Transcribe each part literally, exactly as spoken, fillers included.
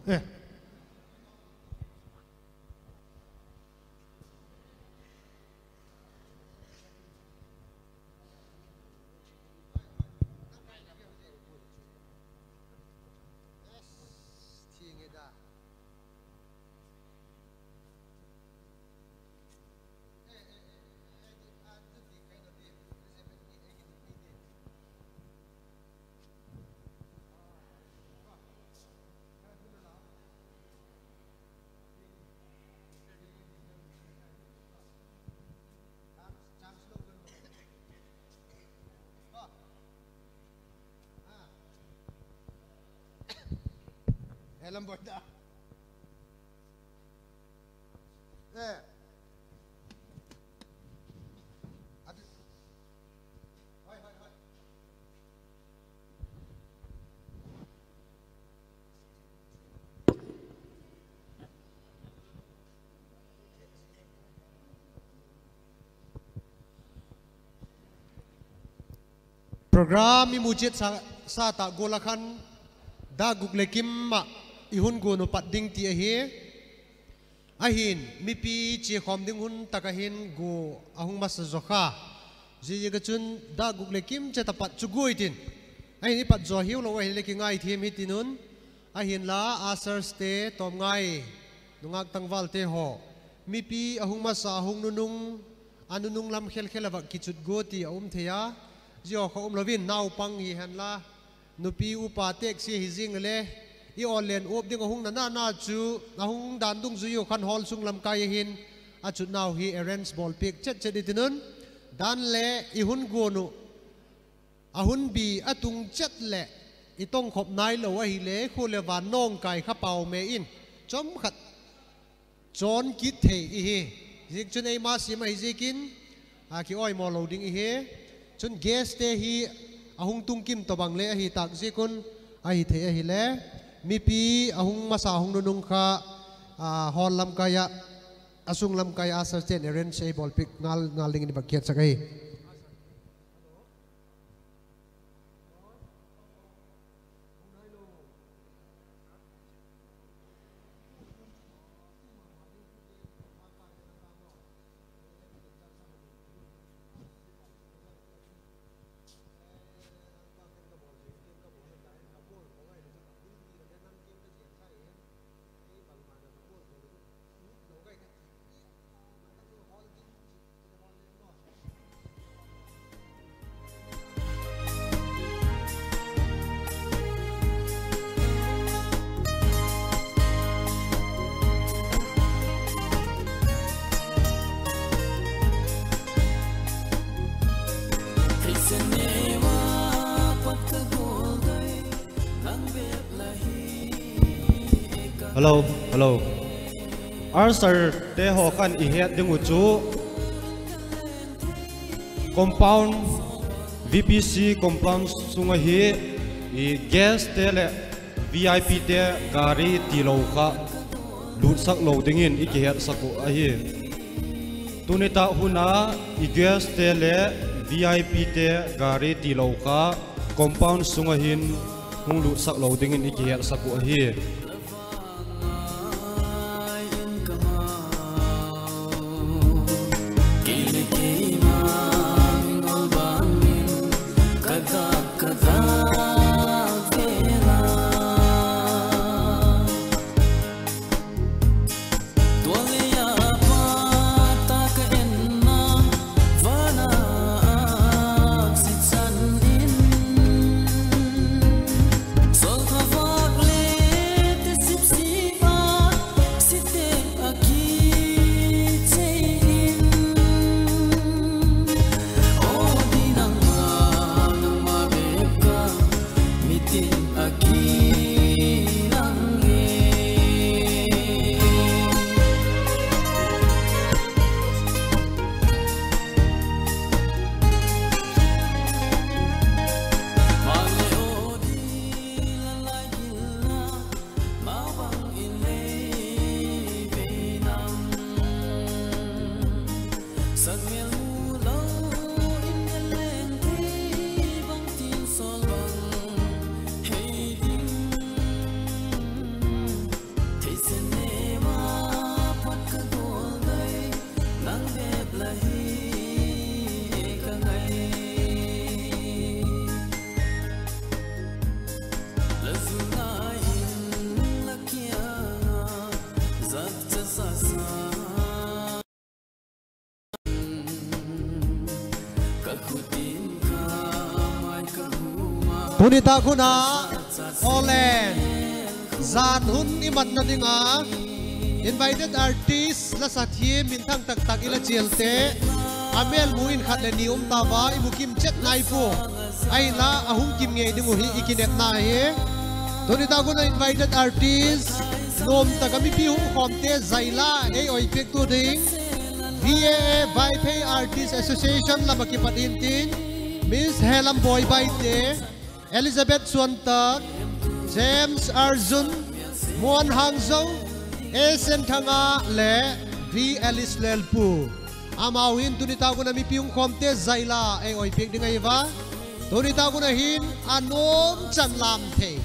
Eh. Program i mu chiat sa, sa tak gual ah khan, dak guk le kim ah i hun guan uh pat ding ti ahi. Ahin mipi chia khawm ding hun tak ah hin gua a hung masa zaw kha. Ziaziak ah chun dak guk le kim chiat ah pat chu gua i tin. Ahin i pat zaw hiu lo ahile kingai thiam hitin un. Ahinla usherste, tawmngai, nungâk tangvalte haw, mipi a hung masa a hung nunung, a nunung lam khelkhel ah vak kichut gua ti a um thei a. Zia haw kha um lo in naupang hi henla, nupi upa têksia hi zing le, i awl len uap ding a hung na na na chu, a hung dan dungzui uh khan hall sung lam kai ah hin a chutnau hi arrange bawlpiak chet chet i tin un. Dan le i hun guan uh a hun bi a tung chet leh i tongkhop nailo ahile khua le van nawng kai kha pau me in, chawm khat chawn kit thei i hi. Ziak chun eima siam ahi ziakin a kiawimaw lo ding i hi. Chun guestte hi a hung tung kim tawhbang le ahi tâk ziak un, ahi thei ahile mipi a hung masa hung nunung kha, a, hall lam kai ah, a sung lam kai ah usherste'n arrange ei bawlpiak ngal ngal dingin i vak kichiansak ahi. Hello, hello. Usherte haw khan i het ding uh chu compound, VPC compound sung ahi, i guestte leh VIPte gari tilo kha lutsak lo dingin i kihetsak uh ahi. Tuni tak hun a i guestte leh VIPte gari tilo kha compound sung ah hin hung lutsak lo dingin i kihetsak uh ahi. Tuni tak hun a Awllen zan hun i matna ding a invited artist, la sa thiam minthang tak tak i la chialte, a mêl mu in khat leh ni um ta ua, i mu kim chet nai pua. Ahinla a hung kim ngei ding uh hi i kinepna hi. Tuni tak hun a invited artist nuam tak a mipi hung khawmte zaila ei awi piaktu ding, V A A, Vaiphei Artist Association lam ah kipat intin, Miss Helam Boibaite, Elizabeth Suantak, James Arjun, Muan Hangzo, A Senthanga leh V Alice Lalpu. Amau hin tuni tak hun a mipi hung khawmte zaila ei awi piak ding ahi a. Tuni tak hun a hin a nuam chan lam thei,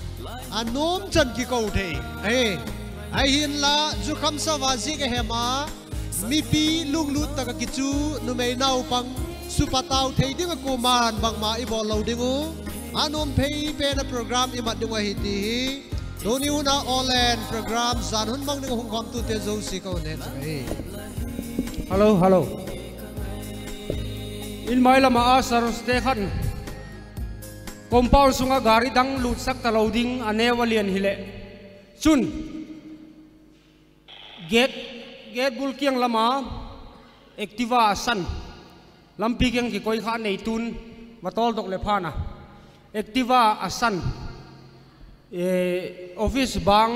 a nuam chan kiko thei ahi. Ahinla, zu kham sa ua ziak a hem a, mipi lunglut tak ah kichu, numei naupang supatau thei ding ah kuama'n bangma i bawl lo ding uh. A nuam phei pen a program i mat ding uh ahi ti hi tuni hun a Awllen program zan hun mang ding ah hung khawmtute zosia ka hun hetsak ahi. Hello, hello. In mai lam ah ushers te khan compound sung ah gari dang lutsak talo ding a neu a lian hileh, chun gate, gate bul kiang lam a Activa a san, lampi kiang kikoi kha a neitu'n va tawldok leh pha'n a. Activa a san, office bang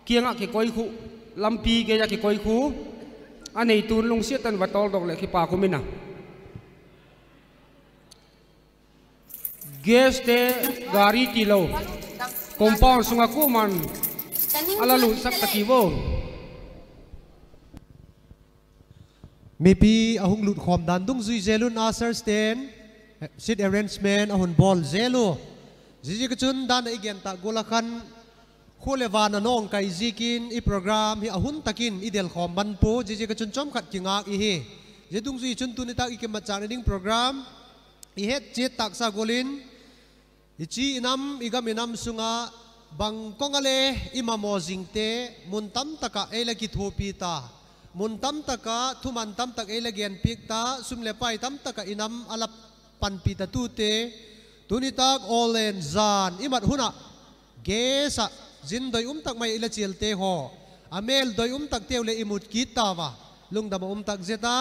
kiang ah kikoi khu, lampi gei ah kikoi khu a neitu'n lungsiat tak in va tawldok leh kipak um in a. Guestte gari tilo compound sung ah kuama'n a la lutsak ta kiu. Mipi a hung lutkhawm dan dungzui zel un, usherste'n seat arrangement a hun bawl zel u. Ziaziak a chun dan ah i gen tak gual a khan khua leh van a nawngkai ziakin i program hi a hun tak in i delkhawm man pua, ziaziak a chun chawmkhat kingâk i hi. Zia dungzui chun tuni tak i kimatchâkna ding program i het chiat tâksa gual in, i chi i nam, i gam i nam sung ah bang kawng a le i mamaw zingte, mun tam tak ah ei la kithuapi ta, mun tam tak ah thuman tam tak ei la genpiak ta, sum leh pai tam tak ah i nam a la panpi tatute, tuni tak Awllen zan i mat hun ah guest ah zin doi um tak mai i la chialte haw, a mêl doi um takteu leh i mut kit tau a, lungdam a um tak zet a.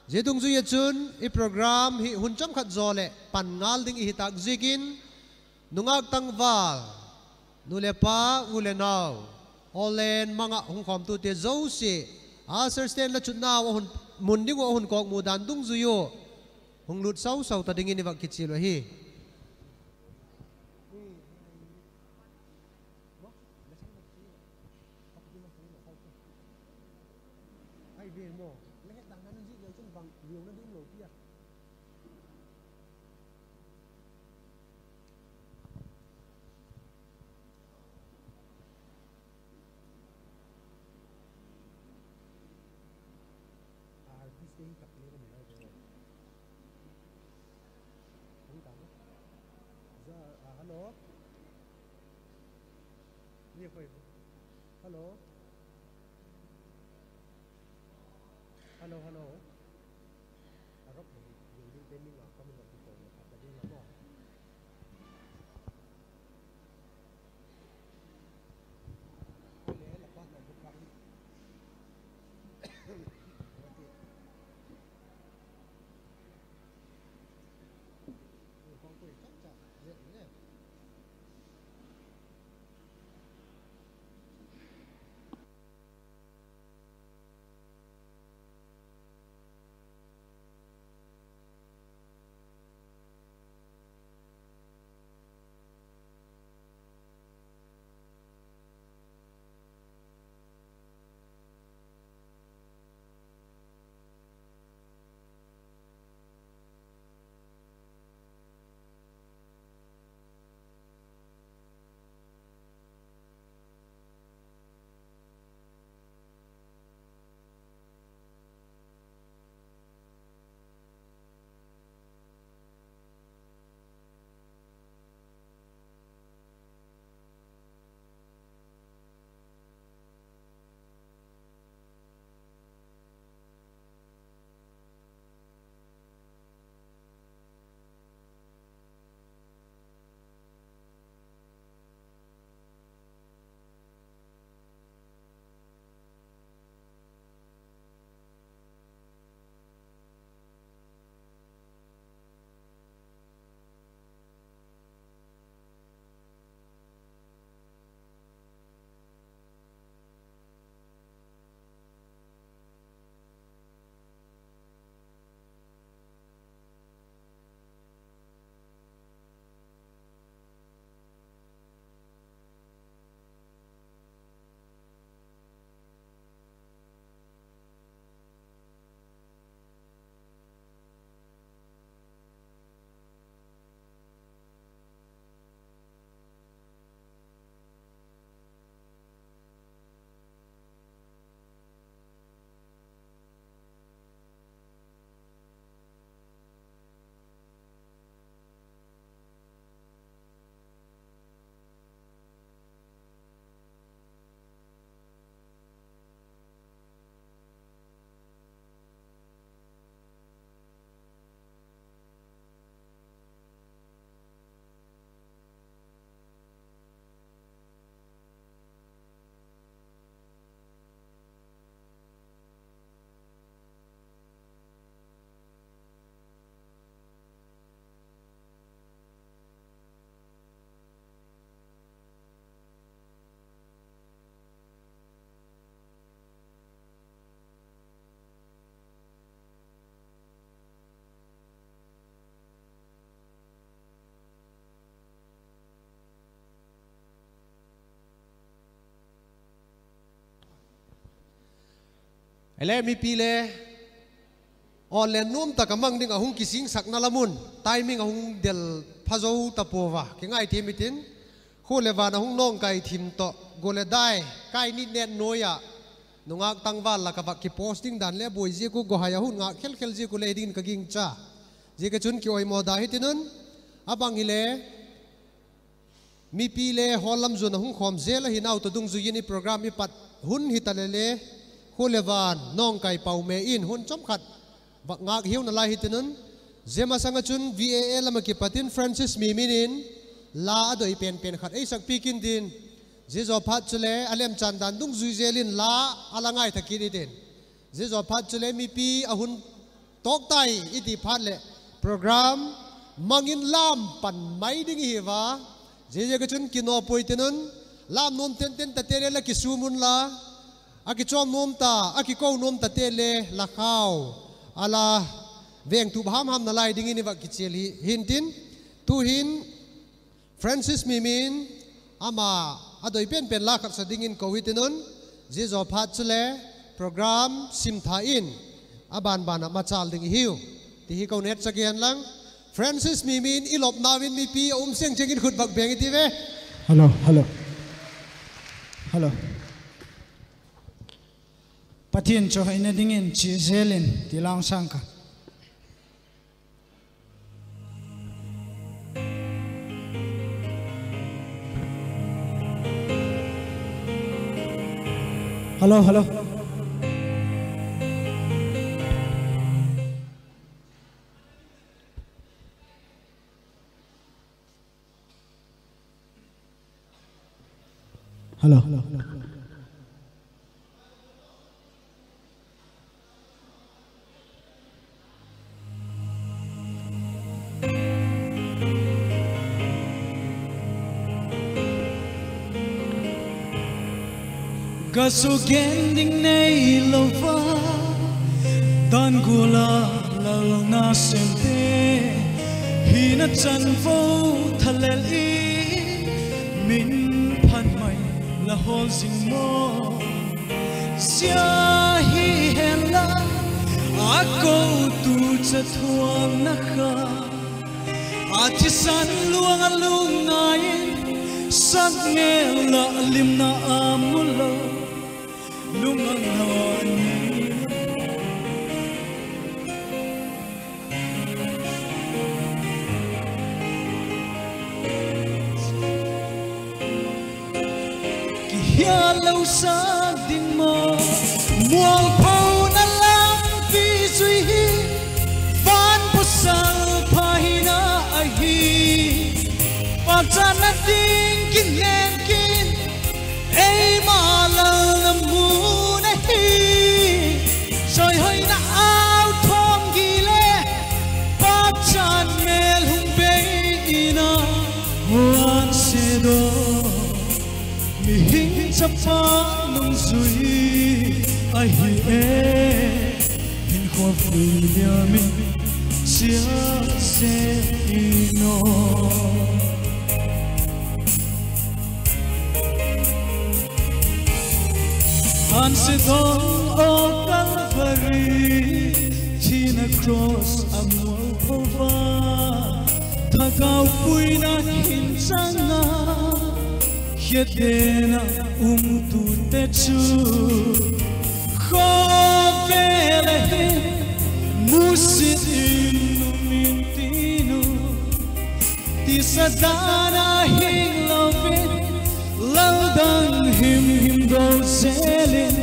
Zia dungzui ah chun i program hi hun chawmkhat zaw leh pan ngal ding i hi tâk ziakin, nungâk tangval, nu leh pa, u leh nau, Awllen mang ah hung khawmtute zosia, usherste'n la chutnau a hun, mun ding uh a hun kawkmu dan dungzui uh, hung lut sau sau ta dingin i vak kichial uh ahi. Hello. Hello, hello. A rap ding ding te ni nga ka mi lo ti ko ka ta ding la maw. Ele mipi le aw len nuam tak a mang ding a hung kisingsakna lam un timing a hung del pha zo ta pua a, kingai thiam i tin. Khua leh van a hung nawngkai thim tawh, gual leh dai, kai nit net nuai ah, nungâk tangval lak ah vak kipost ding dan le buai ziak uh, gawhai a hun ngâk khel khel ziak uh le hi dingin ka gingcha. Ziak a chun kioimaw da hitin un, a bang hile, mipi le hawl lam zuan a hung khawm zel ahi nau tawh dungzui in i program i pat hun hita le le, khua leh van nawngkai pau me in hun chawm khat vak ngâk hiu nalai hitin un. Zia masang ah chun V A A lam ah kipat in Francis Mimin in la a doi pen pen khat ei sakpiak intin, zia zaw phat chule a lemchan dan dungzui zel in la a la ngaitha kit hitin. Zia zaw phat chule mipi a hun tawk tai i ti phat leh program mang in lam pan mai ding i hi a. Ziaziak a chun kinaw puai tin un, lam nuam tenten tate le la kisûm unla, a kichawm nuam ta, a kiko nuam tate le la khau a la vengtup ham ham nalai dingin i vak kichial hi hintin. Tu'hin Francis Mimin ama a doi pen pen la khat sa dingin ko hitin un, zia zaw phat chule program simtha in a ban ban ah machâl ding i hiu, ti hi ka hun hetsak hi hen lang. Francis Mimin i lopnau in mipi a um seng cheng in khut vak beng i ti ve. Hello, hello. Hello. Pathian chawihoi na dingin chia zel in ti lang sâng ka. Hello, hello. Hello. Ka zu gen ding neilo va, dan gual a lal nasêmte, hina chanvo thalel in, min phat mai la hawl zing maw. Zia hi hen la, a kotu chathuamna kha, a thisan luang a lungna in, sakmel la limna a mu lo, lungna ni. Kihial lo sak ding maw, mualphona lampi zui hi, van pawsal pha hina ahi. Pâkchatna ding kinem kin, eima lalna mun ahi. Chawihoina au thawm gi le, pâkchat mêl hung bei in a, Huan Sedaw, mihing chapa nungzui ahi e, hinkhua vui liam in chia se in aw. Huan Sedaw aw, Kalvari thina cross a mualpho va, thagau puina hin chang a, khedena umtute chu khawvel a hin musit in um in tin u. Tisa dan a hing lo in, lal dang himhim do zel in,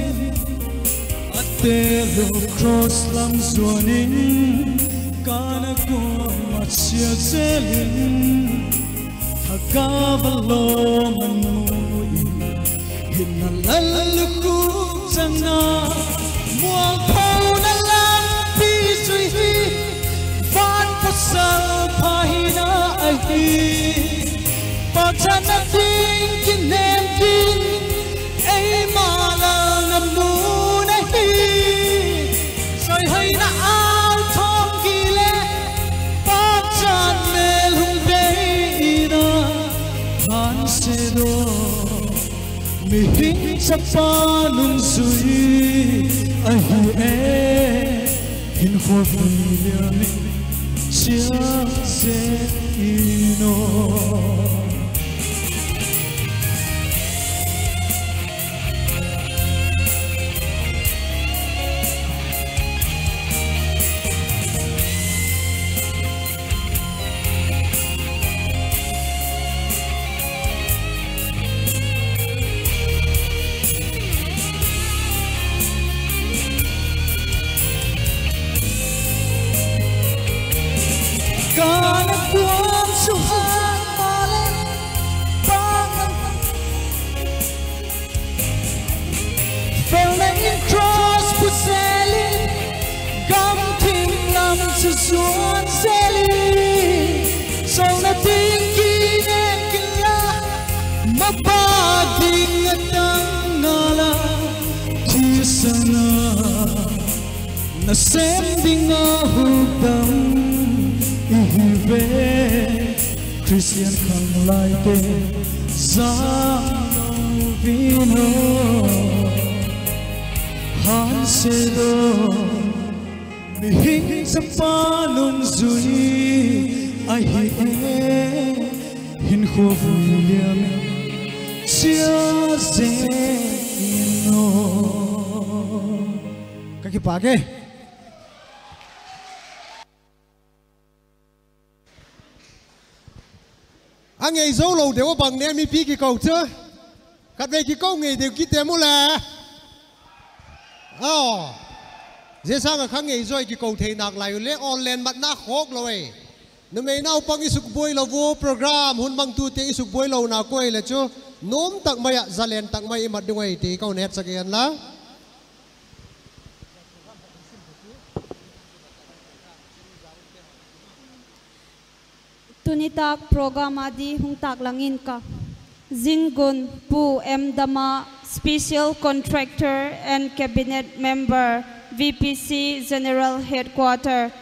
a te lo cross lam zuan in, Kana kuam a chia zel in, thagau a lawm a mu in, hinna lal lukhuk chang a, mualphona lampi zui hi, van pawsal pha hina ahi. Pâkchatna ding kinem kin, eima lalna mun ahi. Chawihoina au thawm gi le, pâkchat mêl hung bei in a, Huan Sedaw, mihing Chapa nungzui ahi e, hinkhua vui liam in chia zing in aw. Ka na kuan chu han maleh, pang felna in cross put zel in, gamthim lam chu zuan zel in, sawlna ding kinen kila, mapa ding a tam ngal a, thisan a nasêm ding a hukdam i hi ve. Khristian khanglaite, zang lo vin aw, hanse daw, mihing chapa nungzui ahi e, hinkhua vui liam in chia zing in aw. Ka kipâk e. A ngei zo lo deu a bang ne mipi kiko chu? Khatvei kiko ngei deu kit em u le. Aw, zia sâng ah kha ngei zaw i kiko thei nâk lai u le, online matna khawk lo e. Numei naupang i sukbuai lo u, program hun mangtute i sukbuai lona kuai le chu, nuam tak mai ah zalen tak mai i mat ding ai ti ka hun hetsak en la. Tuni tâk program a di hung tâk lang in ka, zin gun Pu M Dama, Special Contractor and Cabinet Member, V P C General Headquarter,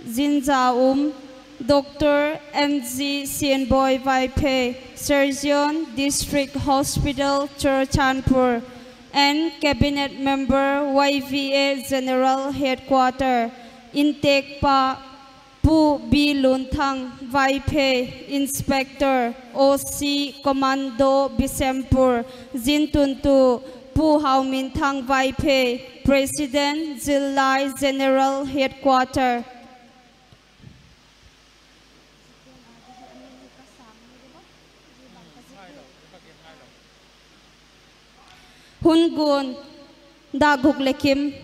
zin za um Doctor N G Sianboi Vaiphei, Surgeon, District Hospital Churachandpur, and Cabinet Member, Y V A General Headquarter, intêkpa Pu B Lunthang Vaiphei, Inspector, O C Commando Bishnupur, zin tuntu Pu Hauminthang Vaiphei, President, Zillai General Headquarter. Hun gun, dak guk le kim.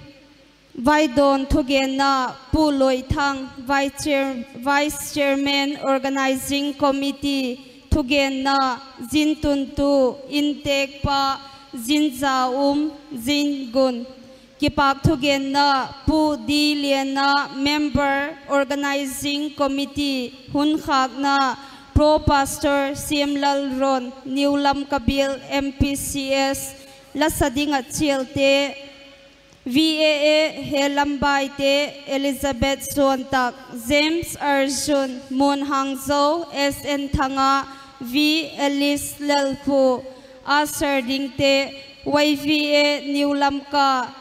Vaidawn thugenna, Pu Loithang, Vice Chair-, Vice Chairman, Organising Committee, thugenna, zin tuntu, intêkpa, zin za um, zin gun. Kipâk thugenna, Pu D Liana, Member, Organising Committee, hun khâkna, Pro Pastor Siamlalron, New Lamka Bial, M P C S, la sa ding ah chialte, V A A Helambaite, Elizabeth Suantak, James Arjun, Mun Hangzo, S N Thanga, V Alice Lalpu, usher dingte, Y V A New Lamka,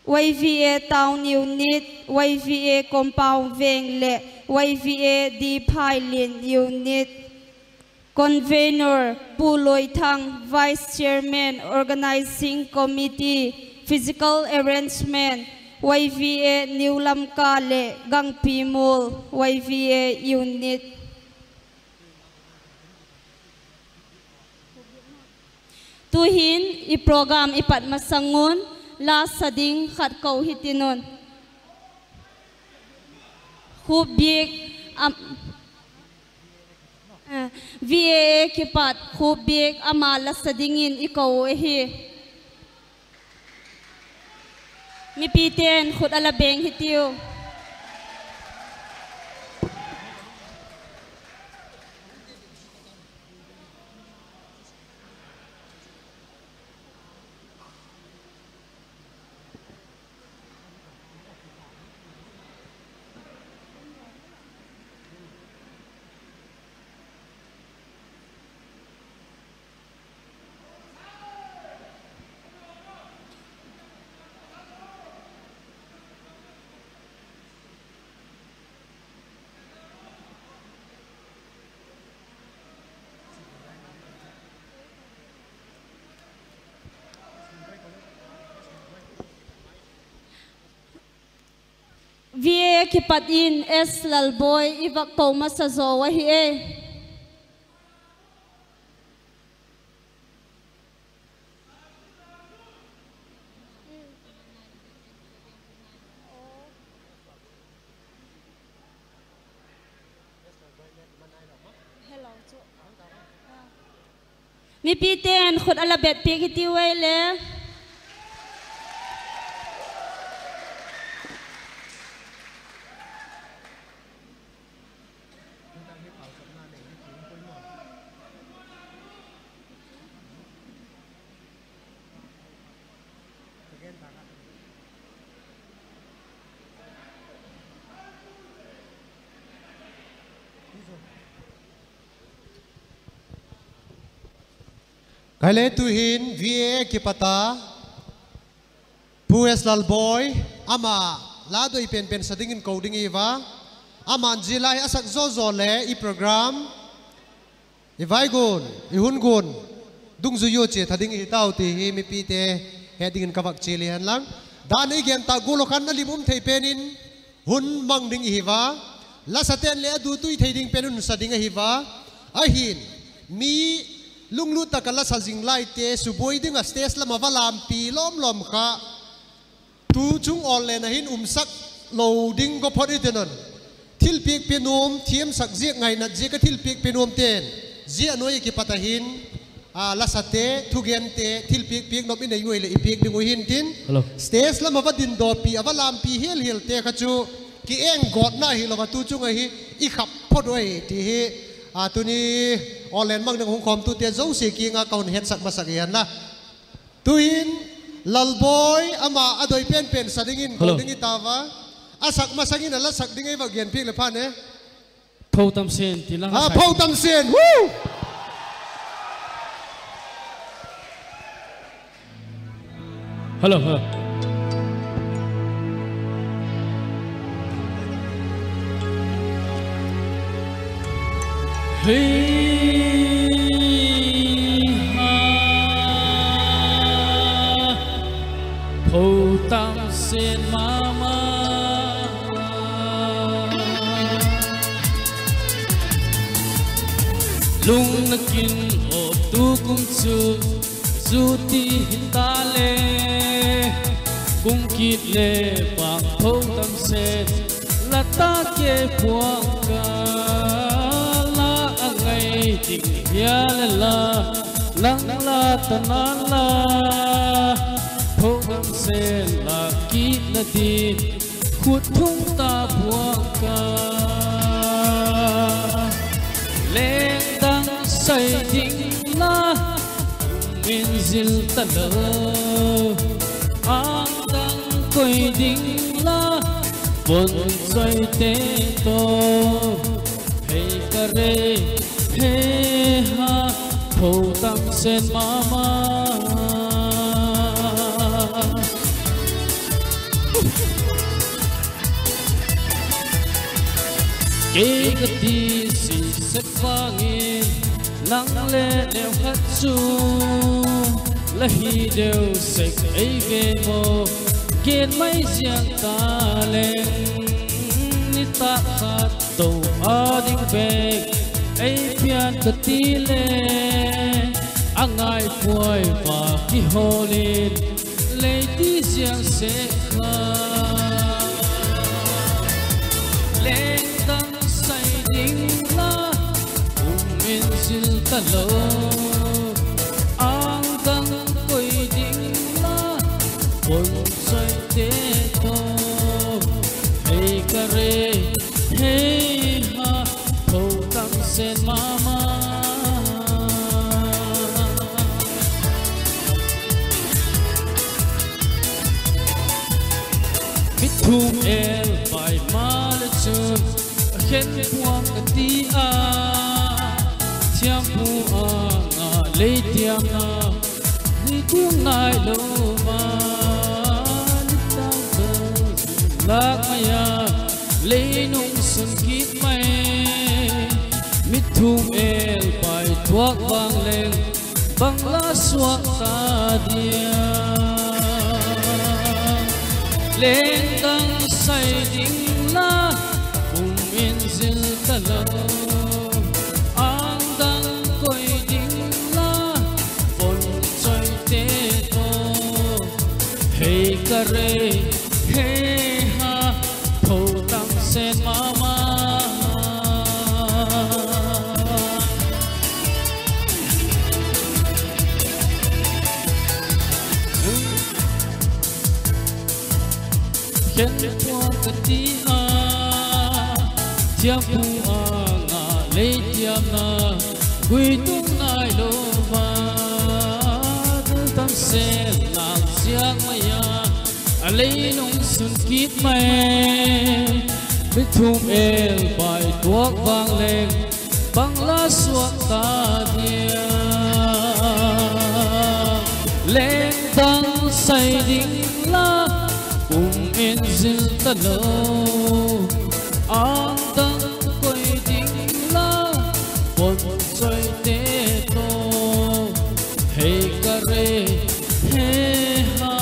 Y V A Town Unit, Y V A Compound Veng leh Y V A D Phailian Unit. Convenor, Pu Loithang, Vice Chairman, Organising Committee, Physical Arrangement, Y V A New Lamka leh Gangpimul, Y V A Unit. Tu'hin i program i pat masang un, la sa ding khat ko hitin un. Khupbiak, am, eh, V A A kipat khupbiak ama la sa dingin i ko ahi. Mipite'n khut a la beng hitiu. Kipat in S Lalboi i vak ko masa zaw ahi e. Mipite'n khut a la bet piak hi tiu ei le. Kei le tu'hin V A A kipat a Pu S Lalboi, ama la doi pen pen sa dingin ko ding i hi a, ama'n zia lai a sak zaw zaw le i program, i vaigun, i hun gun dungzui u chia tha ding i hi tau ti hi mipite het dingin ka vak chial i hen lang. Dan i gen ta gual khan a lim um thei pen in hun mang ding i hi a, lasate'n le a dutui thei ding pen un sa ding ahi a, ahi'n mi lunglut tak ah la sa zing laite subuai ding ah stage lam ah va lampi lawm lawm kha tu chung awllen ah hin umsak lo ding ka phot i ti nawn. Thilpiak pia nuam, thiamsak ziak, ngainat ziak a thilpiak pia nuamte'n zia nuai ah kipat ah hin lasate, thugente, thilpiak piak nop i nei uai leh i piak ding uh hintin, stage lam ah va dindawpi, a va lampi hial hialte kha chu ki eng gawtna hilo a tu chung ahi, i khap phot uai ti hi. Tuni awllen mang ding hung khawmtute zosia kiang ah ka hun hetsak masak i hen la. Tu'hin Lalboi ama a doi pen pen sa dingin ko ding i ta a, a sak masang in a la sak ding ei va gen piak leh phan e. Pho Tamsen ti la, Pho Tamsen. Hello, hello. Hei ha, Pho Tamsen ma ma, lung na kin awp tu kum chu zu ti hi ta le, kum kit le pang Pho Tamsen, la ta ke puang ka, la a ngai ding hia le la, nang la ta na la, Pho Tamsen la kit na di, khut thung ta puang ka. Leng dang sai ding la, min zil ta lo, âng dang koi ding la, pon choi te to, hei ka re, hei ha, Pho Tamsen ma ma. Kei ka ti si sek vang in, nang le neu khat chu la hi deu sek ei ve maw, gen mai ziang ta leng, nitâk khat to a ding bek ei pian ka ti le, a ngaipuai va kihawl in, lei ti ziang sek kha. Leng dang sai ding la, um in zil ta lo, âng dang koi ding la, pon choi te to, hei ka re, hei ha, Pho Tamsen ma ma. Mit thum el pai ma le chun, a khen puang ka ti a, thiampu âng a lei tiamna, ni tiang nai lo ma, ni tang ka lâk mai a, lei nung sun kit mai, mit thum el pai tuak vang leng, bang la suak ta dia. Leng dang sai ding la, lo, âng dang koi ding la, pon choite tawh, hei ka re, he ha, tho tam sen ma ma. Khen tua ka ti a, thiampu âng ah lei thiamna, gui tung nailo va, dul tam sen lau ziak mai a, a lei nung sun kit mai, mi thum el pai tuak vang leng, bang la suak ta dia. Leng dang sai ding la, um in zil talo, âng dang koi ding la, pon choite tawh, hei ka re, he ha,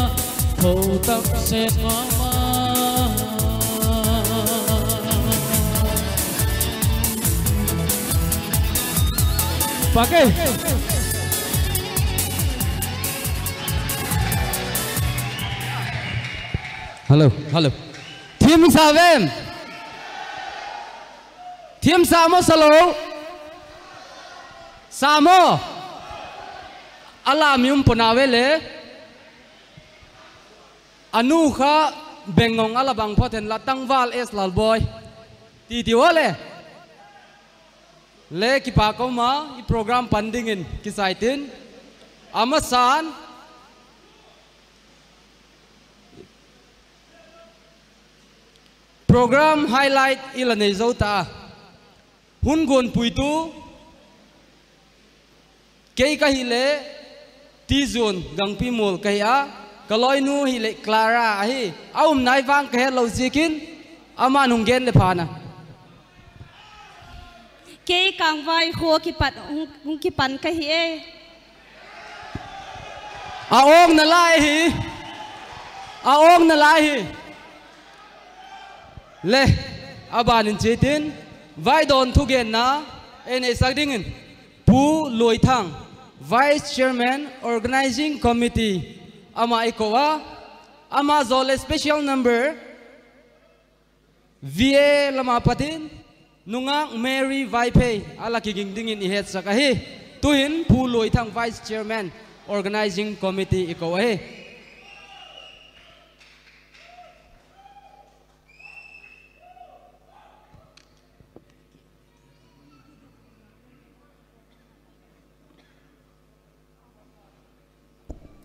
tho tam sen ma ma. Pak e. Hello, hello. Thiam sa vem? Thiam sa maw sa lo? Sa maw? A la mi um pua na ve le. A nu kha Bengong a la bang phot hen la, Tangval S Lalboi ti ti a le. Le kipak um a, i program pan dingin kisai tin. A masa'n, program highlight i la nei zo ta a, hun guan puitu, kei ka hileh Tizun Gangpimul ka hi a, ka lawinu hileh Clara ahi. A um nai vang ka het lo ziakin, ama'n hung gen leh pha'n a. Kei Kângvai khua kipat hung, hung kipan ka hi e. A awkna lai hi. A awkna lai hi. Le, a ban in chiatin, vaidawn thugenna ei neisak dingin, Pu Luaithang, Vice Chairman, Organising Committee, ama i ko a, ama zaw leh special number, V A lam a pat in, nungâk Mary Vaiphei a la kiging dingin i hetsak ahi. Tu'hin Pu Luaithang, Vice Chairman, Organising Committee i ko ahi.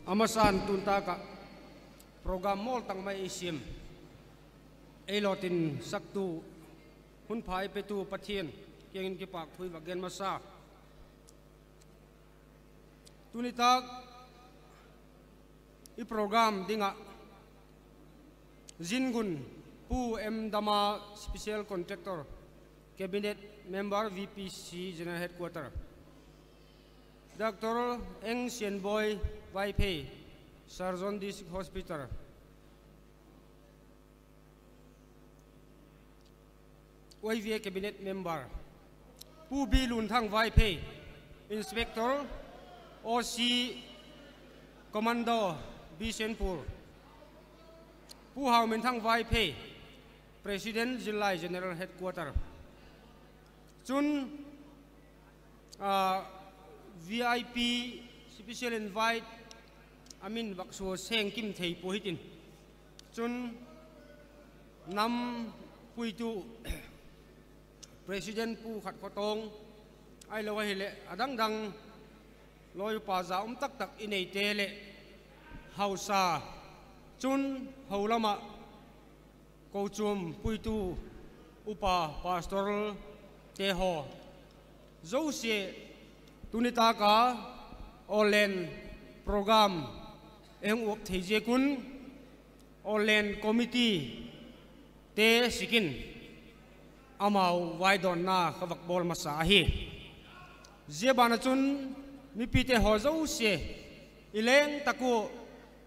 A masa'n tun tâk ah program mawl tak mai i siam, ei lawtinsaktu, hun pha ei petu Pathian kiang in kipâk thu i va gen masa. Tuni tâk i program ding ah, Zingun, Pu M Dama, Special Contractor, Cabinet Member, V P C General Headquarter, Doctor Eng Sianboi Vaiphei, Surgeon, District Hospital, Y V A Cabinet Member, Pu B Lunthang Vaiphei, Inspector, O C Commando, Bishnupur, Pu Hauminthang Vaiphei, President, Zillai General Headquarter. Chun, V I P, special invite, a min vak sua seng kim thei pua hitin. Chun, nam puitu, President Pu Khatkhotawng, ahilo ahileh a dang dang, lawi upa za um tak tak i neite leh, hausa, chun, ho lam ah, kochuam puitu, upa, pastoral te haw, zosia, tuni tâk a, online program, ei hung uap thei ziak un, online committee te sik in, amau vaidawnna ka vak bawl masa ahi. Zia ban ah chun, mipite haw zosia, i leng tak ua,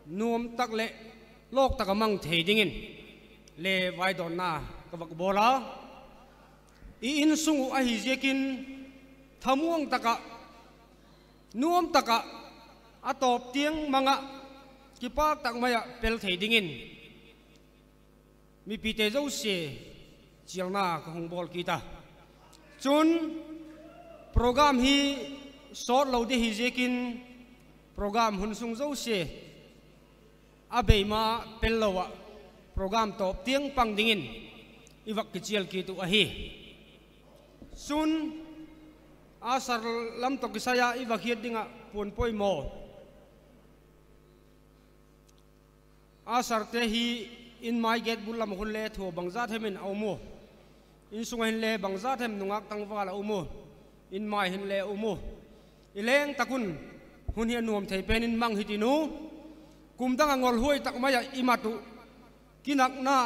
nuam tak leh, lawk tak a mang thei dingin, le vaidawnna ka vak bawl a. I insung uh ahi ziakin thamuang tak ah, nuam tak ah, a tawp tiang mang ah, kipâk tak mai ah pel thei dingin mipite zosia chialna ka hung bawl kit a. Chun, program hi sawt lo di hi ziakin, program hun sung zosia a bei ma pel lo ah, program tawp tiang pang dingin i vak kichial kit uh ahi. Chun, usher lam tawh kisai a i vak hiat ding ah puan poimaw. Usherte hi in mai gate bul lam ah hun le thu bangzat hem in a um u. Insung ah hin le bangzat hem nungâk tangval a um u. In mai hin le a um u. I leng tak un hun hi a nuam thei pen in mang hitiu. Kum dang a ngolhuai tak mai ah i mat uh, kinakna,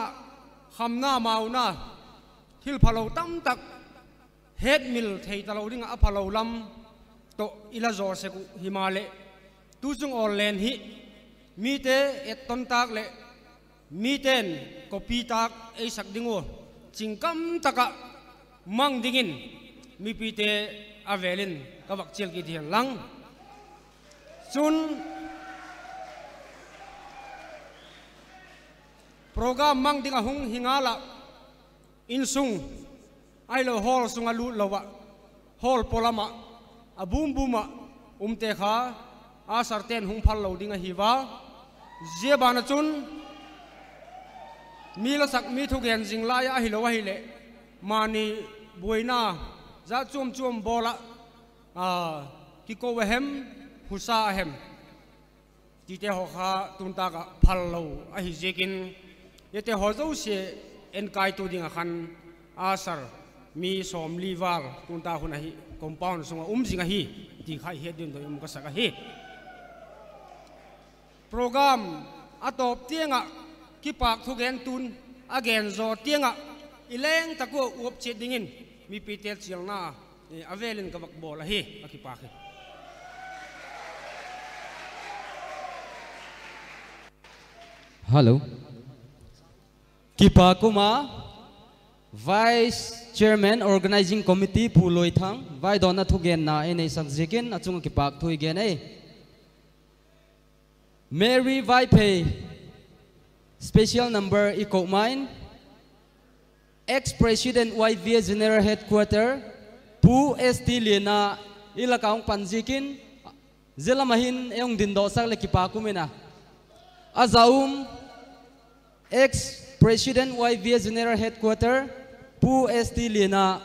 khamna, mauna, thil phalo tamtak hetmil thei talo ding ah a phalo lam tawh i la zaw sek uh himaleh, tu chung awl len hi mite etton tâk leh mite'n copy tâk ei sak ding ua, chingkam tak ah mang dingin mipite a vêl in ka vak chial kit hi hen lang. Chun, program mang ding a hung hi ngal ah, insung ahilo hall sung a lût lo ah, hall paw lam ah, a bum bum ah umte kha usherte'n hung phal lo ding ahi a. Zia ban ah chun mi lasak, mi thugen zing lai ah ahilo ahileh, mani buaina jat chuam chuam bawl ah, a, kiko a hem, husa a hem, tite haw kha tun tâk ah phal lo ahi ziakin, ziate haw zosia enkaitu ding ah khan usher mi sawmli val tun tâk hun ah hi compound sung ah um zing ahi ti kha i het ding doi um ka sak ahi. Program a tawp tiang ah kipâk thugen tun a gen zaw tiang ah i leng tak ua uap chiat dingin mipite chialna a vêl in ka vak bawl ahi. A kipâk hi. Hello. Kipâk um a, Vice Chairman, Organising Committee Pu Loithang, vaidawnna thugenna ei neisak ziakin a chung ah kipâk thu i gen ei. Mary Vaiphei, special number i koh ma in, ex-president Y V A General Headquarter, Pu S T Liana, i lak ah hung pan ziakin, zia lam ah hin ei hung dindawsak leh kipâk um in a. A za um, ex-president Y V A General Headquarter, Pu S T Liana.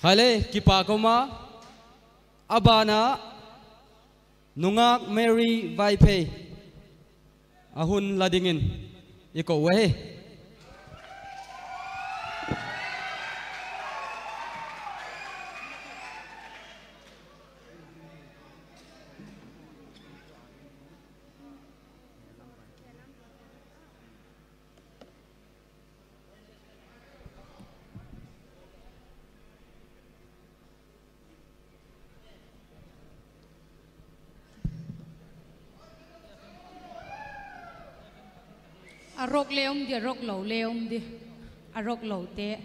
Khaile, kipâk um a, a ban ah nungâk Mary Vaiphei a hun la dingin i ko uh ahi. A rok le um di, a rok lo le um di. A rok lote,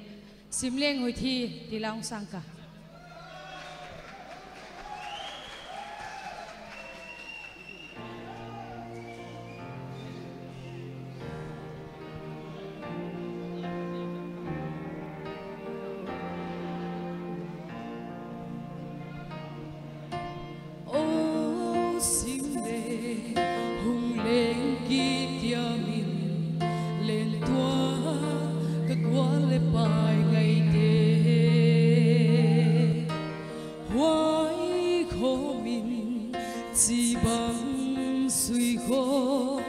Simleng Huithi ti la hung sâng ka. O Simleng, hung leng kit tiam in, lengtua ka gual leh pai ngaite, huai khawm in, chi bang sui khawm,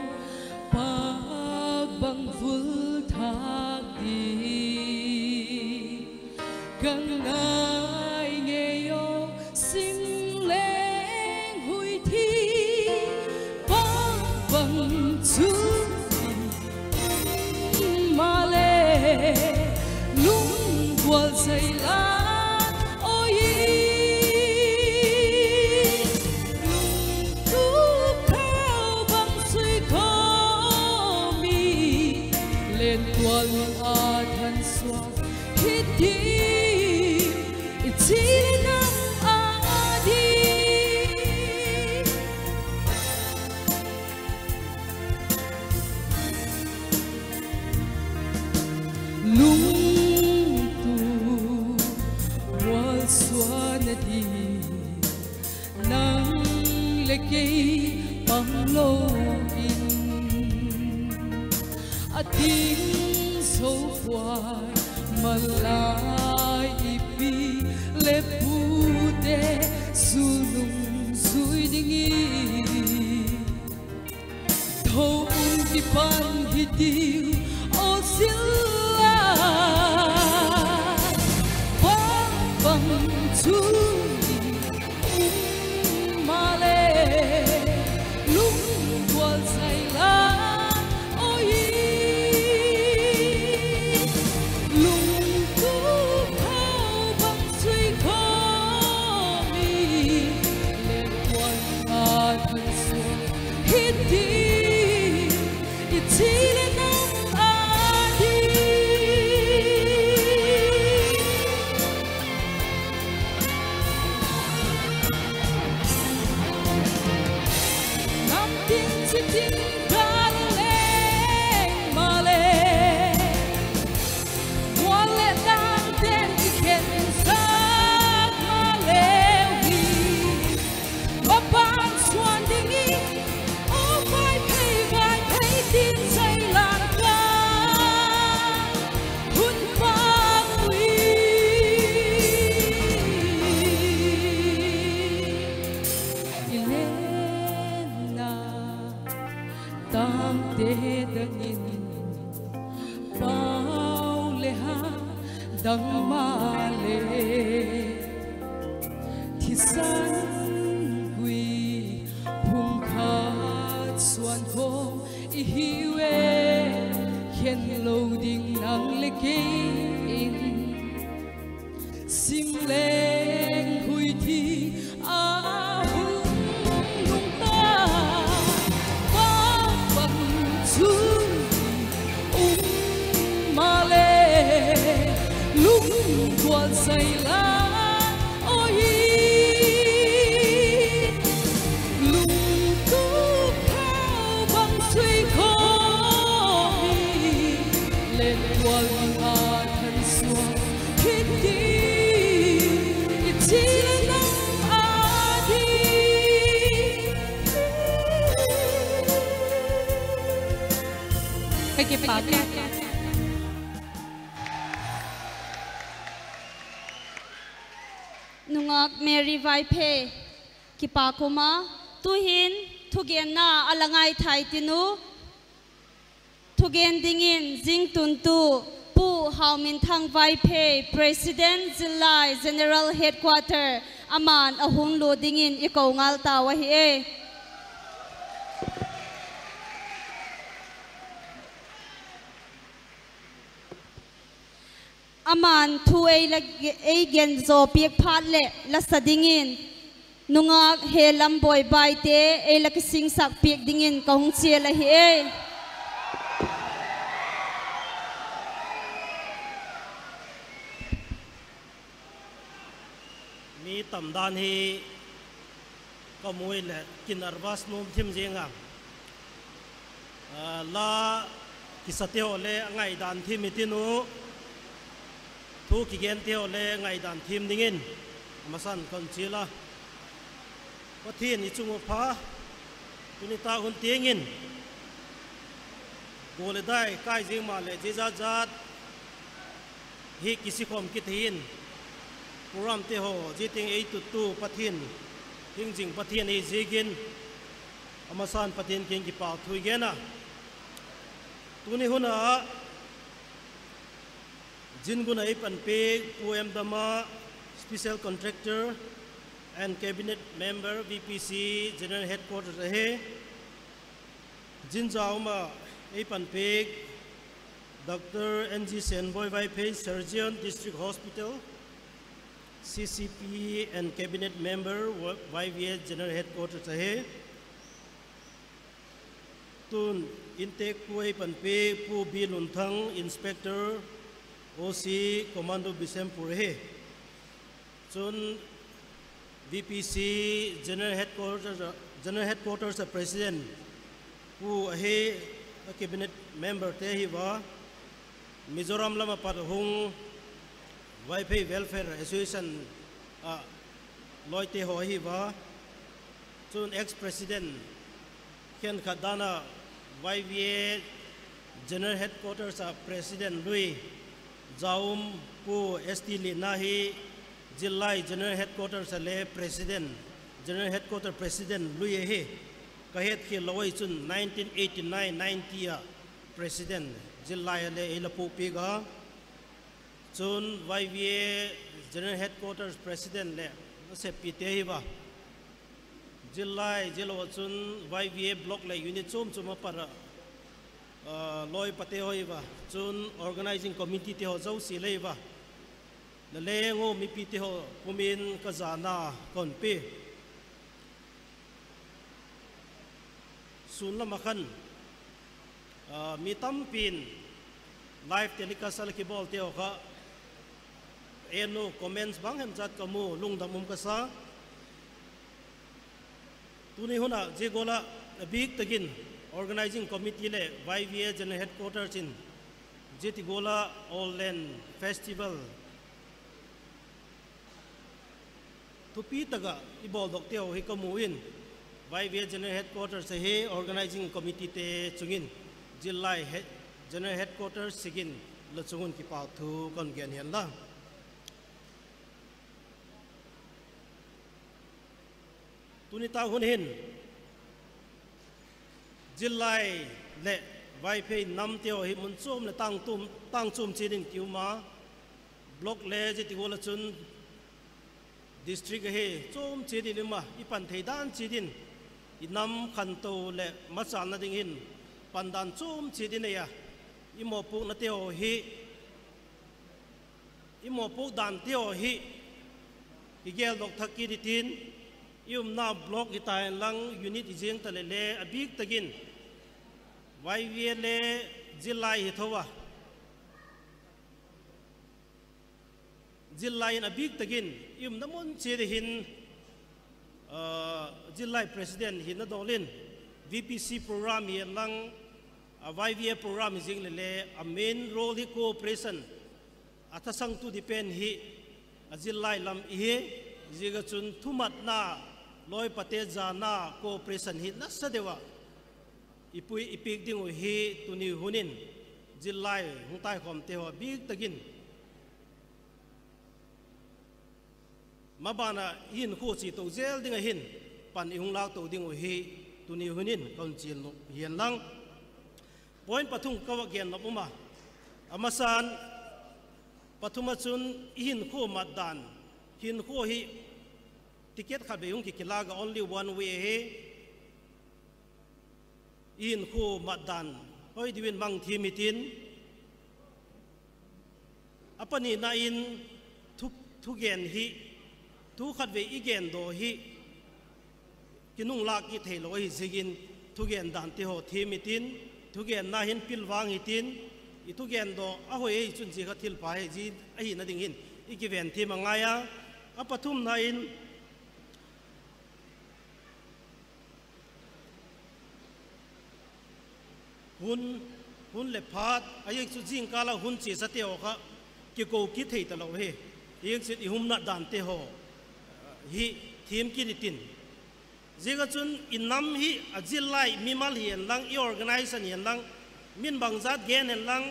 pâk bang vul thâk di, ka ngai ngei aw, Simleng Huithi. Zailan awi, lungtup khau bang sui khawm i, lentual a thansuak hi ti, i chi le nang a di. Lungtup mualsuana di, nang le kei pang lo in, a ding zo puai malai i pi le pute, su nung zui ding i, tho un kipan hi tiu, aw sil a. Bang bang chu i um maleh, lungtual zailan awi, lungtup khau bang sui khawm i, lentual a thansuak hi ti, i chi le nang a di. Nam tin chi tin ka leng maleh, mual leh dam ten i khensak maleu hi, va pan suan ding i, aw Vaiphei, Vaiphei tin zailan ka hun pau i, i lenna tangte dang in pau le ha dang maleh, thisan gui phung khat suan khawm i hiu e, khen lo ding nang le kei in. Sim leng hui thi a hung lungta, bang bang chu um maleh, lungtual zailan awi, lungtup khau bang sui khawm i, lentual a thansuak hi ti, i chi le nang a di. Ka kipâk e. Nungak Mary Vaiphei, kipâk um a, tu'hin thugenna a la ngaithai tin u, thugen dingin zingtuntu Pu Hauminthang Vaiphei, President, Zillai General Headquarter, ama'n a hung lût dingin i ko ngal tau ahi e. Ama'n thu ei la, ei gen zaw piak phat leh la sa dingin nungak Helam Bawi Baite ei la kisingsak piak dingin ka hung chial ahi e. Mi tam dan hi ka mu leh kinervous nuam thim ziang a. A, la kisate haw le a ngaidan thim i tin u, thu kigente haw le ngaidan thim dingin a masan ka hun chial a. Pathian i chung ua pha, tuni tak hun tiang in gual le dai kai ziang maleh zia zat zat hi kisikhawm kit hi in, programte haw zia tiang ei tuttu Pathian, hing zing Pathian ahi ziakin, a masan Pathian kiang kipakthu i gen a. Tuni hun a zin gun a ei panpiak Pu M Dama, Special Contractor and Cabinet Member, V P C, General Headquarters ahi. Zin za um a ei panpiak Doctor N G Senboi Vaiphei, Surgeon, District Hospital, C C P and Cabinet Member, Y V A General Headquarters ahi. Tun intake pu ei panpi Pu B Lunthang, Inspector, O C, Commando Bishnupur ahi. Chun V P C General Headquarters, General Headquarters a President pu ahi, a cabinet memberte ahi va, Mizoram lam a pat hung Vaiphei Welfare Association a lawite haw ahi va, chun ex president khenkhat dan a Y V A General Headquarters a President lui, Zaum Pu S T Lianna hi Zillai General Headquarters a le President, General Headquarters President lui ahi. Ka hetkhial lo ai chun nineteen eighty nine ninety a President Zillai a le ei la puakpiak a. Chun Y V A General Headquarters President leh a seppite ahi va. Zillai zia lo ah chun Y V A block leh unit chuam chuam a pat ah, lawipate haw ahi va. Chun organising committeete haw zosia le ahi va. La leng u mipite haw pum in ka zana ka hun pia. Sûn lam ah khan mi tampi'n live telecast a la kibawlte haw kha en u, comments bang hem zat ka mu, lungdam um ka sa. Tuni hun ah zia gual ah a bîk tak in organising committee leh Y V A General Headquarters in zia ti gual ah Awllen Festival thupi tak ah i bawldokte haw hi ka mu in, Y V A General Headquarters ahi organising committeete chung in Zillai General Headquarters ziakin la chung un kipâk thu ka hun gen hian la. Tuni tâk hun hin Zillai leh Vaiphei namte haw hi mun chuam leh tâng chuam chiat in ki um a, block le zia ti gual ah chun district ahi chuam chiat in i um a, i pan thei dan chiat in i nam khanto leh machâlna dingin pandan chuam chiat in ei a, i mawpuaknate haw hi i mawpuak dante haw hi i geldok thak kit i tin, i umna block hita inlang unit i ziang ta leh le a bîk tak in Y V A le Zillai hi tho a, Zillai in a bîk tak in i umna mun chiat a hin Zillai President hina dawl in V P C program hi inlang, a Y V A program hi ziang leh le a main role hi cooperation, a thasangtu depend hi a Zillai lam ihi. Ziak ah chun thumatna, lawipate zana cooperation hi nasa deu ah i pui i piak ding uh hi tuni hun in Zillai hung taikhawmte haw a bîk tak in maban ah i hinkhua chia to zel ding ah hin pan i hung lâk to ding uh hi tuni hun in ka hun chial nop hian lang. Point pathum ka va gen nop um a, a masa'n, pathum ah chun i hinkhua mat dan, hinkhua hi ticket khatvei hung kikilâk a, only one way ahi. I hinkhua mat dan hoi diu in mang thiam i tin, a panina in thugen hi, thu khatvei i gen daw hi kinunglâk kit theilo ahi ziakin thugen dante haw thiam i tin, thugenna hin pilvang hi tin, i thugen daw a hoi ahi chun zia kha thilpha hi zia ahina ding hin i kiven thiam a ngai a. A pathumna in hun, hun leh phat, a ziak chu zingkâl ah hun chiasate haw kha kiko kit thei talo hi. Ziak chu i humna dante haw hi thiam kit i tin, ziak ah chun i nam hi a Zillai mimal hi inlang, i organisation hi inlang, min bangzat gen inlang,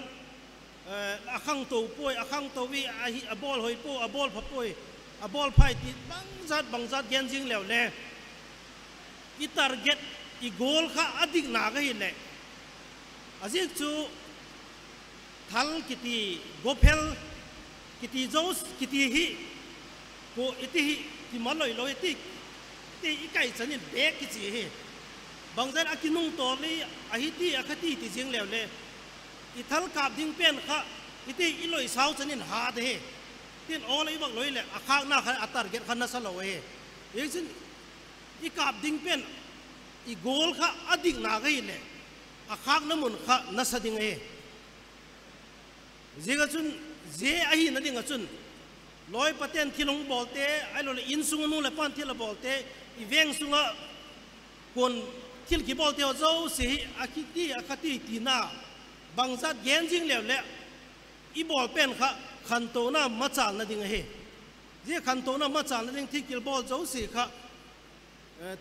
a khangto puai, a khangto i, a bawl hoi pua, a bawl pha puai, a bawl phai ti bangzat bangzat gen zing leu le i target, i goal kha a dikna ka hileh, a ziak chu thal kiti, gophel kiti, zo kiti hi kua i ti hi, ti maloi lo i ti, ti i kaichan in bêk kichi hi. Bangzat a kinungtawl i, ahi ti, a kha ti, ti zing leu le I thal kâp ding pen kha, i ti i loisau chan in hat ahi. Tin, awl a i vak loi leh a khâkna kha a target kha nasa lo ahi. Hichun, i kâp ding pen, i goal kha a dikna ka hileh, a khâkna mun kha nasa ding ahi. Ziak ah chun, zia ahina ding ah chun, lawi pate'n thil hung bawlte, ahiloleh insung a nu leh pa'n thil a bawlte, i veng sung ah kuan thil kibawlte haw zosia hi a kiti, a kha ti tina, bangzat gen zing leu leh, i bawl pen kha khantona machâlna ding ahi. Zia khantona machâlna ding thil kibawl zosia kha,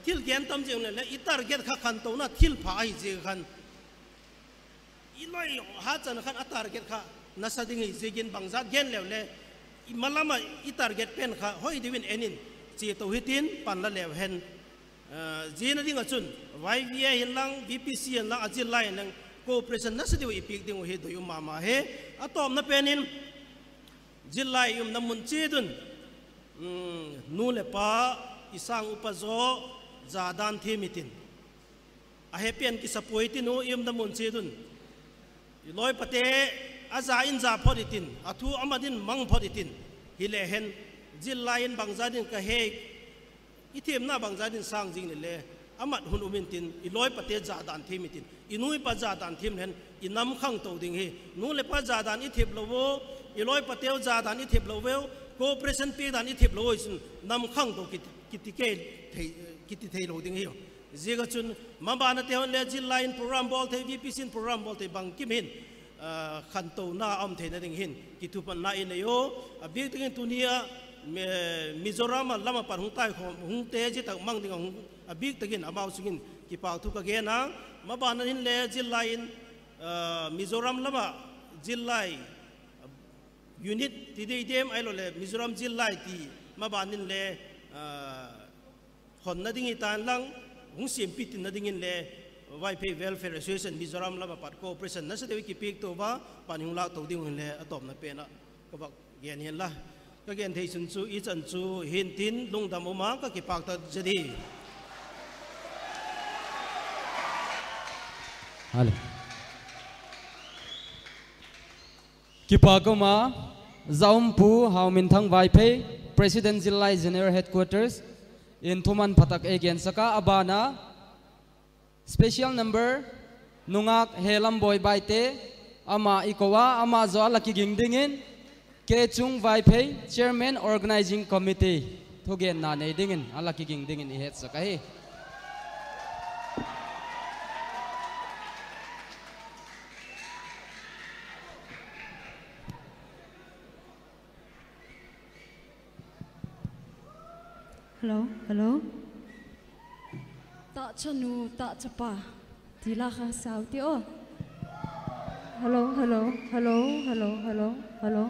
thil gen tam zing leu leh i target kha khantona thil pha ahi ziak khan, i loi hat chan khan a target kha nasa ding hi ziakin bangzat gen leu leh, i malam ah i target pen kha hoi deu in en in chia to hitin pan la leu hen. Ziana ding ah chun, Y V A hinlang, V P C hinlang, a zillai hinlang, cooperation nasa deu i piak ding uh hi doi um ma ma hi. A tawpna pen in, zillai i umna mun chiat un, nu leh pa, i sâng upa zaw, zadan thiam i tin. A he pen kisa puai tin u, i umna mun chiat un, i lawi pate a za in za phot i tin, a thu a mat in mang phot i tin. Hileh hen, zillai in bangzat in ka he, i thiamna bangzat in sâng zing ni le, a mat hun um intin, i lawi pate zadan thiam i tin, i nu i pa zadan thiam hen i nam khangto ding hi. Nu leh pa zadan i thip lo u, i lawi pateu zadan i thip lo u, cooperation piak dan i thip lo u i chun nam khangto kiti, kiti theilo ding hi. Ziak ah chun, mabanate hon le zillai in program bawl thei, V P C in program bawl thei bangkim hin, khantona a um theina ding hin kithupatna i nei u. A bîk tak in tuni a Mizoram a lam a pat hung taikhawm hungte zia tak mang ding a, a bîk tak in amau sung in kipâk thu ka gen a. Maban a hinle zillai in Mizoram lam ah zillai unit ti dei diam ahiloleh Mizoram zillai ti, maban in le honna ding i tan lang, hung siampi tinna dingin le Vaiphei Welfare Association Mizoram lam a pat cooperation nasa deu i kipiak to a, pan hung lâk to ding hinle a tawpna pen ah ka vak gen hinla, ka gen thei sun chu i chan chu hintin, lungdam um a, ka kipâk ta zia di. Kipâk um a, Zaumpu Hauminthang Vaiphei, President Zillai General Headquarters in thuman pha tak ei gensak a, a ban a special number, nungâk Helam Bawibaite, ama i ko a, ama zaw a la kiging dingin, K. Chung Vaiphei, Chairman Organising Committee, thugenna nei dingin a la kiging dingin i hetsak ahi. Hello, hello. Tahchanu, tahchapa, ti la kha sau ti aw. Hello, hello, hello, hello, hello, hello.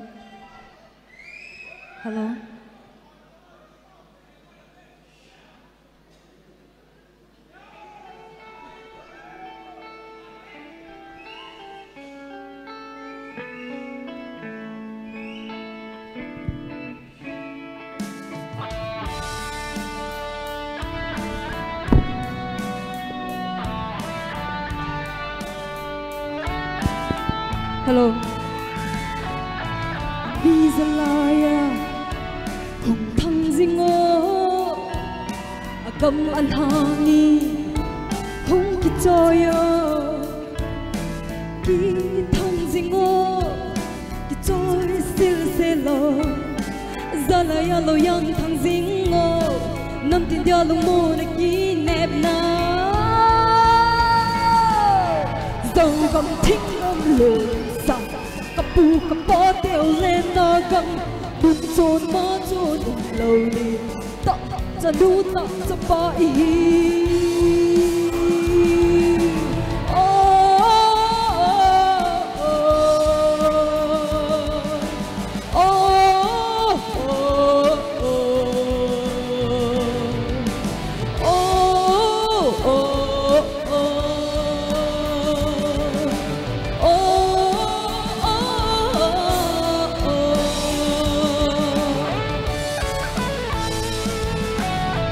Hello. Hello. Biza lai a hung thang zing aw, a gam a hang i hung kichoi aw, kithang zing aw, kichoi silsel lo, zalai a lo yang thang zing aw, nam tin dia lungmuan a kinepna. Zogam thing lam lungsa, ka pu ka pateu lenna gam, bun chun ma chun um lo ni, tahchanu tahchapa i hi.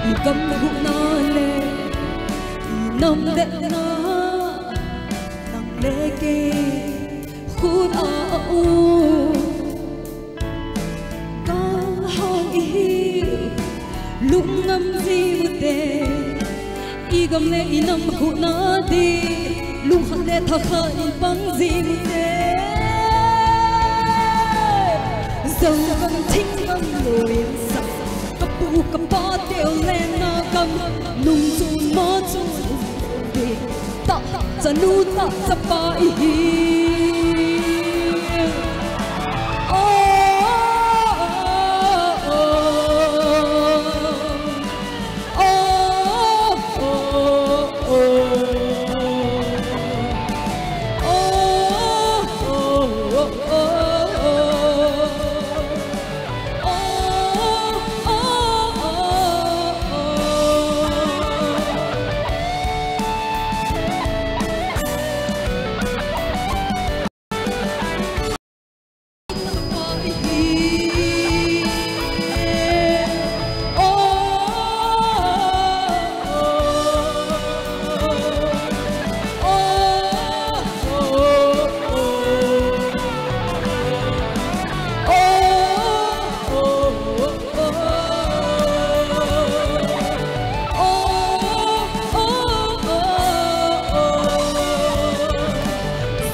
I gam hukna leh i nam detna, nang le kei ut a u, ka hau i hi, lungngam zing u te, i gam leh i nam huhna di, lungkhat le thakhat in pang zing u te. Zogam thinggam lui a sa, ka pu ka pateu lengna gam, nungchun machun um lo ding, tah chanu tah chapa i hi.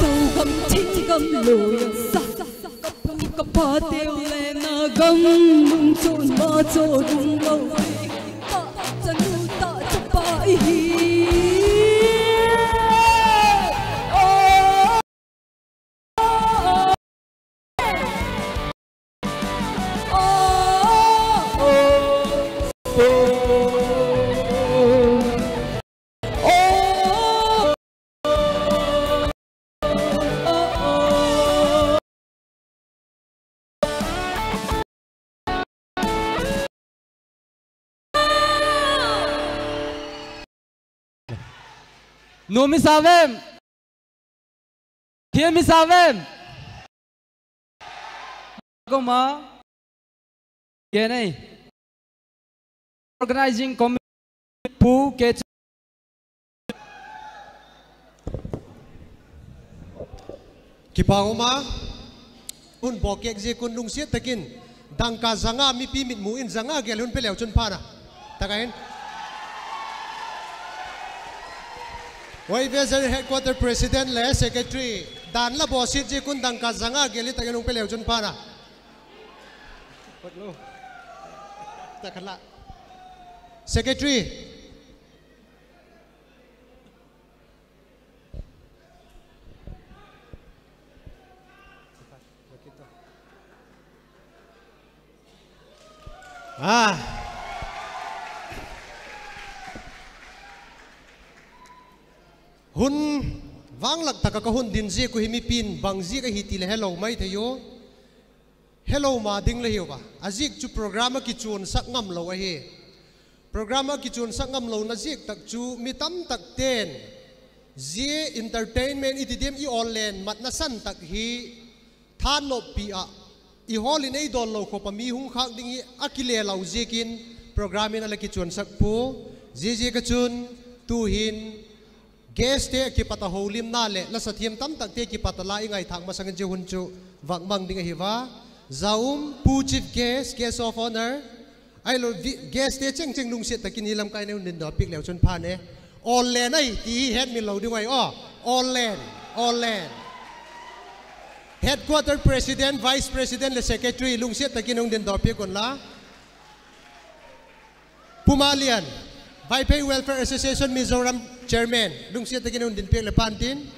Zogam thinggam lui a sa, ka pu ka pateu lengna gam, nungchun machun um lo ding, tah chanu tah chapa i hi. Nuam i sa vem? Thiam i sa vem? Koma gen ei. Organising Committee Pu K. Kipak um a, hun bawkkêk ziak un lungsiat tak in dangka zanga mipi mitmu in zanga gel hun pe leu chun phan a. Tak a hin YVZ Headquarter President le Secretary dan la bawsiat ziak un dangka zanga gel hi tak in hung pe leu chun phan a. Secretary. Hun vanglat tak ah ka hun din ziak uh hi mipi'n bang ziak ahi ti leh helo mai thei u. Helo ma ding le hiu a, a ziak chu program a kichuansak ngamlo ahi. Program a kichuansak ngamlona ziak tak chu mi tamtakte'n zia entertainment i ti diam, i online matna san tak hi thanoppi ah i hawl in ei dawnlo khop a mi hung khâk ding hi a kile lo ziakin program in a la kichuansak pua. Ziaziak a chun tu'hin guestte a kipat a holimna leh la sa thiam tamtakte kipat a la i ngaithâk masang in zia hun chu vak mang ding ahi a. Za um Pu Chief Guest, Guest of Honour, ahilo guestte chengcheng lungsiat tak in i lamkai nei hun dindawk piak leu chun phan e. Online ahi ti hi hetmil lo ding ahi aw. Online, online. Headquarter President, Vice President leh Secretary lungsiat tak in hung dindawk piak unla. Pu Malian, Vaiphei Welfare Association Mizoram Chairman, lungsiat tak in hung din piak leh phan tin.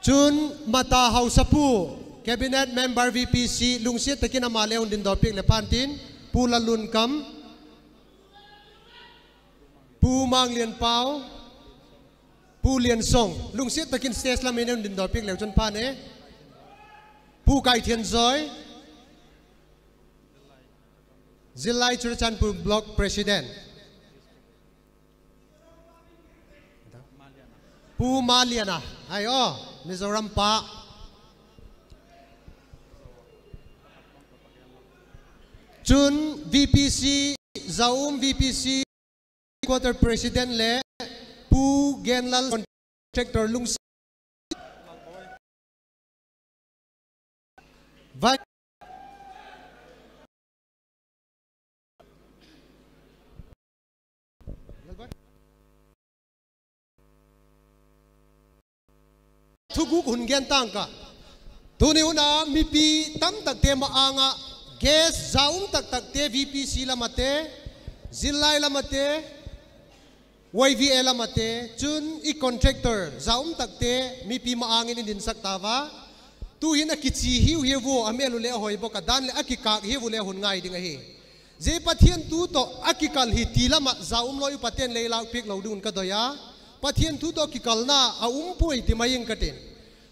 Chun Mata Hausapu, Cabinet Member VPC, lungsiat tak in ama le hung dindawk piak leh phan tin. Pu Lallunkam, Pu Manglianpau, Pu Liansong, lungsiat tak in stage lam hin hung dindawk piak leu chun phan e. Pu Kaithianzoi, Zillai Churachandpur Block President. Pu Maliana, ai aw, Mizoram pa. Chun VPC, Za um VPC Quarter President leh Pu Genlal, contractor Lungsi. Vai thuguk hun gen tang ka. Tuni hun a mipi tamtakte ma-âng ah guest za um taktakte V P C lam ate, zillai lam ate, Y V A lam ate, chun i contractor za um takte mipi ma-âng in i dinsak ta ua. Tu'hin a kichi hiu hiu ua, a mêl u leh a hoi bawk a, dan leh a kikâk hiu leh a hun ngai ding ahi. Zia Pathian thu tawh a kikal hi ti lam ah za um lawi upate'n lei lâk piak lo ding un ka doi a. Pathian thu tawh kikalna a um puai ti mai ing ka tin.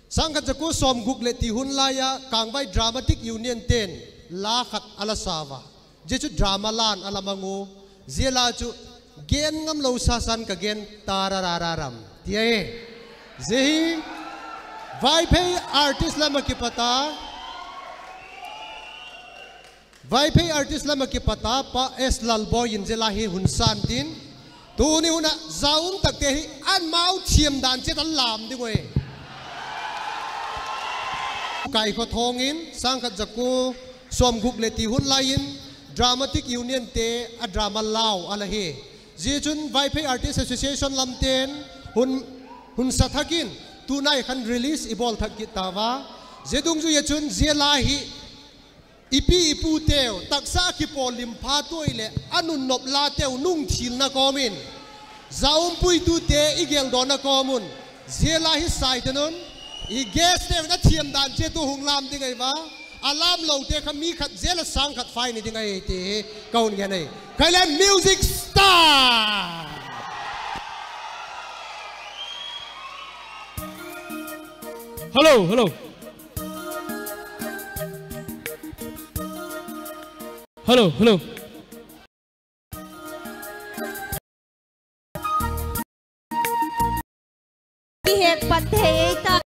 Sâng khat za kua sawmguk leh ti hun lai a Kângvai Dramatic Union te'n la khat a la sa ua. Zia chu drama la'n a la mang u. Zia la chu Gen Ngamlo Sasan Ka Gen Tararararam ti ahi. Zia hi Vaiphei artist lam ah kipat a, Vaiphei artist lam ah kipat a Pa S Lalboi in zia la hi hun sa intin, tuni hun ah za um takte hi amau thiam dan chiat a lam ding uhi. Kaikhothawng in sâng khat za kua sawmguk leh ti hun lai in Dramatic Unionte a drama lau a la hi. Zia chun Vaiphei Artist Association lamte'n hun, hun sa thak in tunai khan release i bawl thak kit ta ua. Zia dungzui ah chun zia la hi i pi i puteu taksa kipawl lim pha tuai leh a nunnop lateu nung thilna kawm in, za um puitute i geldawna kawm un, zia la hi sa intin un, i guestteu in a thiam dan chiat u hung lam ding ahi ua. A lamlote kha mi khat zia la sâng khat fine ding ahi ti hi ka hun gen ahi. Khaile music star. Hello, hello. Hello, hello. I het pat thei ei ta.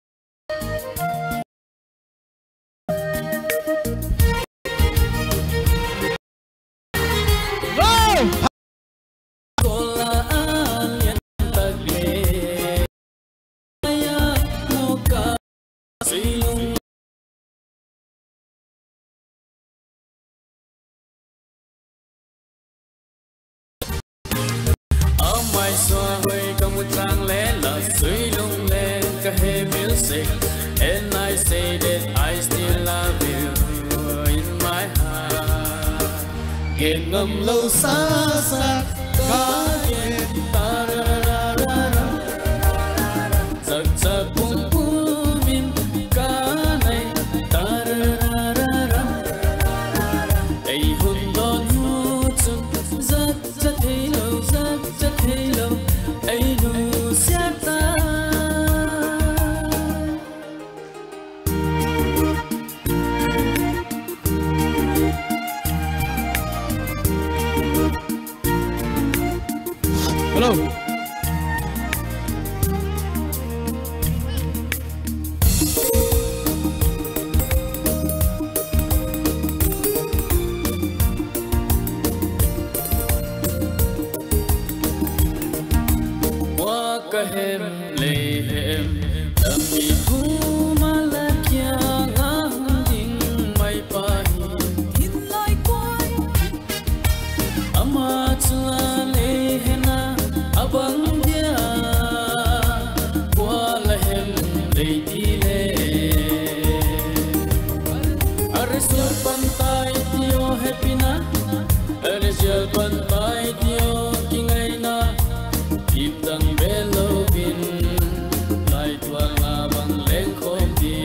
Amai sua hoi ka mu chang le la sui lung le ka he music, and I say that I still love you in my heart. Gen ngam lo sa sa ka gen ta ra ra ra ra. Zakcha pum pum in ka nai ta ra ra ra ra. Ei hun dawn hu chun zakcha theilo, zakcha theilo, ei nusia ta. Hello. Bua ka hem lei hem, la mi hu ma la kiang a hung ding mai pa hi. Ama chu a lei hen a, a bang dia, bua la hem lei ti le. A result pan tai ti aw hepina, a result pan tai ti aw kingaina, kim dang bel lo in, lai tua la bang leng khawm di.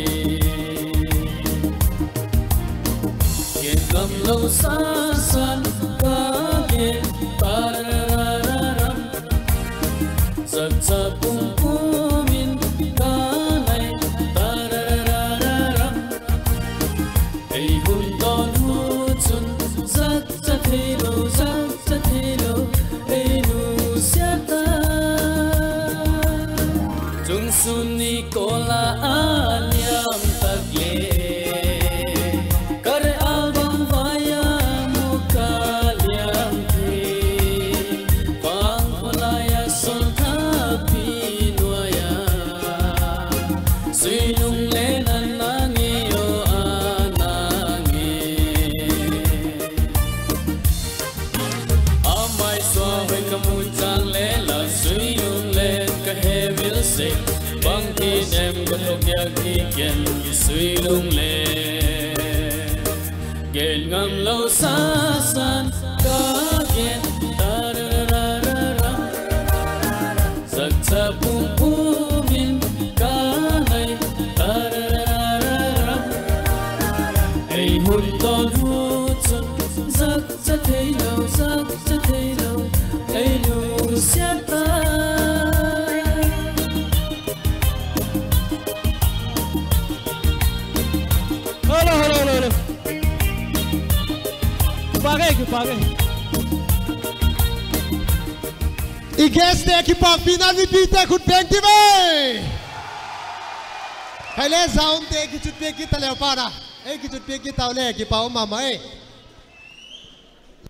Gen ngam lo sa san ka gen ta ra ra ra ram. Zakcha pum pum in ka nai ta ra ra ra ram. Ei hun dawn hu chun zakcha theilo, zakcha theilo, ei nusia ta. Chung sun ni kawla a liam tak le, ka re album vai a mu ka liam thei. Pang khaw lai a sawltha Sui lunglen a nang e aw, a nang e. Amai sua hoi ka mu chang le la, sui lunglen ka he vil sek. Bangtin em ka thuak diak hi ken, sui lunglen. Gen ngam lo sa san ka gen, ta ra ra ra ra ra. Sakcha pum pum in ka nai, ta ra ra ra ra ra. Ei hun dawn hu chun, sakcha thei lo, sakcha thei lo, ei nusia ta. Hello, hello, hello, hello. Kipak e, kipak e. I guestte kipakpina mipite khut beng ti ve. Hai le, zaumte kichutpiak kit ta leu pa na. Ei kichutpiak kit tau le kipak um ma ma e.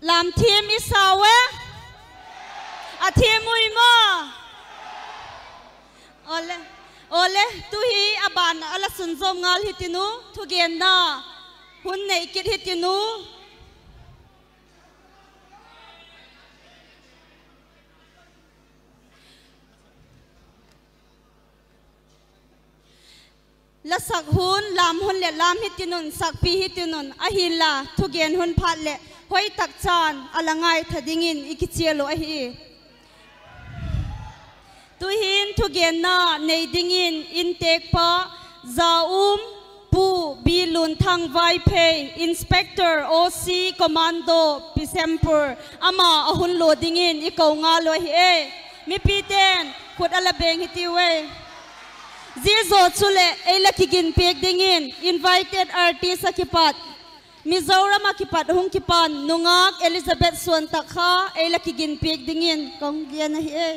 Lam thiam i sau e. A thiam ui maw? Awle, awle, tu hi a ban a la sunzawm ngal hitiu, thugenna hun nei kit hitiu. La sak hun, lam hun leh lam hitiu, sakpi hitiu, ahinla thugen hun phat leh hoi tak chan a la ngaitha dingin i kichial uh ahi. Tu'hin thugenna nei dingin intêkpa, Zaum Pu Bilunthang Vaiphei, Inspector, O C Commando, Bishnupur, ama a hun lua dingin i ko ngal uh ahi e. Mipite'n khut a la beng hitiu e. Zia zaw chuleh ei la kiginpiak dingin invited artist ah kipat, Mizoram ah kipat hung kipan nungak Elizabeth Suantak kha ei la kiginpiak dingin ka hung gen ahi e.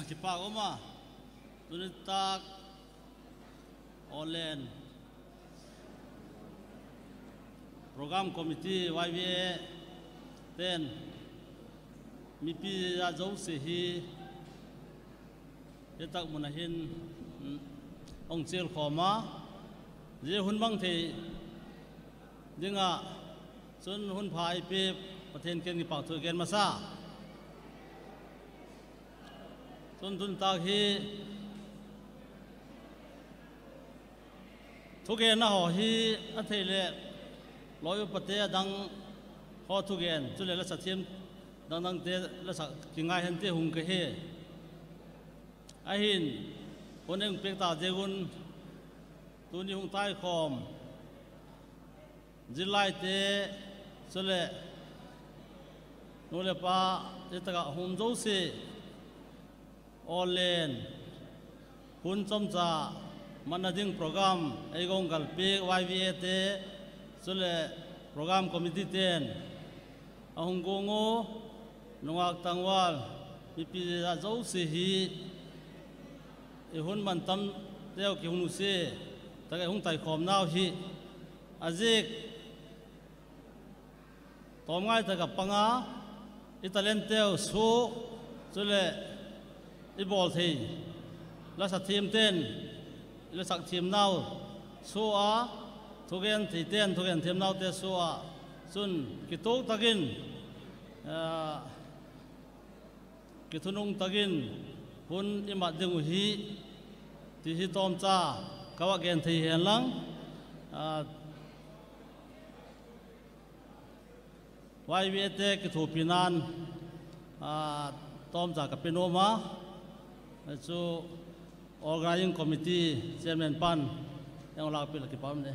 Kipak um a, tuni tâk Awllen Program Committee, Y V A te'n mipi a zosia hi hi tak mun ah hin hung chial khawm a, zia hun mang thei ding ah chun hun pha ei piak Pathian kiang in kipakthu gen masa. Chun tuni tâk hi thugenna haw hi a thei leh lawi upate a dang haw thugen chuleh la sa thiam dang dangte la sa kingai hen ti hung ka hi. Ahin hun ei piak ta ziak un tuni hung taikhawm zillaite chuleh nu leh pa, zia tak ah hung zosia, Awllen hun chomcha manna ding program ei hung galpiak Y V A te chuleh program committee te'n a hung guang u, nungak tangval mipi a zosia hi i hun man tamteu kihung nusia tak ah hung taikhawmnau hi a ziak tawm ngai tak ah pang a, i talentteu sua, chuleh i bawl thei la sa thiamte'n la sak thiamnau sua a, thugen theite'n thugen thiamnaute sua a, chun kituak tak in kithunung tak in hun i mat ding uh hi ti hi tawmcha ka va gen thei hen lang, Y V A te kithuapina'n tawmcha ka pe nuam a, chu Organising Committee Chairman pa'n ei lâkpiak leh kipak um e.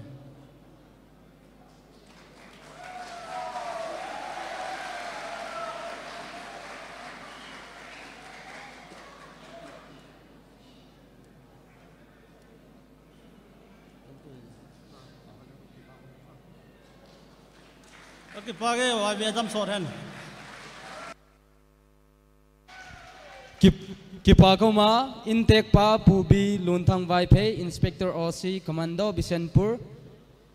Ka kipâk e, Y B A dam sawt hen. Kip-, kipâk um a, intêkpa Pu B. Lunthang Vaiphei, Inspector O C, Commando, Bishnupur,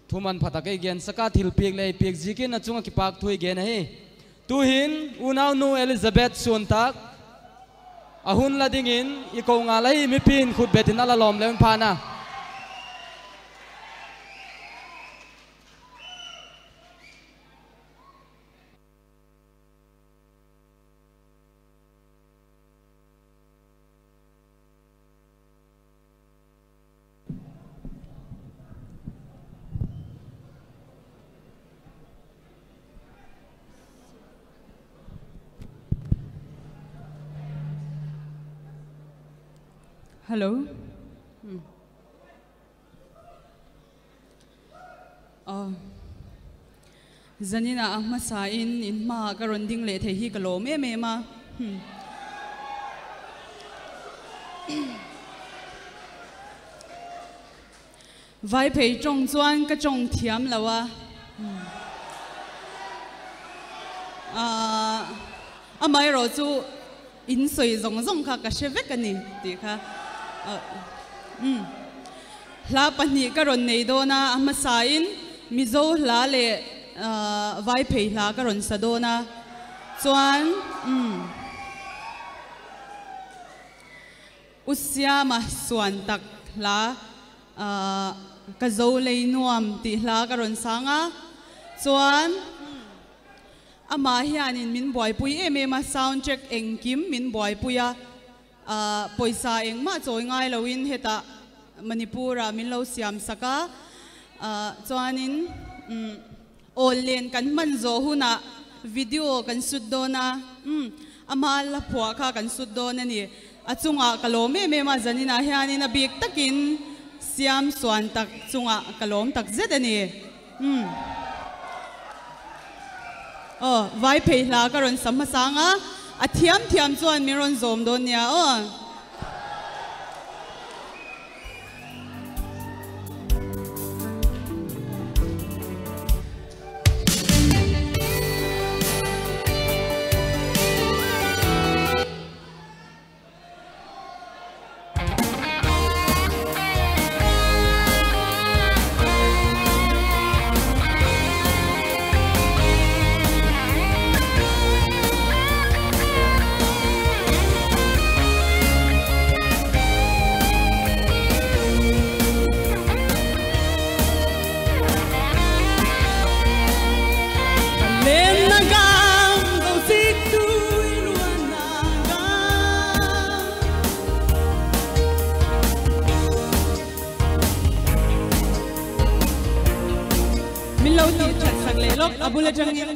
thu manpha tak ei gensak a, thilpiak lei piak ziakin a chung ah kipâk thu ei gen ahi. Tu'hin unaunu Elizabeth Suantak a hun la dingin i ko ngal ahi, mipi'n khutbet in a la lawm leu in phan a. Hello. Zanin a hmasa in in ma ka run ding leh thei hi ka lawm em em a. Vaiphei ṭawng chuan ka ṭawng thiam lo a. Amaherawhchu in sawi zawng zawng kha ka hre vek a ni tih kha. Hla pahnih ka rawn nei dawn a, a hmasa in Mizo hla leh Vaiphei hla ka rawn sa dawn a. Chuan, U Siama suan tak hla, Ka Zo Lei Nuam tih hla ka rawn sa a. Chuan, ama hianin min buaipui em em a, sound check engkim min buaipui a, pawisa engmah chawi ngai loin hetah Manipur ah min lo siamsak a, chuanin, awl len kan hman zawh hun ah video kan shoot dawn a, ama la phuah kha kan shoot dawn a ni. A chungah ka lawm em em a, zanin ah hianin a bik takin Siam suan tak chungah ka lawm tak zet a ni. Aw, Vaiphei hla ka rawn sa hmasa a, a thiam thiam chuan min rawn zawm dawn nia aw. Min lo ti chat sak leh lawk a bul aṭangin.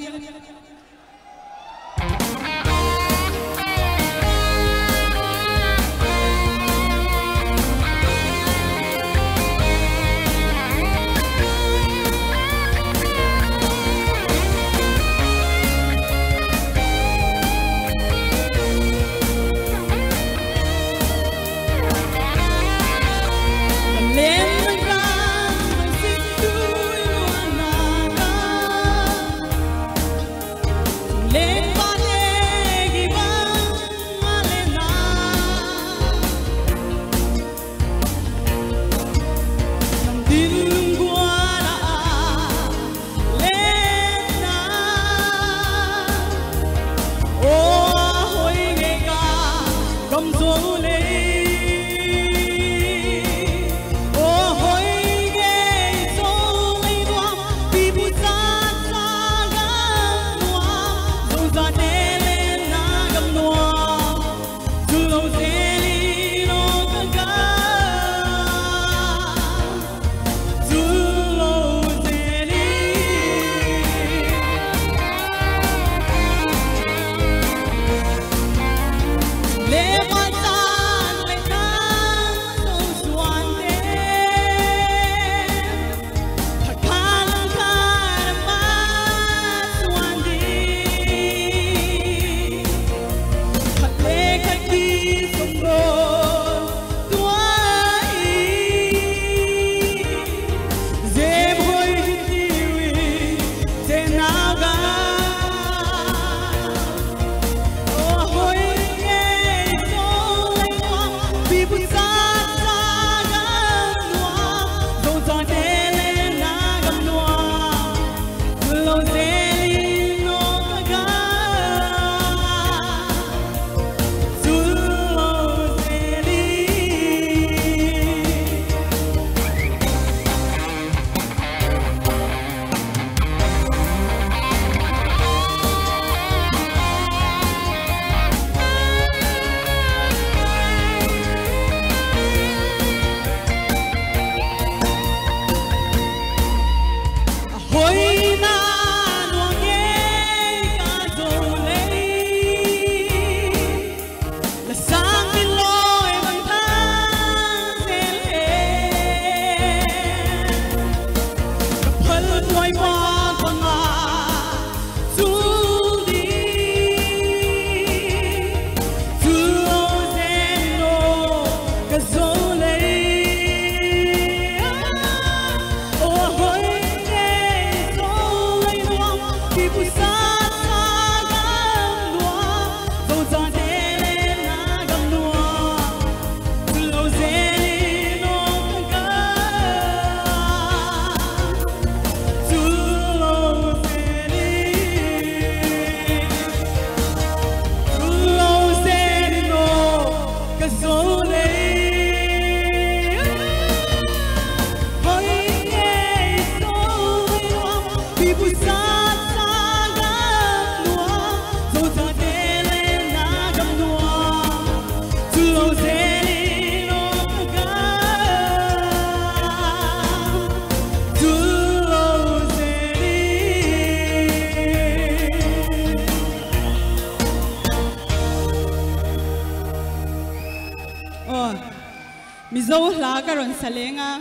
Zo hla ka rawn sa leng a.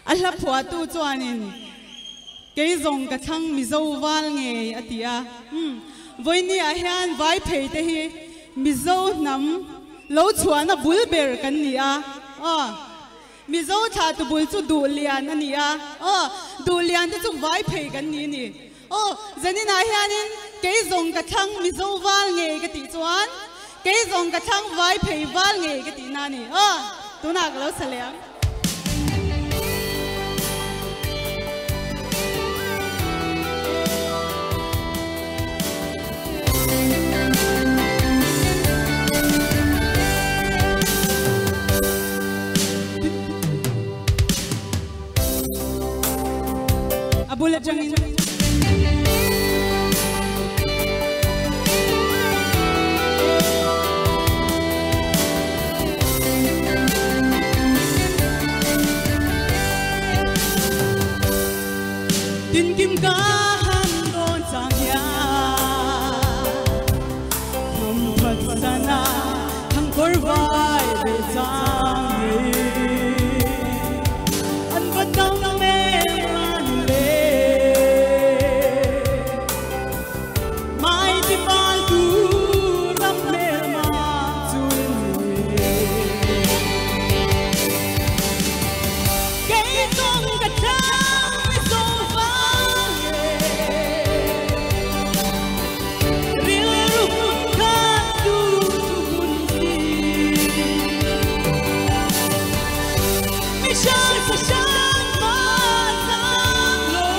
A hla phuahtu chuan in, kei zawng ka thlang Mizo val ngei a ti a. Vawinia hian Vaiphei te hi Mizo hnam lo chhuahna bul ber kan ni a. Aw, Mizo thla tu bul chu Duhlian a ni a. Aw, Duhlian te chu Vaiphei kan ni ni. Aw, zaninah hianin kei zawng ka thlang Mizo val ngei ka tih chuan, kei zawng ka thlang Vaiphei val ngei ka tihna ni. Aw, tunah ka lo sa leng. A bul aṭangin tin kim ka han dawn chang hian, kum khat sana thangkawr vai ve chang ngei, an va tam em a ni le, mai ti pal tu ram hmel ma chu ni. Kei zawng ka thlang Mizo val ngei, rilru hun khat tu hun si, mi hrang sa hrang ma zang lo,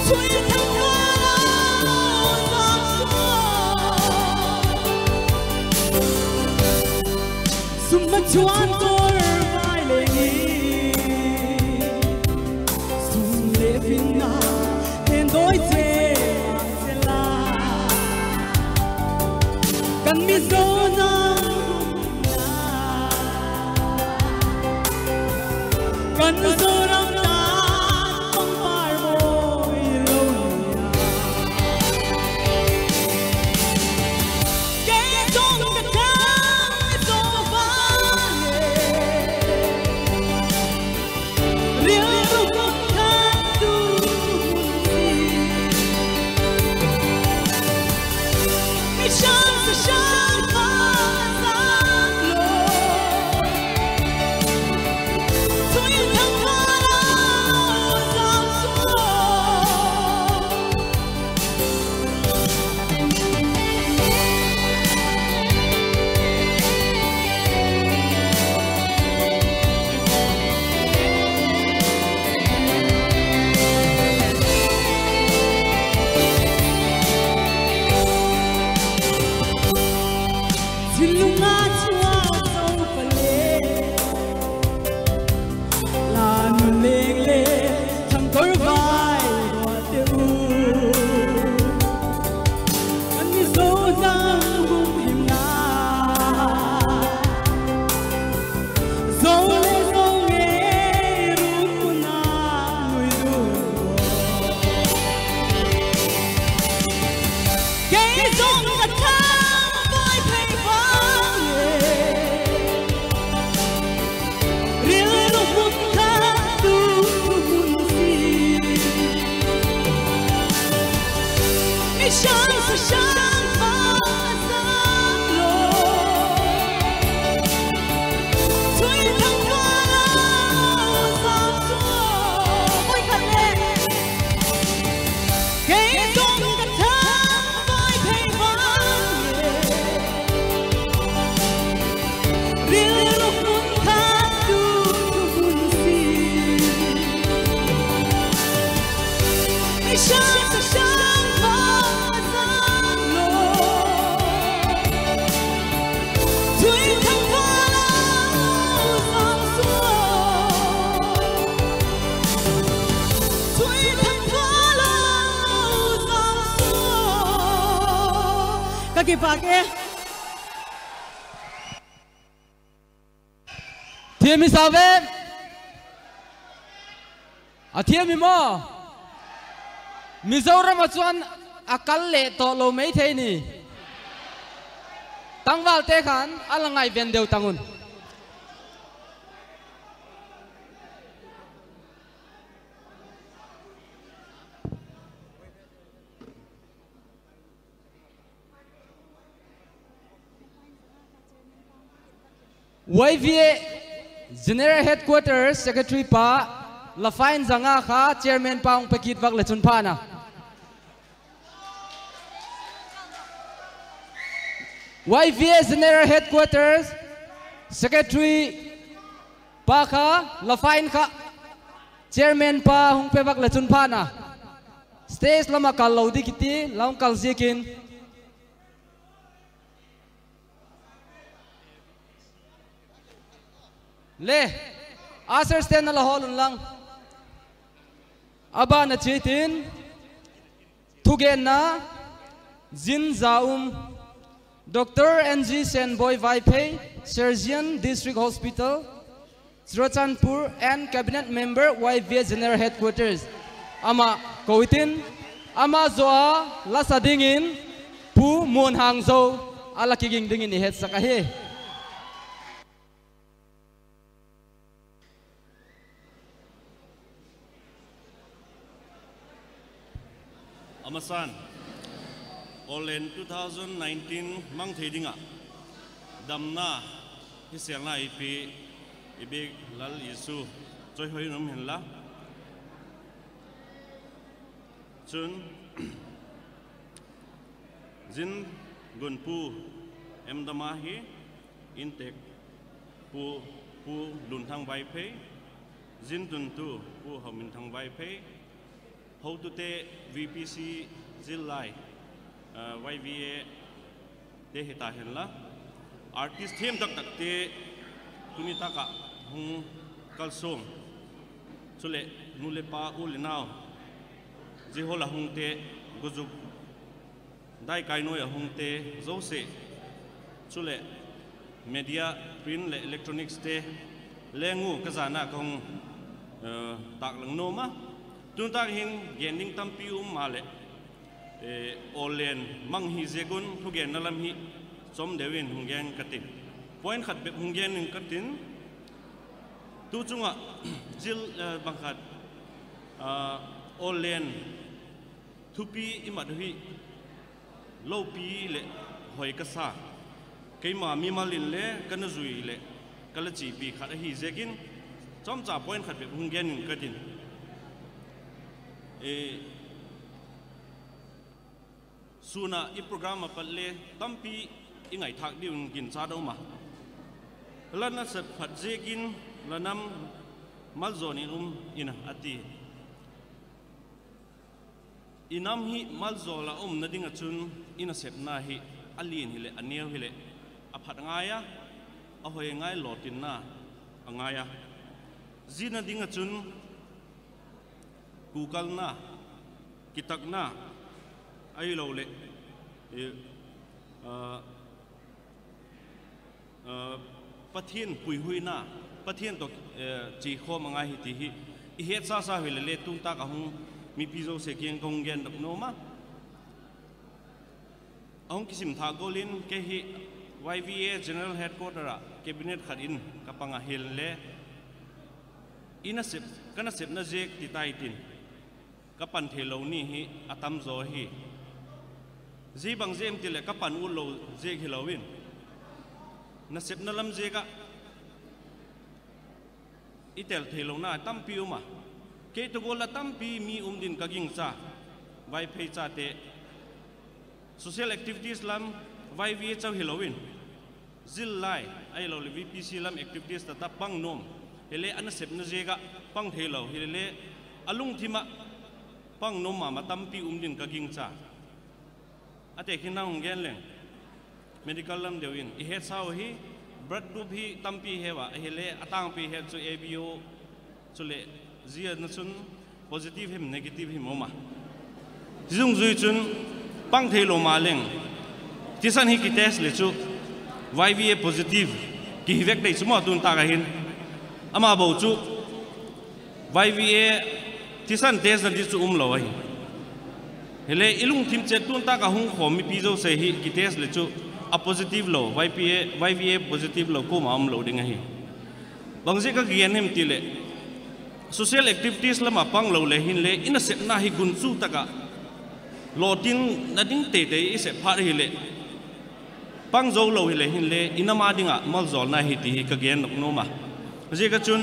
chhui thang kha lo zang suak. Sum ma chuan kawr vai leng hi, sum leh finna nen dawi che se la, kan Mizo na kan Zoram tan pangpar mawi lo nia. Kei zawng ka thlang Mizo val ngei, rilru hun khat tu hun si, mi hrang sa hrang ma zang lo, chhui thang kha lo zang suak. Thinlunga chuan Zopa le la nu leng le thangkawr vai ruate u, kan Mizo dang hum himna, Zo le Zo ngei run puna nui du. Kei zawng ka thlang Vaiphei val ngei, rilru hun khat tu hun si, mi hrang sa hrang ma zang lo, chhui thang kha lo zang suak. Kei zawng ka thlang Vaiphei val ngei, rilru hun khat tu hun si, mi hrang sa hrang ma zang lo, chhui thang kha lo zang suak, chhui thang kha lo zang suak. Ka kipak e. Thiam i sa ve. A thiam i maw? Mizoram ah chuan a kal leh tawh lo mai thei ni. Tangvalte khan a la ngai ven deu tang un. Y V A General Headquarters Secretary pa, la fine za nga kha Chairman pa hung pe kit vak le chun pha'n a. Y V A General Headquarters Secretary pa kha, la fine kha Chairman pa hung pe vak le chun pha'n a. Stage lam ah kal lo di kiti, la hung kal ziakin. Le, usherste'n a la hawl unlang. A ban ah chiatin, thugenna, zin za um, Doctor N G Senboi Vaiphei, Surgeon, District Hospital, Churachandpur and Cabinet Member, Y V A General Headquarters, ama ko hitin, ama zaw a la sa dingin Pu Muanhangzo a la kiging dingin i hetsak ahi. A masa'n, Awllen two thousand nineteen mang thei ding ah damna, hisêlna ei pia i biak Lal Jesu chawihoi in um hen la. Chun, zin gunpu M. Dama hi, intek pu, Pu Lunthang Vaiphei, zin tuntu Pu Hauminthang Vaiphei, hotute V P C, Zillai, Y V A te hita hen la, artist thiam tak takte tuni tak ah hung kalsuan, chuleh nu le pa, u le nau, zia hawl a hungte, guzuk daikai nuai a hungte zosia, chuleh media, print leh electronics te, leng u ka zan a ka hung tâklang nuam a. Tun tak hin gen ding tampi um maleh, Awllen mang hi ziak un thugenna lam hi chawm deu in hung gen ka tin, point khat bep hung gen in ka tin. Tu chung ah, zil, bang khat, Awllen thupi i mat uh hi lopi leh hoi ka sa, keima mimal in le ka na zui leh ka la chipi khat ahi ziakin, chawmcha point khat bep hung gen in ka tin. Sûn ah i program ah pat le tampi i ngaithâk diu in ginchat a um a, la nasep phat ziakin la nam malzawl in um in a ti. I nam hi malzawl ah umna ding ah chun i nasepna hi a lian hileh a neu hileh a phat ngai a, a hoi ngai, lawtinna a ngai a. Zia na ding ah chun kukalna, kitakna, ahiloleh Pathian puihuina, Pathian tawh chiakhawm a ngai hi ti hi i hetsa sa hileh le, tun tak ah hung mipi zosia kiang ka hung gendok nuam a. A hung kisim thâk gual in kei hi Y V A General Headquarter ah cabinet khat in ka pang a, hilele ka nasepna ziak ti tai tin, ka pan theilo ni hi a tam zaw hi. Zia bang ziak em ti leh ka pan ut lo ziak hilo in, nasepna lam ziak ah i tel theilona tampi um a. Kei tawh gual la tampi mi um din ka gingcha, Vaiphei chate, social activities lam, Y V A chau hilo in, zillai ahiloleh V P C lam activities tata pang nuam, hile a nasepna ziak ah pang theilo hile, a lungthim ah pang nuam ma ma tampi um din ka gingcha. A tekhin nang hung gen leng, medical lam deu in i hetsau hi, blood group hi tampi heu a, ahile a tângpi het chu A B O, chuleh zia na chun positive him negative him um a. Zia dungzui chun pang theilo ma leng, thisan hi kitest le chu Y V A positive kihi vek dei chu maw, tun tak ah hin. Ama bo chu Y V A thisan test na di chu umlo ahi. Hile i lungthim chiat tun tak ah hung khawm mipi zosia hi kitest le chu a positive lo, Y P A, Y V A positive lo kuama um lo ding ahi. Bangziak a ka gen hem ti leh, social activities lam ah pang lo le hinle, i nasepna hi gunchu tak ah lawtinna ding teitei i sep phat ahileh, pang zo lo hile hinle, i nam a ding ah maljawlna hi ti hi ka gen nuam a. Ziak a chun,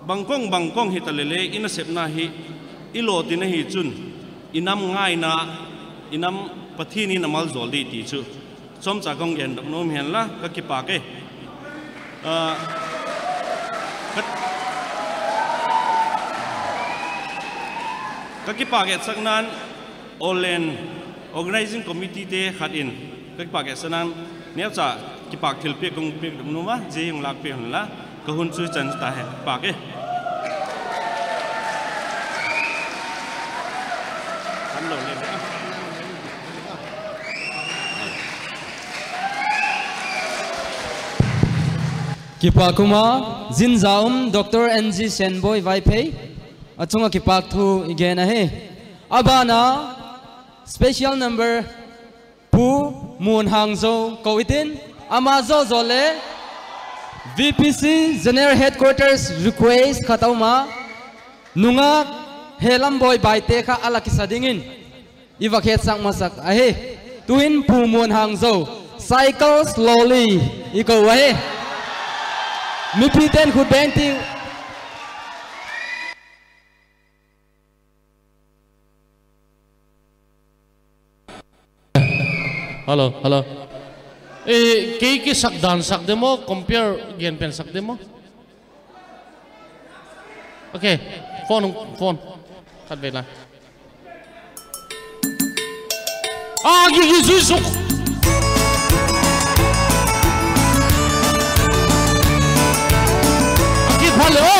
bangkong bangkong hita leh le, i nasepna hi i lawtin ahi chun, i nam ngaina, i nam Pathian in a maljawl di ti chu chawmcha ka hung gen dok nuam hen la, ka kipâk e. Ka kipâk etsakna'n, Awllen Organising Committeete khat in ka kipâk etsakna'n, neucha kipâk thilpiak ka hung piak dok nuam a, zia hung lâk piak hun la, ka hun chu chan ta hen, kipâk e. Kipâk um a, zin za um Doctor N G Senboi Vaiphei, a chung ah kipâk thu i gen ahi. A ban a special number Pu Muanhangzo ko i tin, ama zaw zaw le V P C General Headquarters request khat a um a, nungak Helamboi Baite kha a la kisa dingin i va hetsak masak ahi. Tu'hin Pu Muanhangzo, Cycles Lawli, i ko ahi. Mipite'n khut beng tiu. Hello, hello. Kei kisak dan sak de maw, compare gen pen sak de maw? Okay, phone, phone. Khatvei la. A gigi zui suk. A kipha le o.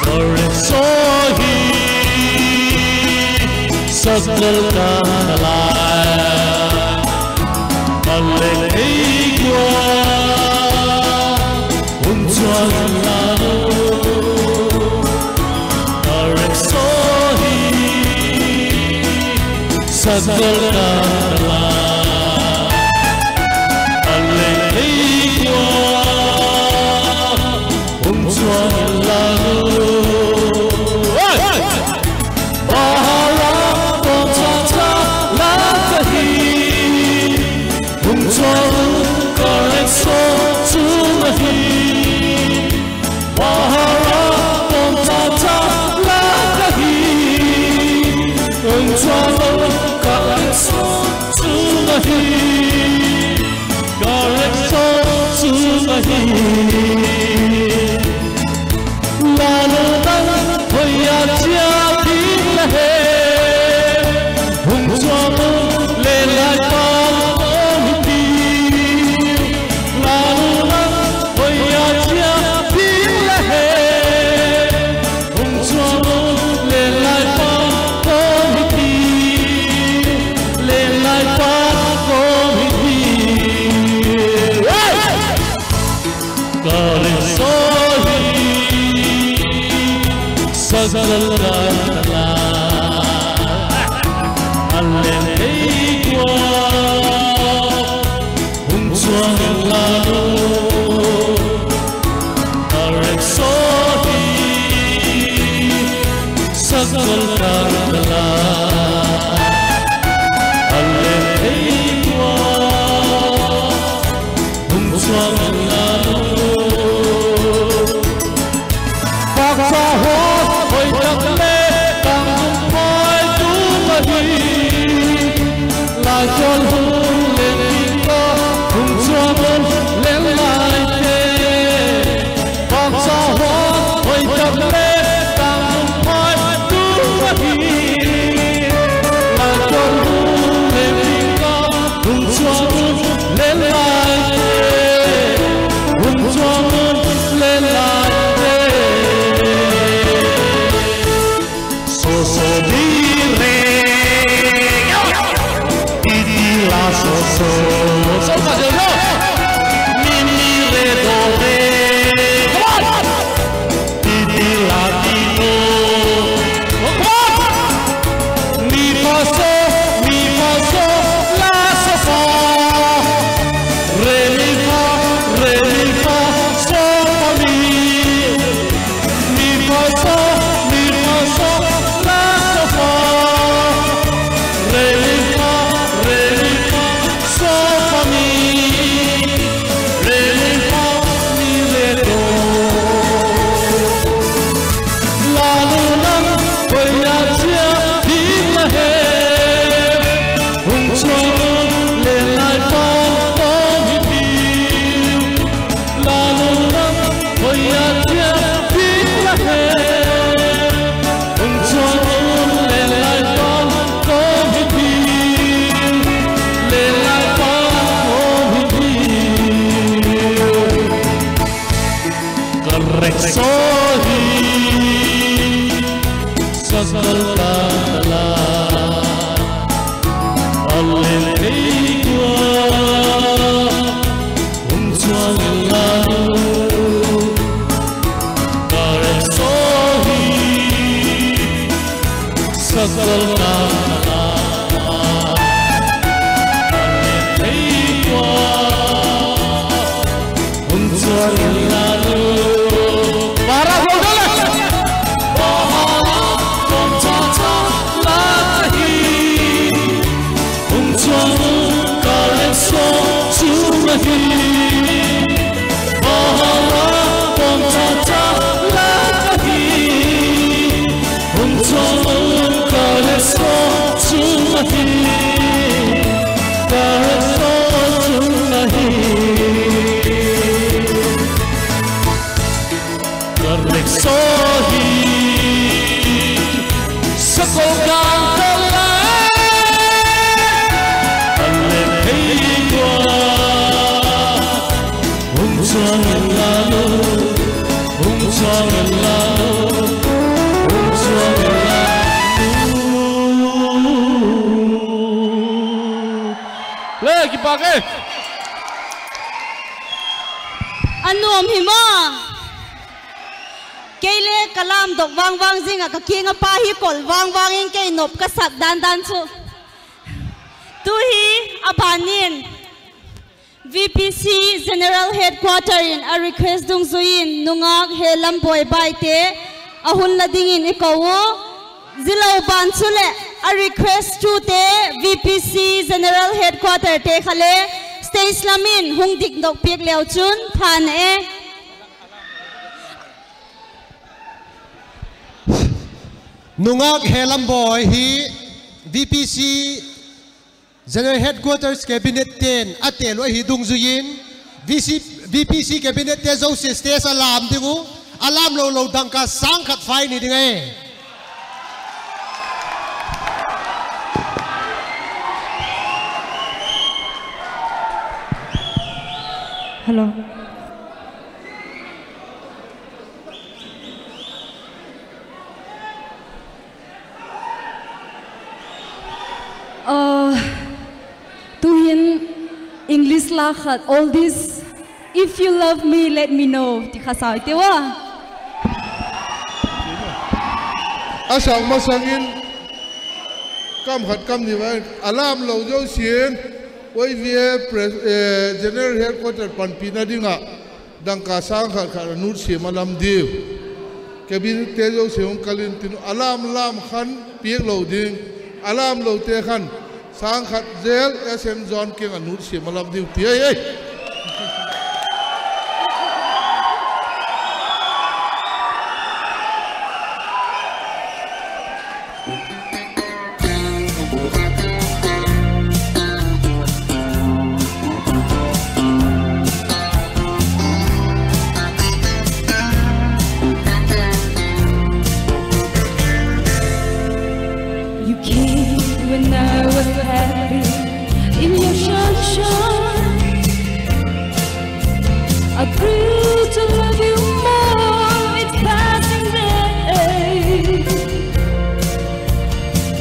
Ka rickshaw hi sakdal ka la, a leng ei kua hung chuang la lo. Ka rickshaw hi sakdal ka la, a leng ei kua hung chuang la lo. Bahara tawmcha cha la ka hi, hung chuang lo, ka rickshaw chung ahi. Bahara tawmcha cha la ka hi, hung chuang lo, ka rickshaw chung ahi. Ka rickshaw chung ahi. La lo nang hoi a chia ding la he, hung chuang lo, Lenlaipa kawm hi ti. La lo nang hoi a chia ding la he, hung chuang lo, Lenlaipa kawm hi ti. Lenlaipa kawm hi ti. Ka rickshaw hi sakdal ka la, a leng ei kua hung chuang la lo. Ka rickshaw hi sakdal ka la, a leng ei kua hung chuang la lo. Pâkcha haw hoi tak le tangdung phai tung ahi, laikhawl hung leng ding ka hung chuang lo, Lenlaite. Pâkcha haw hoi tak le tangdung phai tung ahi. Sakol kângtal ah a leng thei ua, hung chuang inla u, ka rickshaw hi. Sakol kângtal ah a leng thei ua, hung chuang inla u. Para ho dale. Pawm cha cha la hi, hung chuang u, ka rickshaw chung ahi. Pawm cha cha la hi, hung chuang u, ka rickshaw chung ahi. Ka rickshaw chung ahi. Ka rickshaw hi sakol kângtal ah a leng thei ua, hung chuang inla u, hung chuang inla u, hung chuang inla u. Le kipak e. A nuam hi maw? Kei le ka lamdok vang vang zing ah, ka kiang ah pa hi kol vang vang in kei nop ka sak dan dan chu. Tu hi a ban in VPC General Headquarter in a request dungzui in nungâk Helambawi Baite a hun la dingin i ko u. Zia lo ban chuleh a request thute VPC General Headquarterte kha le stage lam in hung dikdok piak leu chun pha na e. Nungâk Helambawi hi VPC General Headquarters Cabinet te'n a tel uh ahi dungzui in, VPC Cabinet-te zosia stage a lam ding uh, a lam lo lo dangka sâng khat fai ni ding ahi. Hello. Tu'hin English la khat, all this, if you love me, let me know, ti kha sau i tiu a. A sau masang in kam khat kam ni va a lam lo zosia'n, YVA General Headquarter panpina ding ah dangka sâng khat khat a nutsia ma lam diu. Cabinet-te zosia hung kal intin, a lam lam khan piak lo ding, a lam lote khan sâng khat zel S M John kiang a nutsia ma lam diu ti ahi. You came when I was happy in your sunshine. I grew to love you more each passing day.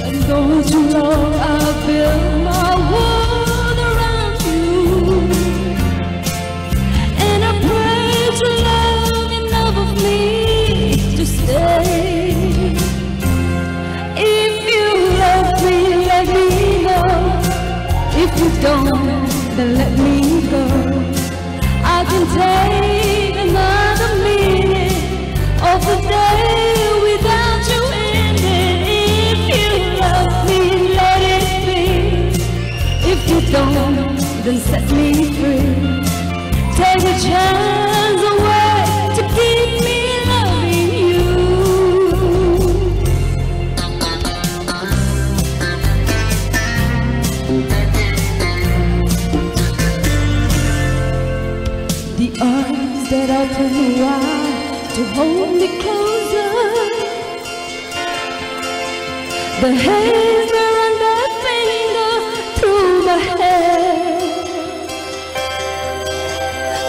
And all too long I built my world around you. And I pray to love enough of me to stay. If you love me, let me know. If you don't, then let me go. I can take another minute of the day without you in it. If you love me, let it be. If you don't, then set me free. Take a chance away to keep me loving you. The arms that open wide to hold me closer. The hands that run their fingers through my hair.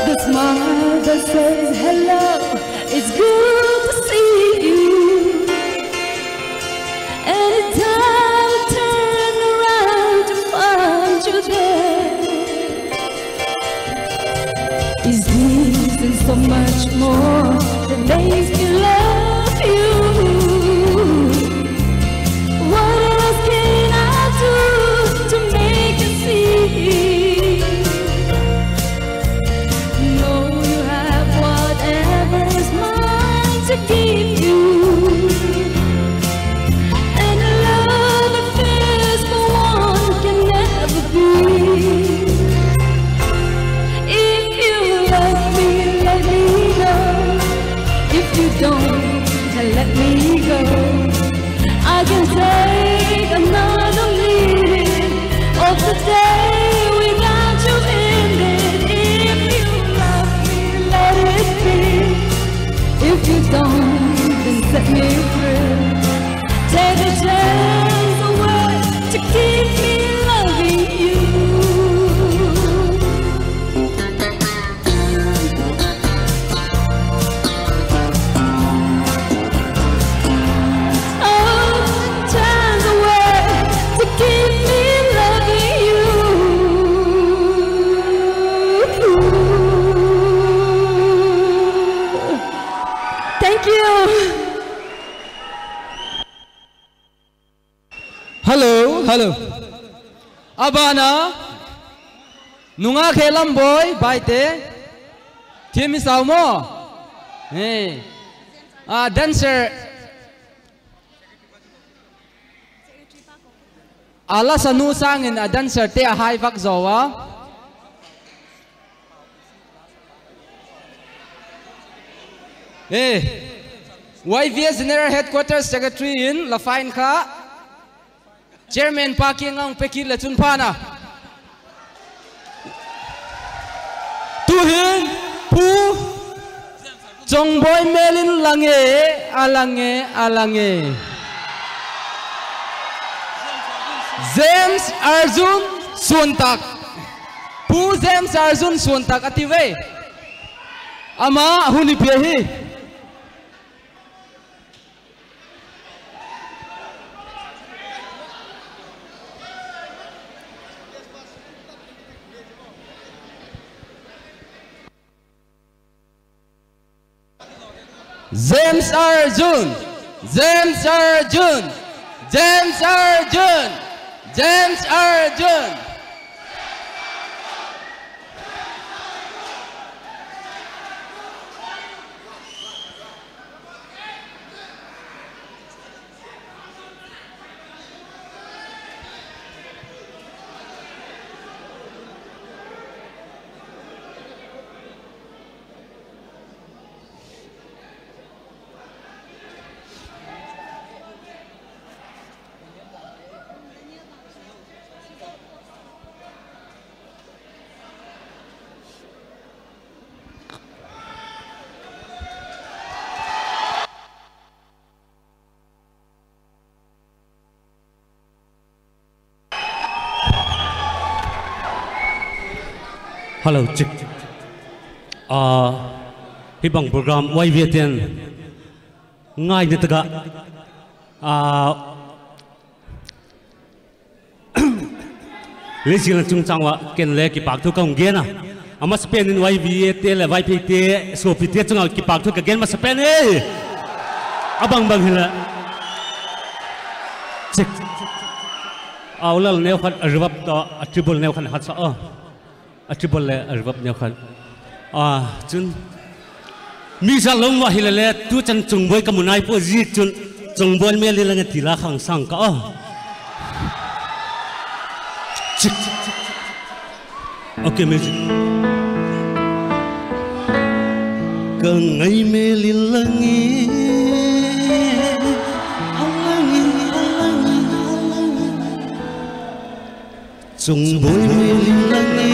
The smile that says hello, it's good to see you. So much more than days to love you. What else can I do to make you see? Know you have whatever's mine to give you. And a love that fails for one can never be. If you love me, let me know. If you don't, then let me go. I can take another minute of the day without you in it. If you love me, let it be. If you don't, then set me free. Take the chance away to keep me loving you. Oh, turn away to keep me loving you. Thank you. Hello, hello. A ban a, nungak he Lamboi Baite, thiam i sau maw? He. A dancer, a lasanu sâng in a dancerte a hai vak zaw a. E, Y V A General Headquarters Secretary in la fine kha Chairman pa kiang ah hung pe kit leh chun pha'n a. Tu'hin Pu Chongboi Mêl in la nge, a la nge, a la nge. James Arjun Suantak. Pu James Arjun Suantak a ti ve. Ama hun i pia hi. James Arjun, James Arjun, James Arjun, James Arjun. Hello, check. Hi bang program Y V A te'n ngaina tak ah, lei zinglam chungchâng ua ken le kipâkthu ka hung gen a. A masapen in Y V A te leh Vaipheite suapite chung ah kipâkthu ka gen masapen e. A bang bang hileh, check. A ulal neu khat a reverb tawh a treble neu khat hat sa a. A treble le a reverb neu khat. A, chun, mi zat lo ma hilele tu chan Chongboi ka mu nai pua ziak chun, Chongboi Mêl in la nge ti la khang sâng ka a. Check. Okay, music. Ka ngai mêl in la nge, a la nge, a la nge, a la nge. Chongboi mêl in la nge.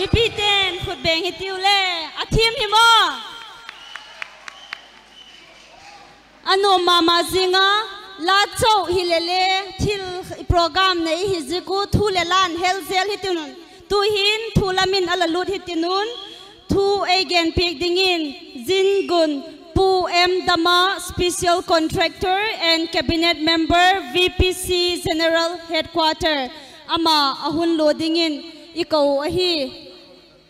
Mipite'n khut beng hitiu le, a thiam hi maw? A nuam ma ma zing a, la chau hile le, thil program nei hi ziak u thu leh la'n hel zel hitin un. Tu'hin thu lam in a la lut hitin un. Thu ei genpiak dingin, Zingun, Pu M Dama, Special Contractor and Cabinet Member, V P C General Headquarter, ama a hun lua dingin i ko ahi.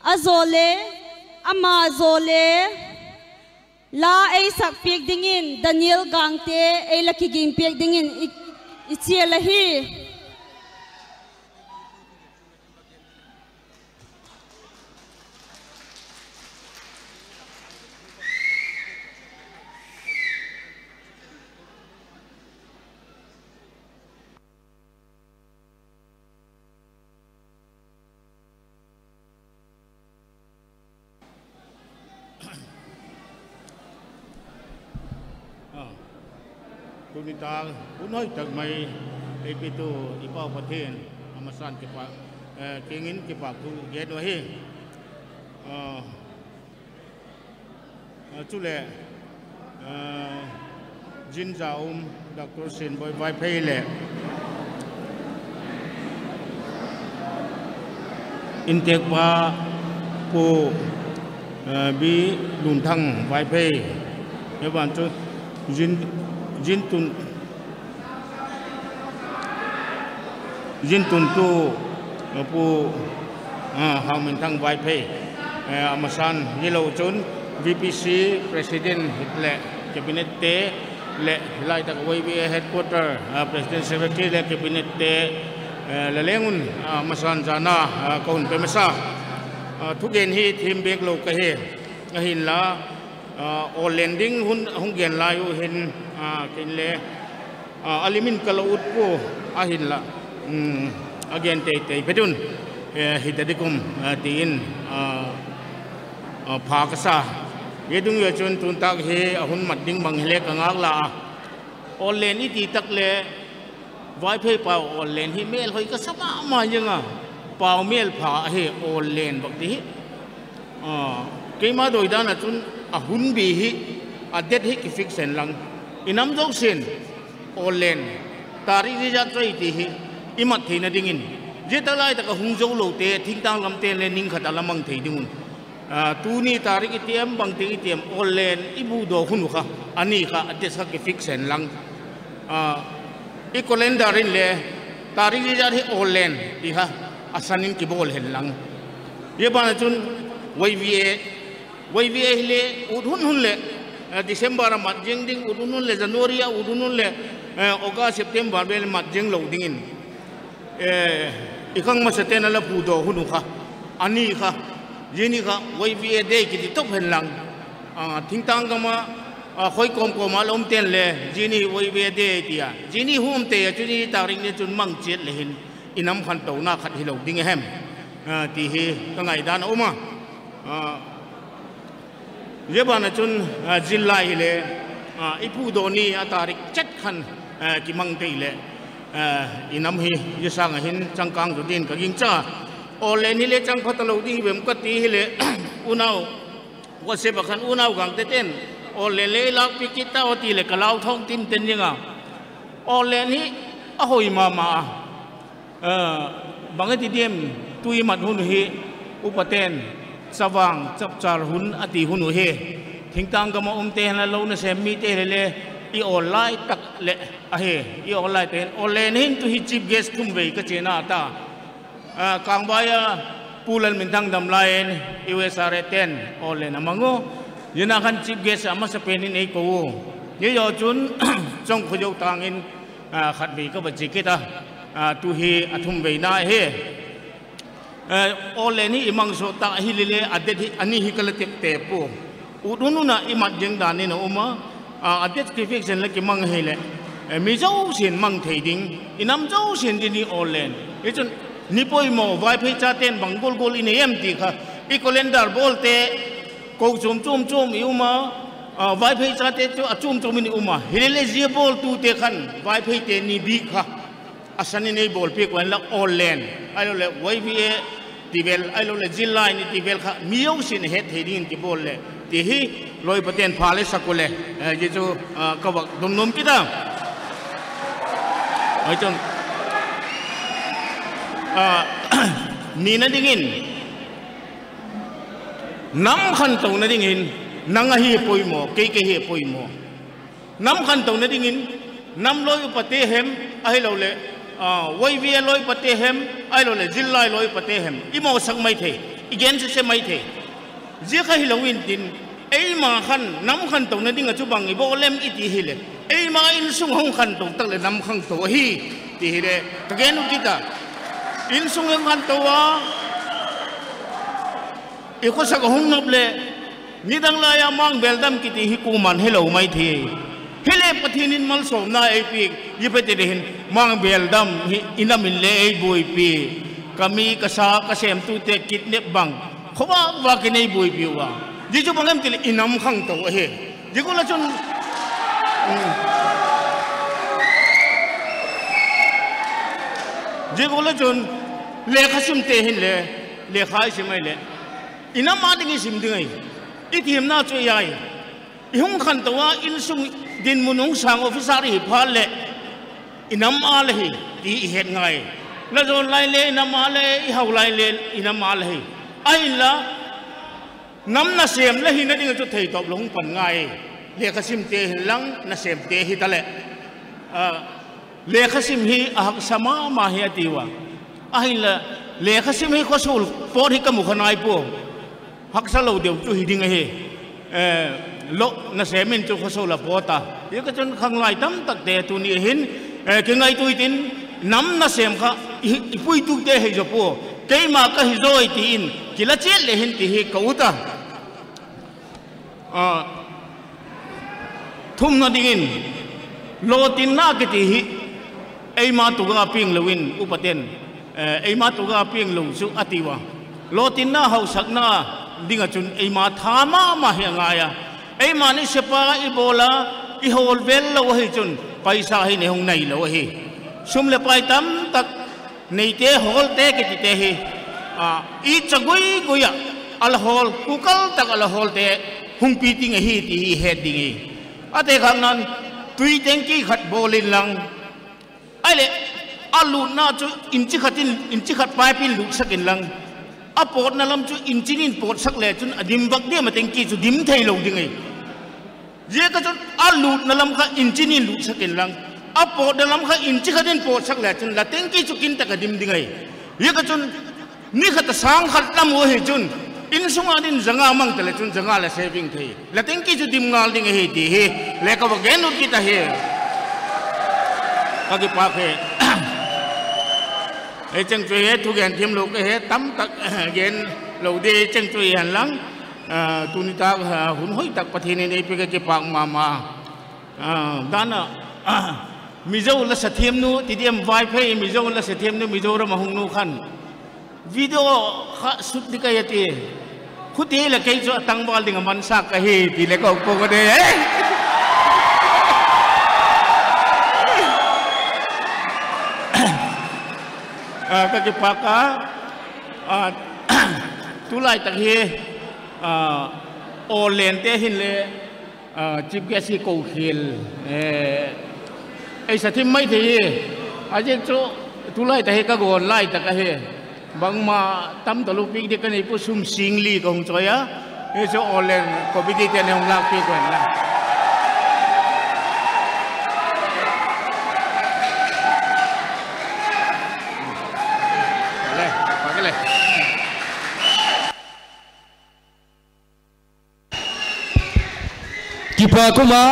A zaw le, ama zaw le, la ei sakpiak dingin Daniel Gangte ei la kigingpiak dingin i, i chial ahi. Tuni ta hun hoi tak mai ei pitu i Pau Pathian a masan kipak, kiang in kipakthu gen uh ahi. Chuleh, Zin za um Doctor Sianboi Vaiphei leh intekpa Pu B Lunthang Vaiphei, e ban chu Zin, Zintun, Zintuntu Pu Hauminthang Vaiphei, a masan hilo chun VPC President leh Cabinet te leh hilai tak YVA Headquarter, President Secretary leh Cabinet te, la leng un, masan zana ka hun pe masa. Thugen hi thiam bêk lo ka hi, ahinla, awllen ding hun hung gen lai uh hin, kei le, a lim in ka la ut pua, ahinla, a gen tei tei phet un, hita dik um, ti in, pha ka sa. Hi dung ah chun tun tâk hi a hun mat ding bang hile ka ngâk la a. Awllen i ti tak le, Vaiphei pau awllen hi mêlhoi ka sa ma ma ziang a, pau mêlpha ahi awllen bak ti hi. Keima doi dan ah chun a hunbî hi, a date hi kifix hen lang, i nam zosia'n awllen, tarik zia zat chu ahi ti hi i mat theina dingin, zia tak lai tak a hung zo lote thingtâng lamte'n le ning khat a la mang thei ding un, tuni tarik i ti em, bangti i ti em, awllen i budaw hun uh kha, a ni kha, a date kha kifix hen lang, i calendar in le tarik zia zat hi awllen ti kha a san in kibawl hen lang. Zia ban ah chun YVA, YVA hile ut hun hun leh, December a mat ziang ding, ut hun hun leh January a ut hun hun leh, August, September vel mat ziang lo dingin, i khang masate'n a la budaw hun uh kha, a ni kha, zia ni kha YVA Day kiti top hen lang, thingtâng gam ah, khoi kawm kawm ah la umte'n le zia ni YVA Day ti a, zia ni hun tei a chun i tarik ni chun mang chiat le hin, i nam khantona khat hilo ding a hem, ti hi ka ngaidan a um a. Zia ban ah chun, zillai hile, i pudaw ni a tarik chet khan kimang tei leh, i nam hi zia sâng ah hin changkâng zaw dingin ka gingcha. Awllen hile chang pha talo ding hi vem ka ti hileh, unau, WhatsApp ah khan unau Gangtete'n, awllen le ei lâkpiak kit tau a ti leh ka lau thawng tin ten ziang a. Awllen hi a hoi ma ma a, bang a ti diam, tu i mat hun uh hi, upate'n chavang chapchâr hun a ti hun uh hi, thingtâng gam ah umte hen la lo nasêm mite hile le, i awl lai tak leh ahi, i awl lai tak hin awllen hin tu hi chief guest thum vei ka chiana ta. Kângvai a Pu Lalminthang dam lai in USRA te'n awllen a mang u, zia na khan chief guest a masapen in ei ko u. Zia zaw chun Chawngkhawzo tâng in khatvei ka va chia kit a, tu hi a thum veina hi. Awllen hi i mang zaw ta hile le, a date hi a ni hi ka la tepte pua. Ut hun hun ah i mat ziang dan in a um a, a date kifix hen la kimang ahileh, mi zosia'n mang thei ding, i nam zosia'n ding ni awllen. Hi chun, ni poimaw Vaiphei chate'n bang gual gual i nei em ti kha, i calendar bawlte, kochuam chuam chuam i um a, Vaiphei chate chu a chuam chuam in i um a, hile le zia bawltute khan Vaipheite ni bik kha a san in ei bawlpiak uan la, awllen, ahilo leh YVA ti vel, ahilo leh zillai ni ti vel kha mi zosia'n het thei dingin kibawl leh ti hi, lawipate'n pha le sak u leh, zia chu ka vak dong nuam kit a. Nina dingin, nam khantona dingin, nang ahi poimaw, kei ka hi poimaw. Nam khantona dingin, nam lawi upate hem, ahilo leh, YVA lawi upate hem, ahilo leh zillai lawi upate hem, i mawsak mai thei, i gen sese mai thei. Zia kha hilo intin, eima khan nam khantona ding ah chu bang i bawl em i ti hileh, eima insung hung khanto tak leh nam khangto ahi, ti hile ka gen uh kit a. Insung hung khanto a, i khawsak a hung nop leh, nidang lai a mang bêldam kiti hi kuama'n helo mai thei. Hile Pathian in malsawmna ei piak, zia pete hin mang bêldam hi i nam in le ei buaipi, ka mi ka sa ka sêmtute kidnap bang, khawvâk vâk in ei buaipi ua. Zia chu bang em ti leh i nam khangto ahi. Zia gual ah chun, zia gual ah chun, lekha simte hin le, lekha i sim ai leh, i nam â ding i sim ding ahi. I thiamna chu i ai. I hung khanto a insung dinmun hung sâng officer i hi phat leh, i nam â le hi ti i het ngai. La zawn lai le i nam â le, i hau lai le i nam â le hi. Ahinla, nam nasêm la hina ding ah chu theitawp lo hung pan ngai. Lekha simte hin lang nasêmte hitaleh, lekha sim hi a haksa ma ma hi a ti ua. Ahinla, lekha sim hi khawsul pawt hi ka mu kha nai pua. Haksa lo deu chu hi ding ahi. lo nasêm in chu khawsol a pawt a. Hi ka chun khanglai tamtakte tuni hin kingaituai tin, nam nasêm kha i puitute hi zaw pua, keima ka hi zawi ti in kila chiat leh hin ti hi ka ut a. Thumna dingin, lawtinna kiti hi eima tuga pianglo in upate'n, eima tuga pianglo chu a tiu a. Lawtinna hausakna ding ah chun eima tha ma ma hi a ngai a. Eima ni sepa i bawl a, i hawl vel lo ahi chun paisa hin ei hung nai lo ahi. Sum leh pai tamtak neite, hawlte kitite hi, i cha gui gui ah a la hawl, kukal tak a la hawlte hung pi ding ahi ti hi het ding i. A tekakna'n, tui tengki khat bawl inlang, ahileh a lûtna chu inchi khat in, inchi khat pipe in lûtsak inlang, a pawtna lam chu inchi nin pawtsak le chun a dim vak diam a, tengki chu dim theilo ding ahi. Ziak a chun a lûtna lam kha inchi nin lûtsak inlang, a pawtna lam kha inchi khat in pawtsak le chun la tengki chu kin tak a dim ding ahi. Ziak a chun ni khat a sâng khat lam u ahi chun, insung a din zanga mang ta le chun zanga la saving thei, la tengki chu dim ngal ding ahi ti hi le ka va gen ut kit ahi. Ka kipâk hi. Ei cheng chu hi thugen thiamlo ka he, tamtak gen lo di cheng chu hi hen lang. Tuni tak hun hoi tak Pathian in ei piak a kipâk ma ma. Dan a, Mizo lasa thiamnu ti diam, Vaiphei Mizo lasa thiamnu, Mizoram a hung nu khan video kha sut ding ka hi a ti. Khuti leh kei chu a tangval ding a mansak ka hi ti le ka puang a de. Ka kipâk a, tulai tak hi Awlente hinle chief guest hi ko khial ei sa thim mai thei hi. A ziak chu tulai tak hi ka gawn lai tak ahi. Bangma tam talo piak ding ka nei pua, sum sîng li ka hung chawi a. Hi chu Awlen committee te'n hung lâkpiak u hen la. Kipâk um a,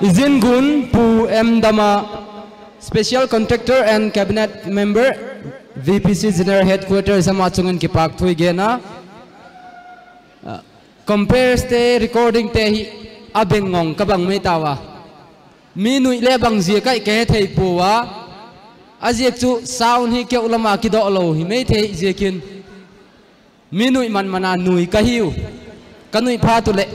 i zin gun Pu M Dama, Special Contractor and Cabinet Member, V P C General Headquarters, ama chung in kipâk thu i gen a. Compares te, recording te hi a beng ngawng ka bang mai tau a. Mi nuih le bang ziak ahi ka he thei pua a. A ziak chu sound hi keu lam a kidaw lo hi mai thei ziakin, mi nuih man man a nui ka hiu. Ka nuih phat u leh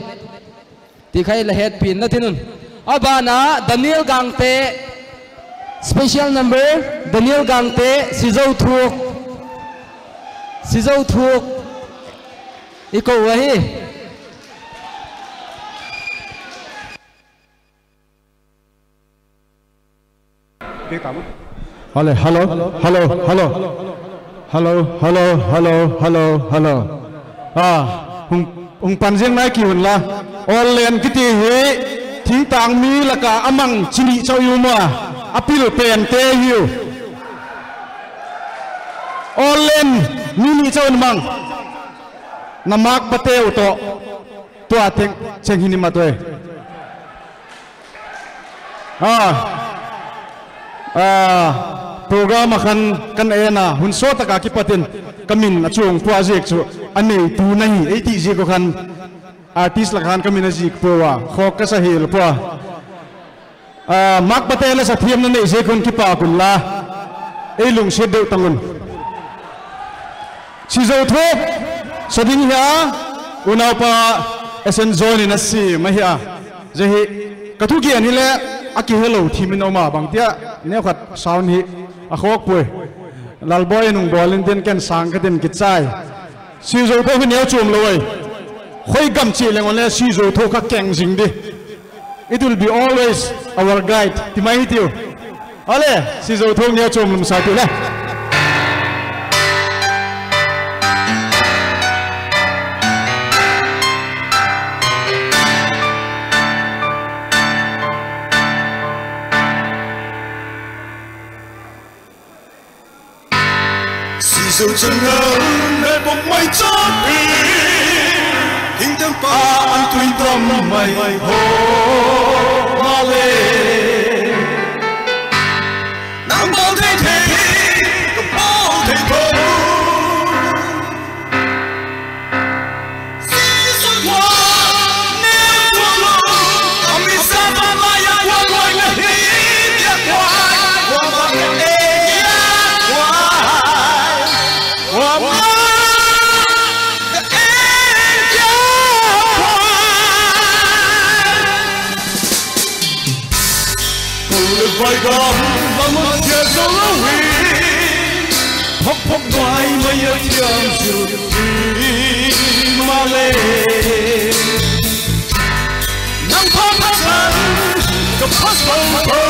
ti kha i la hetpi in la tin un. A ban a Daniel Gangte, special number, Daniel Gangte, Sizo Thuak, Sizo Thuak i ko ahi. Hello, hello, hello, hello, hello, hello, hello, hello, hello. Hung pan ziang nai ki unla. Awllen kiti hi thingtâng mi lak a a mang chi ni chau i um a, a pil pente hiu. Awllen mi ni chau in mang. Na mak pateu tawh tua teng cheng hi ni ma tuai. Program ah khan kan en a, hun sawt tak a kipat in ka min a chuang pua ziak chu a neitu na hi ei ti ziak uh khan, artist lak khan ka min a zik pua a, khawk ka sa hial pua. Mak pate la sa thiamna nei ziak un kipâk unla, ei lungsiat deu tang un. Sizo Thuak sa ding hi a, unaupa S N John in a siam ahi a. Zia hi ka thugen hileh a kihelo thim in um a, bangtia neukhat sound hi a khawk puai. Lalboi in hung bawl intin ken sâng ka tin kichai. Sizo Thuak hi neu chuam lo ai. Khoi gam chia leng unle Sizo Thuak kha keng zing di. It will be always our guide ti mai hi tiu. Ale, Sizo Thuak neu chuam lam sa tiu le. Sizo channel le pom mai cha pi, hing tem pa an Ui tam mai ho, male. Nang bawl thei thei, ka bawl thei tho. Jesu kua, neu tua lo, a mi sa ta mai a kua loi na hi, ya kua, kua ma ka e, ya kua, kua ma ka e, ya kua. Kul le vai gam lam a chia zo lo hi, phok phok vai mai a thiam zu hi male. Nang pha pha san ka pha san tho.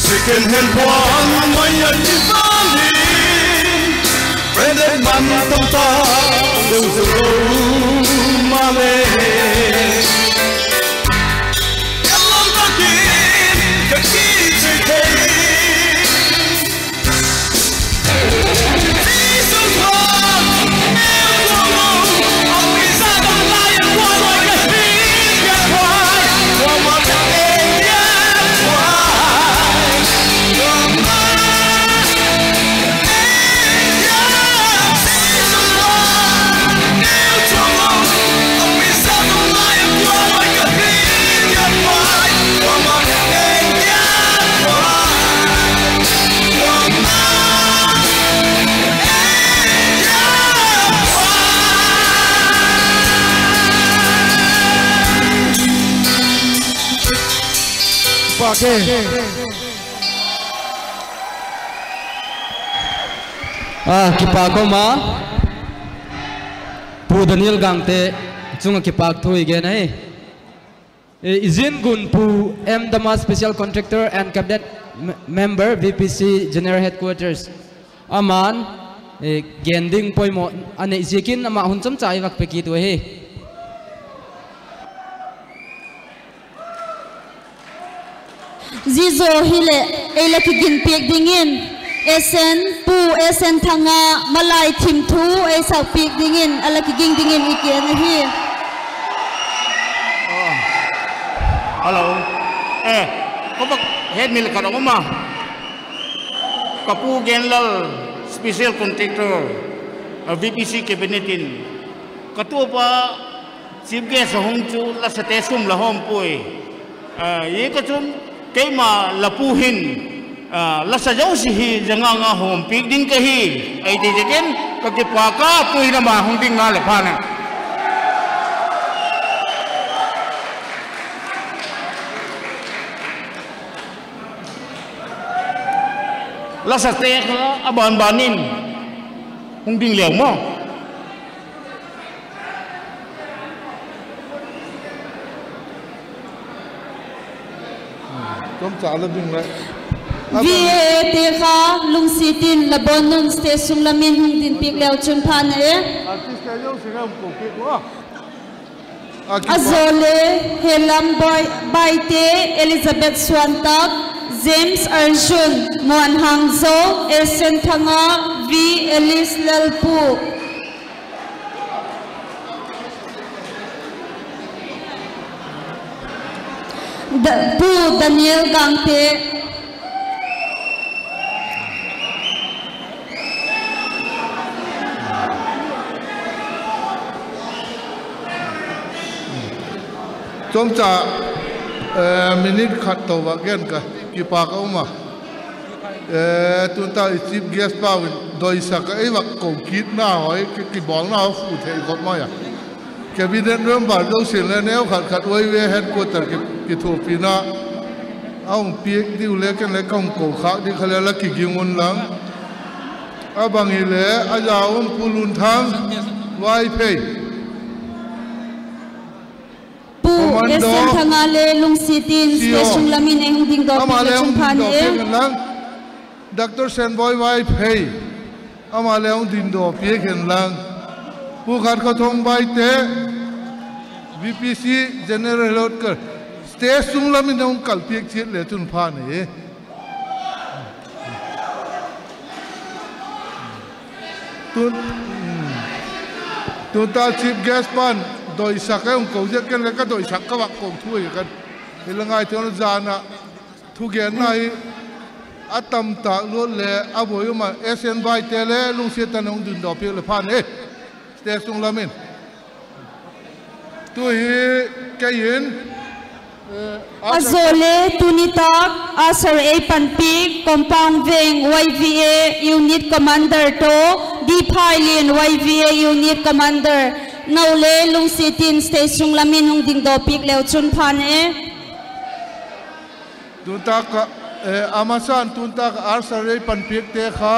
Second hand puan mai a ti vang in, branded man tam ta deu zo lo male. Ka lam takin ka kichi thei. Pake. A, kipak um a. Pu Daniel Gangte chung ah kipak thu i gen ahi. I Zin Gun Pu M Dama, Special Contractor and Cabinet Member, V P C General Headquarters. Ama'n gen ding poimaw a neih ziakin ama hun chomcha i vak pe kit u ahi. Zia zaw hileh ei la kiginpiak dingin S N, Pu S N Thanga malai thim thu ei sakpiak dingin a la kiging dingin i kiang ahi. Hello. E, ka vak hetmil khat a um a. Ka pu Genlal, Special Contractor, V P C Cabinet in ka tuapa Chief Guest a hung chu lasate sum la hawm puai. Zia ka chun keima la pu hin lasa zosia hi za nga nga hawmpiak ding ka hi, ei ti ziakin ka kipak a, tu'hin ama hung ding nga leh phan a. Lasate kha a ban ban in hung ding leu maw. VAAte kha lungsiat in la bawn un stage sung lam in hung ding piak leu chun phan e. A zaw le Helam Baite, Elizabeth Suantak, James Arjun, Muan Hangzo, S N Thanga, V Alice Lalpu, Pu Daniel Gangte. Chomcha, minute khat to va gen ka, kipak a um a. Tun ta i chief guest pau in doisak a ei vak ko kitna hoi, kibawlna hoi fu thei kop mai a. Cabinet member zosia'n le neu khat khat Y V A headquarter ki, kithuapina a hung piak diu le ken le ka hung ko khâk ding kha le la kiging un lang. A bang hile a za um Pu Lunthang Vaiphei, Pu S N Thanga le lungsiat in stage sung lam in ei hung dingdaw piak le chun phan e. Doctor Senboi Vaiphei, ama le hung dingdaw piak hen lang. Pu Khatkhothong Baite, V P C General Headquarter, stage sung lam in hung kal piak chiat le chun phan e. Tun, tun ta chief guest pa'n doisak a hung ko ziak ken le ka doisak ka vak ko thu ahi khan. Hile ngaithei un, zan a thugenna hi a tam tâk luat le a buai um a, S N Baite le lungsiat in hung dingdaw piak le phan e. Stage sung lam in. Tu hi kei in, a zaw le tuni tâk usher ei panpiak Kompang Veng Y V A Unit Commander tawh D. Phailian Y V A Unit Commander, no le lungsiat in stage sung lam in hung dingdaw piak leu chun phan e. Tun tâk ah, a masa'n tun tâk ah usher ei panpiakte kha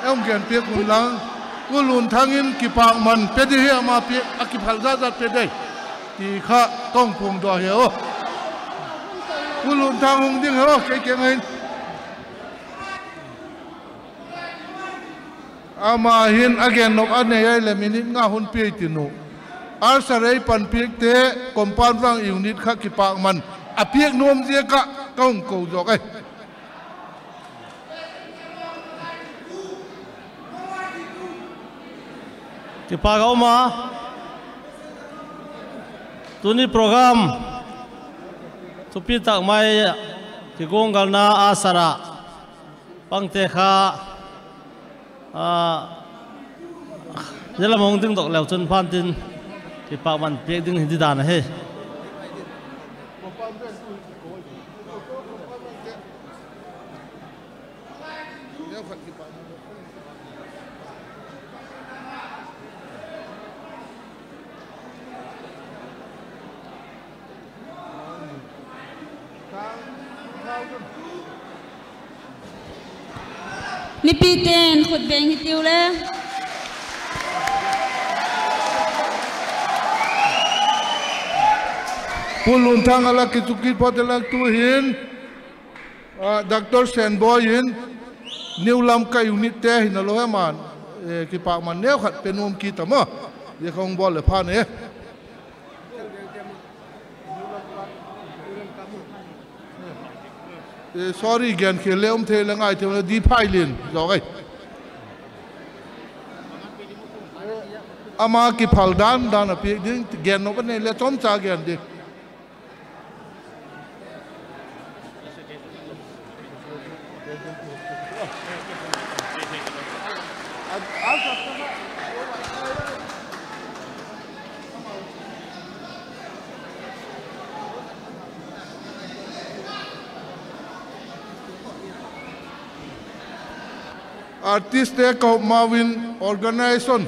hung gen piak un lang. Pu Lunthang in kipâkman pe di hi, ama piak a kiphal zat zat pe di ti kha ka hung puangdaw hi a. Pu Lunthang hung ding hi a, kei kiang ah hin. Ama hin a gennop a nei ahileh minute nga hun pia i tin uh. Usher ei panpiakte, Kompang Veng Unit kha kipâkman a piak nuam ziak ah ka hung ko zawk ahi. Kipâk a um a, tuni program thupi tak mai ah kiguanggalna usher ah pangte kha, zia lam hung dingdok leu chun phan tin, kipâkman piak ding hi di dan ahi. Mipite'n khut beng hitiu le. Pu Lunthang a la kichukit phot e la, tu'hin Doctor Senboi in New Lamka unitte hina lo hem an, kipâkman neu khat pe nuam kit a maw. Zia kha hung bawl leh phan e. Sorry, genkhial le um thei le ngai thei le di phai lin zawk ai. Ama kiphal dan dan a piak ding, gen nop a nei le chawmcha gen ding. Artistte ka hawm mau in organisation,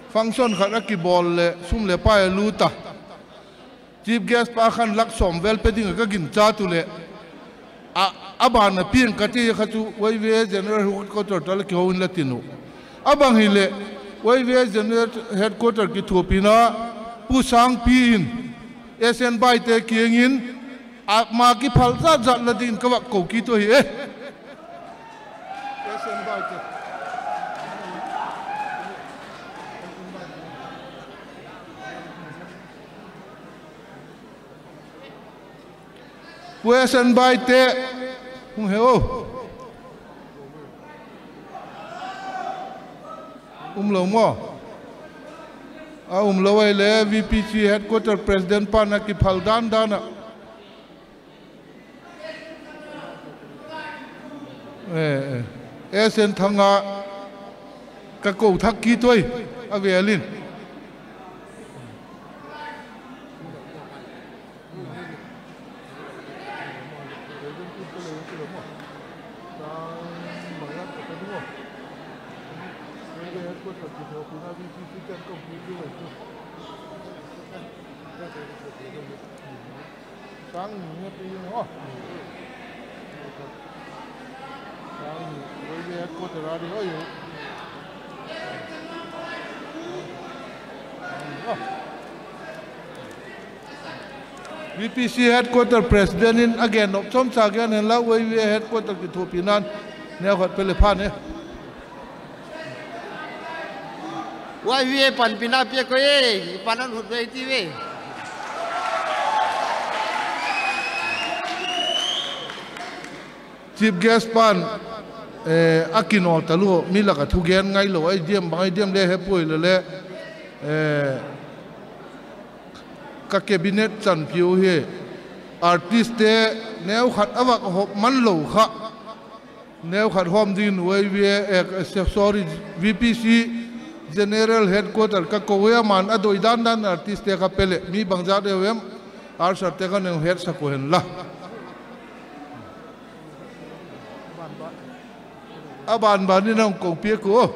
function khat a kibawl leh sum leh pai a lût a, chief guest pa khan lak sawm vel pe ding ah ka ginchât u leh, a ban a piang ka ti kha chu Y V A General Headquarter tawh la kiho in la tin uh. A bang hileh, Y V A General Headquarter kithuapina Pu Sangpi in S N Baite kiang in, ama kiphal zat zat la dingin ka vak ko kit u ahi e. Pu S N Baite, hung he o. Um lo maw? A um lo ahileh V P C Headquarter President pa'n a kiphal dan dan ah, S N Thanga ka ko thak kit ui, a vêl in. headquarter kithuapina VPC ten kong pi pi lei chu. Sang ni nge pi ding aw. Sang ni, YVA headquarter a ding aw. VPC headquarter president in a gen nop chomcha gen hen la, YVA headquarter kithuapina'n neukhat pe leh phan e. YVA panpina piak ui e, i pan an hut ve ti ve. Chief guest pan, eh, a kinawl talua, mi lak ah thugen ngailo ahi diam bang ahi diam le he puai le le, eh, ka cabinet chanpiu hi artistte neukhat a vak hawm man lo kha, neukhat hawm dingin YVA, eh, sorry, VPC General Headquarter ka ko e, ama'n a doi dan dan artistte kha pe leh mi bangzat deu em, arsarte kha neu hetsak u hen la. A ban ban in a hung ko piak u.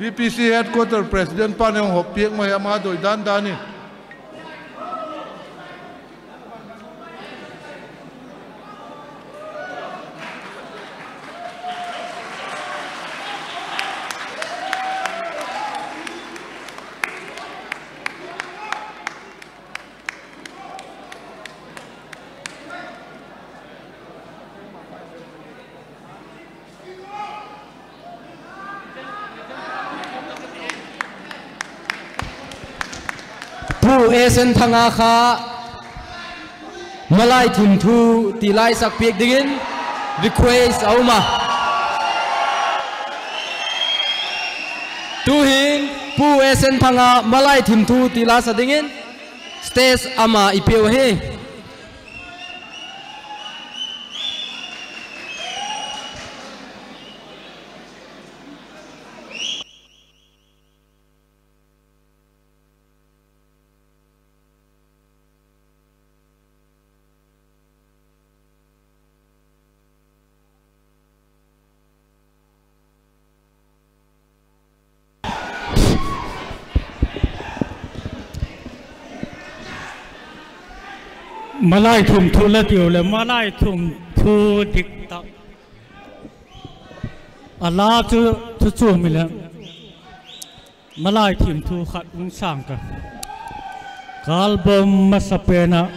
VPC Headquarter President pa'n hung hawp piak mai ama doi dan dan in. Pu S N Thanga kha malai thimthu tilaisak piak dingin request a um a. Tu'hin Pu S N Thanga malai thimthu tilasa dingin stage ama i piau ahi. Malai thimthu la tiu leh, malai thimthu dik tak a la chu, chu chu mi leh. Malai thimthu khat hung sâng ka. Ka album masa pen ah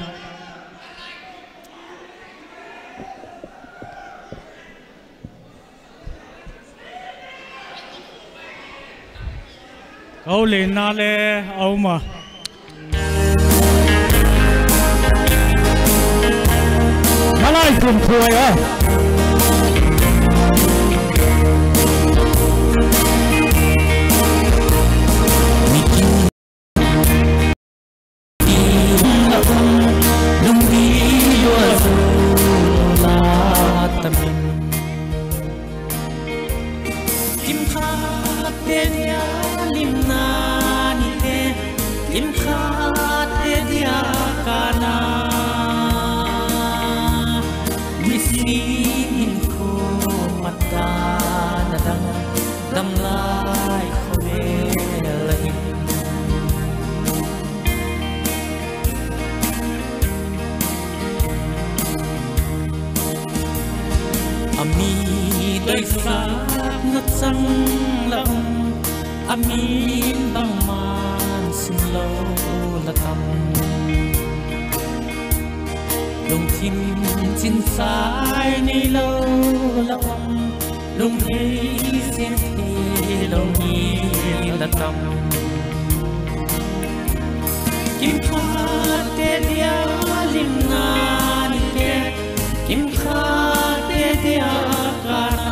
ka u lena le a um a. Malai thimthu a. Lungdi lua zu la tam in, kimkhatte dia limna nite, kimkhatte dia kana, nisin in khu mat dan a dang, dam lai khawvel ahi. A mi doisakna chang la um, a min bangma'n simlo la tam. Lungthim chinsai neilo la um, lungnei sin theilo mi la tam. Kimkhatte dia limna nite, kimkhatte dia kana,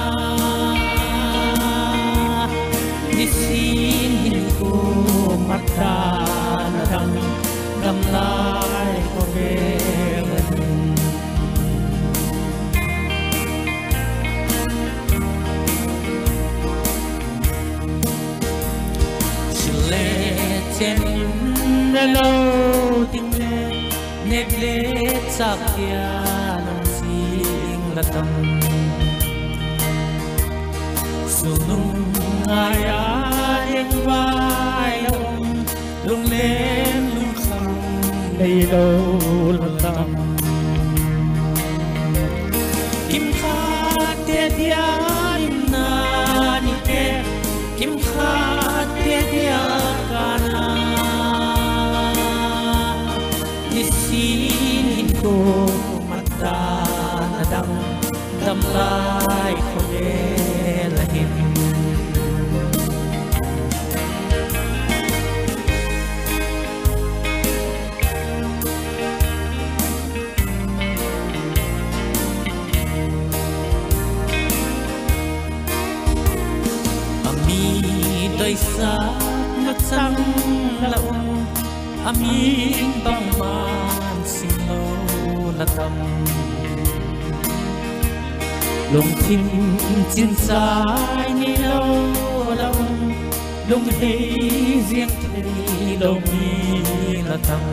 nisin tak tia nang sing la tam. Sulnung ngai a ding vai lo, lunglen lungkham nei lo la tam. Kimkhatte dia limna ni te, kimkhatte dia kana. Nisin hinkhua mat dan a dam, dam lai khawvel a hin. A mi doisakna chang la um, a mi bangma'n sim lo la tam. Lungthim chinchai nei lo la um, lunghei ziang thei lo mi la tam.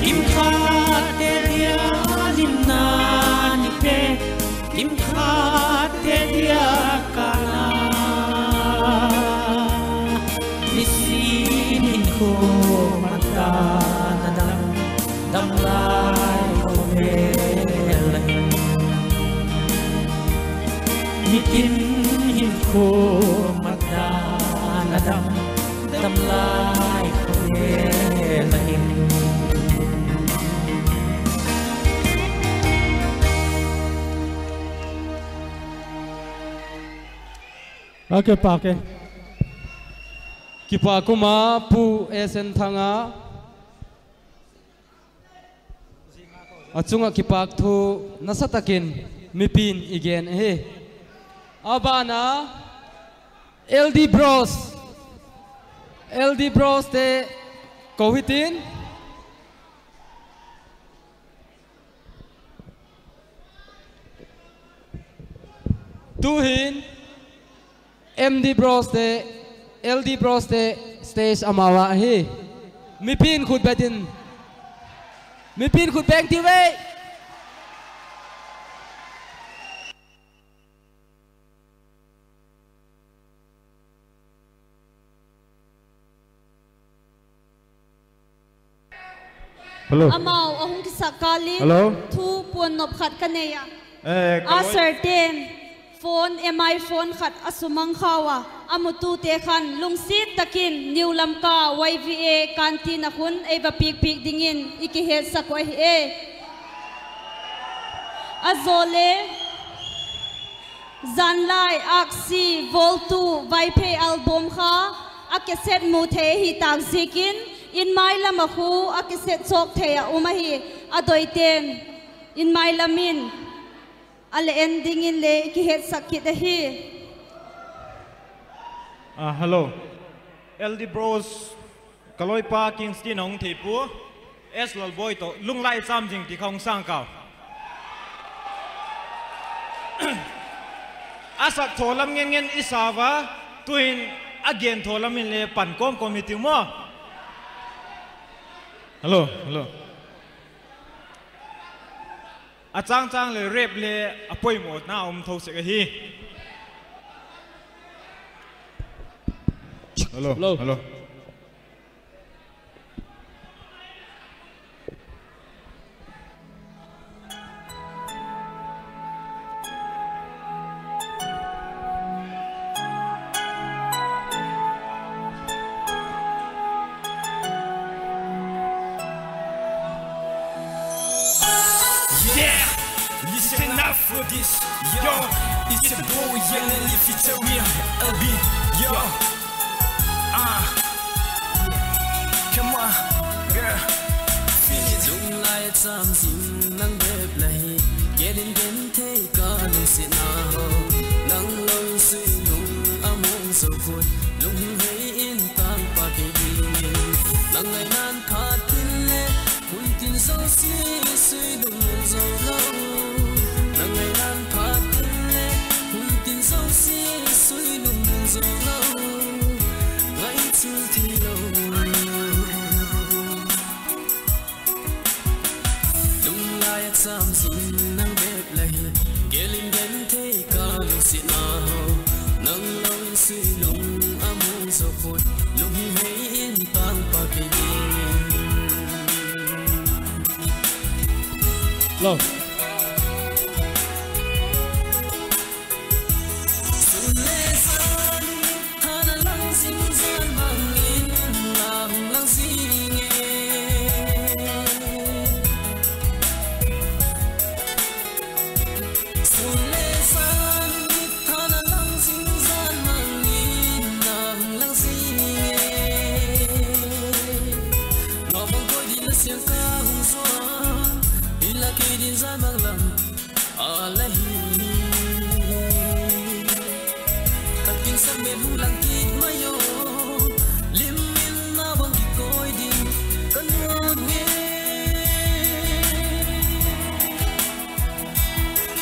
Kimkhatte dia limna ni te, kimkhatte dia kana. Nisin hinkhua mat dan a dam, dam lai khawvel a hin. Nisin hinkhua mat dan a dam, dam lai khawvel a hin. A kipak e. Kipak um a Pu S N Thanga. A chung ah kipakthu nasa tak in mipi'n i gen ahi. A ban a L D Bros, L D Broste ko hitin. Tu'hin M D Broste, L D Broste stage amau ah ahi. Mipi'n khut bet in, mipi'n khut beng tiu ei. Amau a hung kisak kâl in thu puannop khat ka nei a. Usherte'n phone, M I phone khat a sumang khau a, a mutute khan lungsiat tak in New Lamka Y V A canteen ah khun ei va piak piak dingin i kihetsak uh ahi e. A zaw le, zanlai Aksi Voltu Vaiphei album kha a cassette mu thei ahi tâk ziakin, in mai lam ah khu a cassette chawk thei ah um ahi. A doite'n in mai lam in a le en dingin le i kihetsak kit ahi. Hello, L D Bros, ka loipa Kingston a hung thei pua, S Lalboi tawh Lunglai Châm Zing ti kha hung sâng kau. A sak thaw lam ngen ngen i sa ua, tu'hin a gen thaw lam in le pan kawm kawm hitiu maw. A châng châng le rap le a poimawna um tho sek ahi. Yeah, listen up for this. Yo, it's your boy Young Ellie featuring L B. Yo, ah, come on, girl, feel it. Lunglai châm zing nang bep la hi, gen in gen thei ka lungsiatna haw. Nang lo sui lung a muang zo puai, lunghimhei in tângpa kei dingin. Nang ngaina'n phat in le, hun tin zosia sui lungmuang zo lo. Nang ngaina'n phat in le, hun tin zosia sui lungmuang zo lo. Ngai chu thei lo. Cham zing nang bep la hi, gel in genthei ka lungsiatna haw, nang lo in sui lung a mu zo puai, lunghei in tangpa kei ding. Lo. Sun le zan, than a lang zing zan bang in, la hung lang zing e. Sun le zan, than a lang zing zan bang in, la hung lang zing e. Mabang koi din la siang ka hung zuan, i la kei din zan bang lam a la hi. Ka kin sak met hung lang kit mai aw, lim in na bang kikoi ding ka nuam e.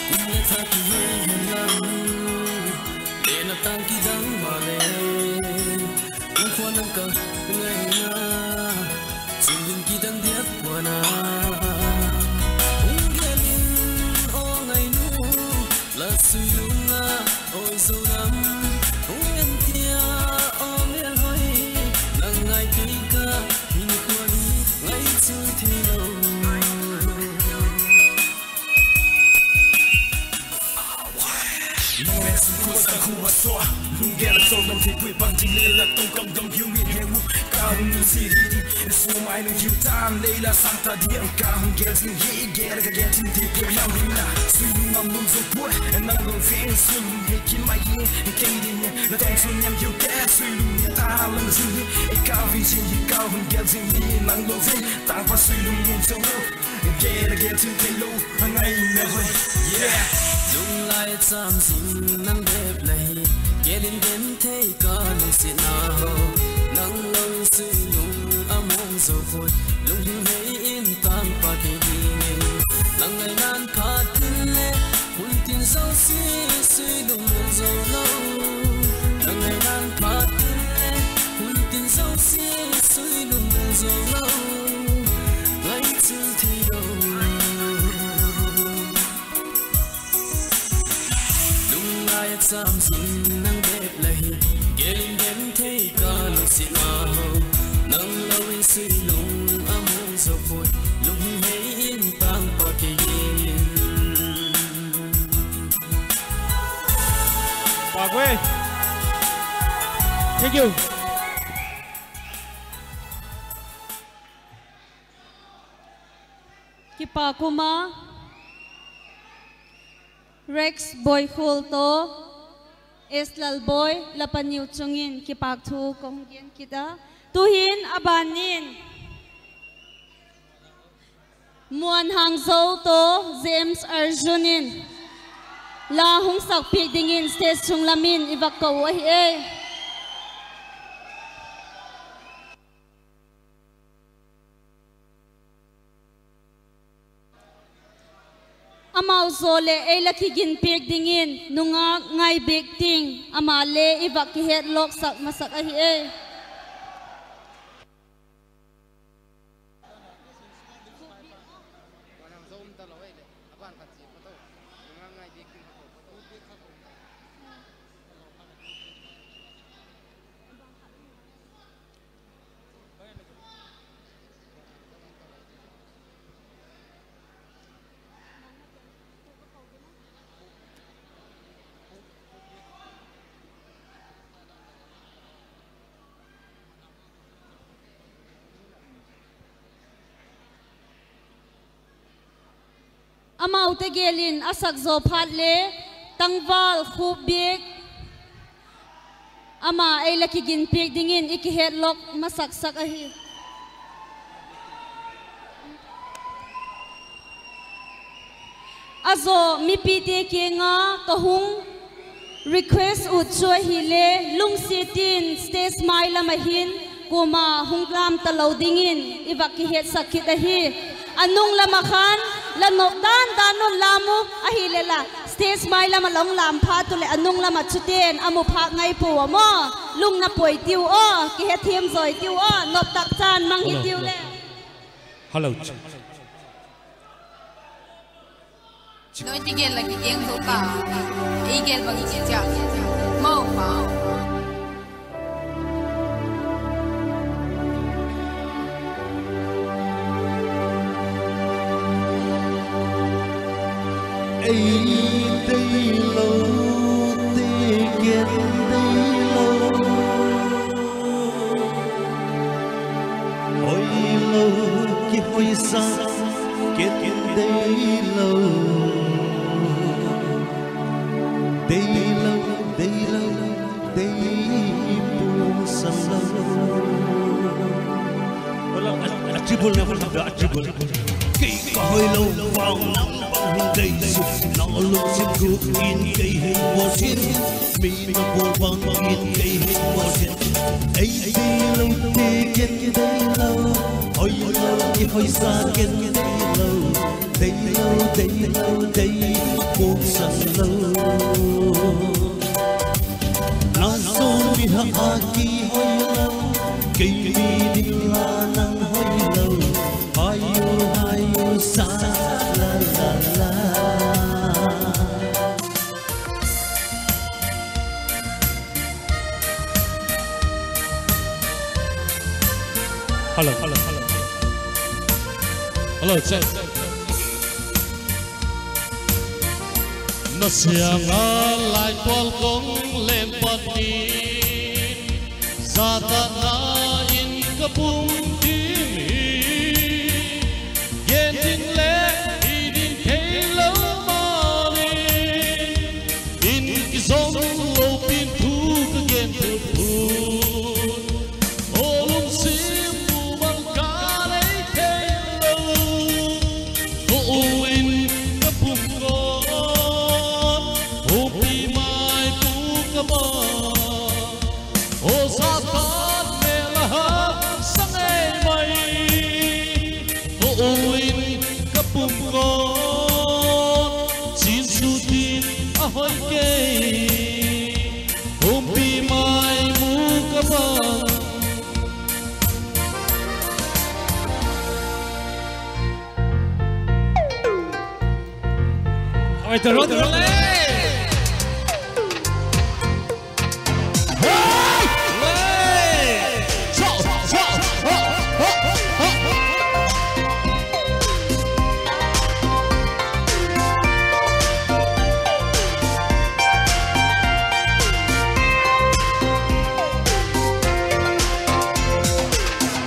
Kum le tha kihei hen lang, le na tang kidang maleh, kum khua nang ka ngaina, chun din kidang diak pua'n a. Hung gel in aw ngainu, la sui lung a awi zo lam, hung en tia aw mêlhoi, nang ngai kei ka hinkhua hi ngai chu theilo. Nang le sungkhua sangkhua a sua, lunggel a chawl lam thei puai, bang ting le la tawng kam dam hiu mi he u, ka hung nusia hi ding, sua mai nu hiu tan lei la sâng ta ding, ka hung gel zing hi, gel ka gel thim thei puai, nang hinna sui lung a mu zo puai, nang lo veng sui lung hei kim mai hi, kei ding hi, la tawng sun niam hiu te, sui lung ni ta lang zing hi, ka vei zing hi, ka hung gel zing hi, nang lo veng, tangpa sui lung mu zo lo. Gel a gel thim theilo, a ngaina hoi. Yeah. Lunglai cham zing nang bep la hi, gel in genthei ka lungsiatna haw, nang lo in sui lung a mu zo puai, lunghei in tangpa kei ding e. Nang ngaina'n phat in le, hun tin zosia sui lung mu zo lo. Nang ngaina'n phat in le, hun tin zosia sui lung mu zo lo. Ngai chu theilo. Lunglai a cham zing nang bep la hi, gel in genthei ka lungsiatna haw, nang lo in sui lung a mu zo puai, lunghei in tangpa kei in. Thank you. Kipak um a, Rex Boikhual tawh S Lalboi, la paniu chung in kipak thu ka hung gen kit a. Tu'hin a ban in Muan Hangzo tawh James Arjun in la hung sakpiak dingin stage chung lam in i vak ko uh ahi e. Amau zaw leh ei la kiginpiak dingin nungak Ngaibik Ting, ama le i vak kihetlawksak masak ahi e. Amaute gel in a sak zaw phat le tangval Khupbik, ama ei la kiginpiak dingin i kihetlawk masaksak ahi. A zaw mipite kiang a ka hung request ut chu ahile, lungsiat in stage mai lam ah hin kuama hung lâm talo dingin i vak kihetsak kit ahi. A nung lam ah khan la nop dan dan un lâm u ahile la, stage mai lam ah la hung lâm phat u leh a nung lam ah chute'n a mu phâk ngai puau a maw. Lungna poi tiu aw, kihethiam zawi tiu aw, nop tak chan mang hi tiu le. Hello. Noi ti gel la kigeng zo ta. Ei gel bang i chia. Mau pa. Ei deilote ken deilo, hoilo kihoisa ken deilo, deilo, deilo, dei pusa lo. A, a, a chibul na, a chibul. Kei ka hoilo vang nang bang hun dei suk, na lungsim guk in kei hin worship, mi na bawl bang in kei hin worship. Ei deilote ken deilo, hoilo kihoisa ken deilo, deilo, deilo, dei pusa lo. Na sung mi ha a kihoi lo, kei mi ding la nang hoi lo. Hai u, hai u, sa, la, la, la. Hello, hello, hello, hello. Hello, check. Na siang a laitual kong lem pat in, Satan na in ka pum tim hi, gen ding le hi ding theilo mani, in kizom lo pin thu ka gen phut phut. Aw lungsim u bang ka nei thei lo, ka u in ka pum kawt, hupi mai pu ka bang. Aw Satan mêl a ha sa ngei mai, ka u in ka pum kawt, Jesu tin a hoi kei, hupi mai mu ka bang.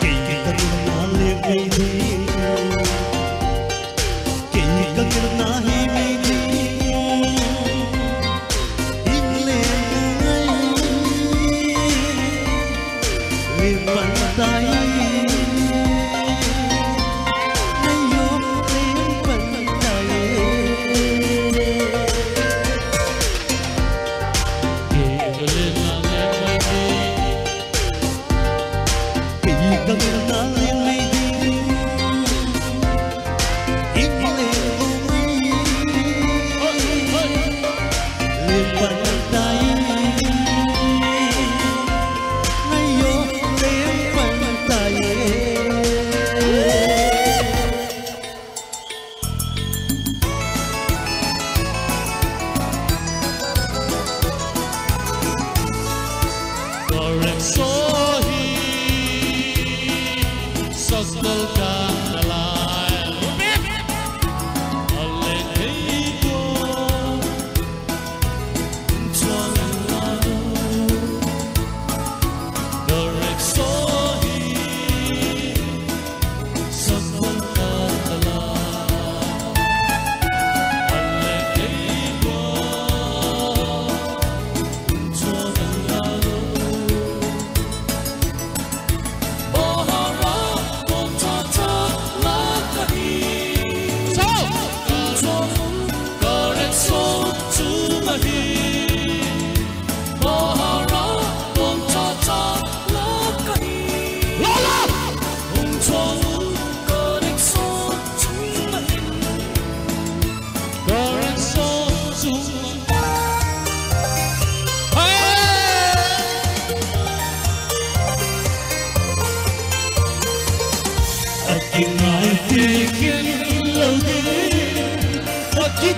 Kei ka gilna le ngei ding, kei ka gilna hi ngei ding.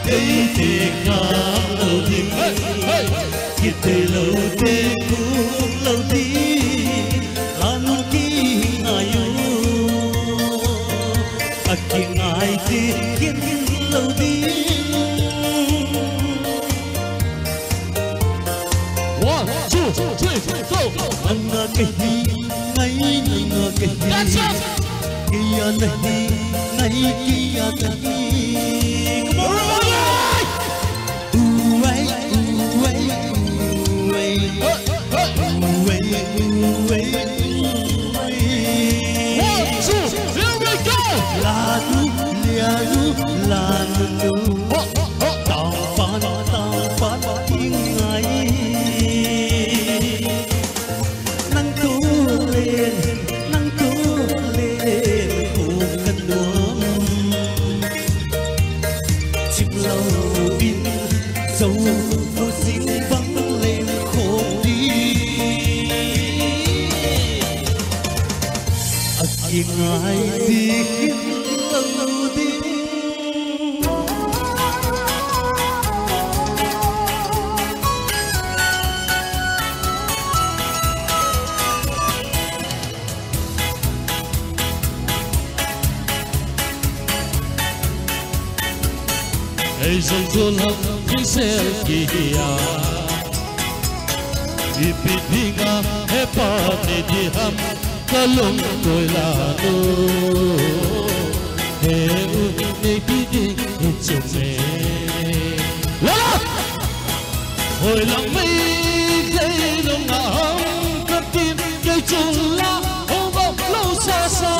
Ei ti kha lo ding, kitei lo te kum lo ding, la nu ki ngai u, a kingai ti kin lo ding. One, two, three, go. Nang a ka hi, ngai nang a ka hi. That's it. Kei a na hi, ngai kei a ka hi. Come on, everybody. Uai, uai, uai. Hey, hey. Uai, uai, uai, uai. One, two, here we go. La nu, lia nu, la nu nu. Ho, ho, ho. Tang pan, tang pan, ing ai. Nang tu le, nang tu le, u ka nuam. Chim lo in, zo, zo sing bang leng khawm di. A kingai ti kin lo ding. Ei zong zul hang ding sel ki hi a, ipi ding a he pa ni di ham, ka lungkuai la nu. He u ni ki ding hi chu me. La la. Hoi lam mei leilung a ham ka tin, kei chun la ho vak lo sa sa.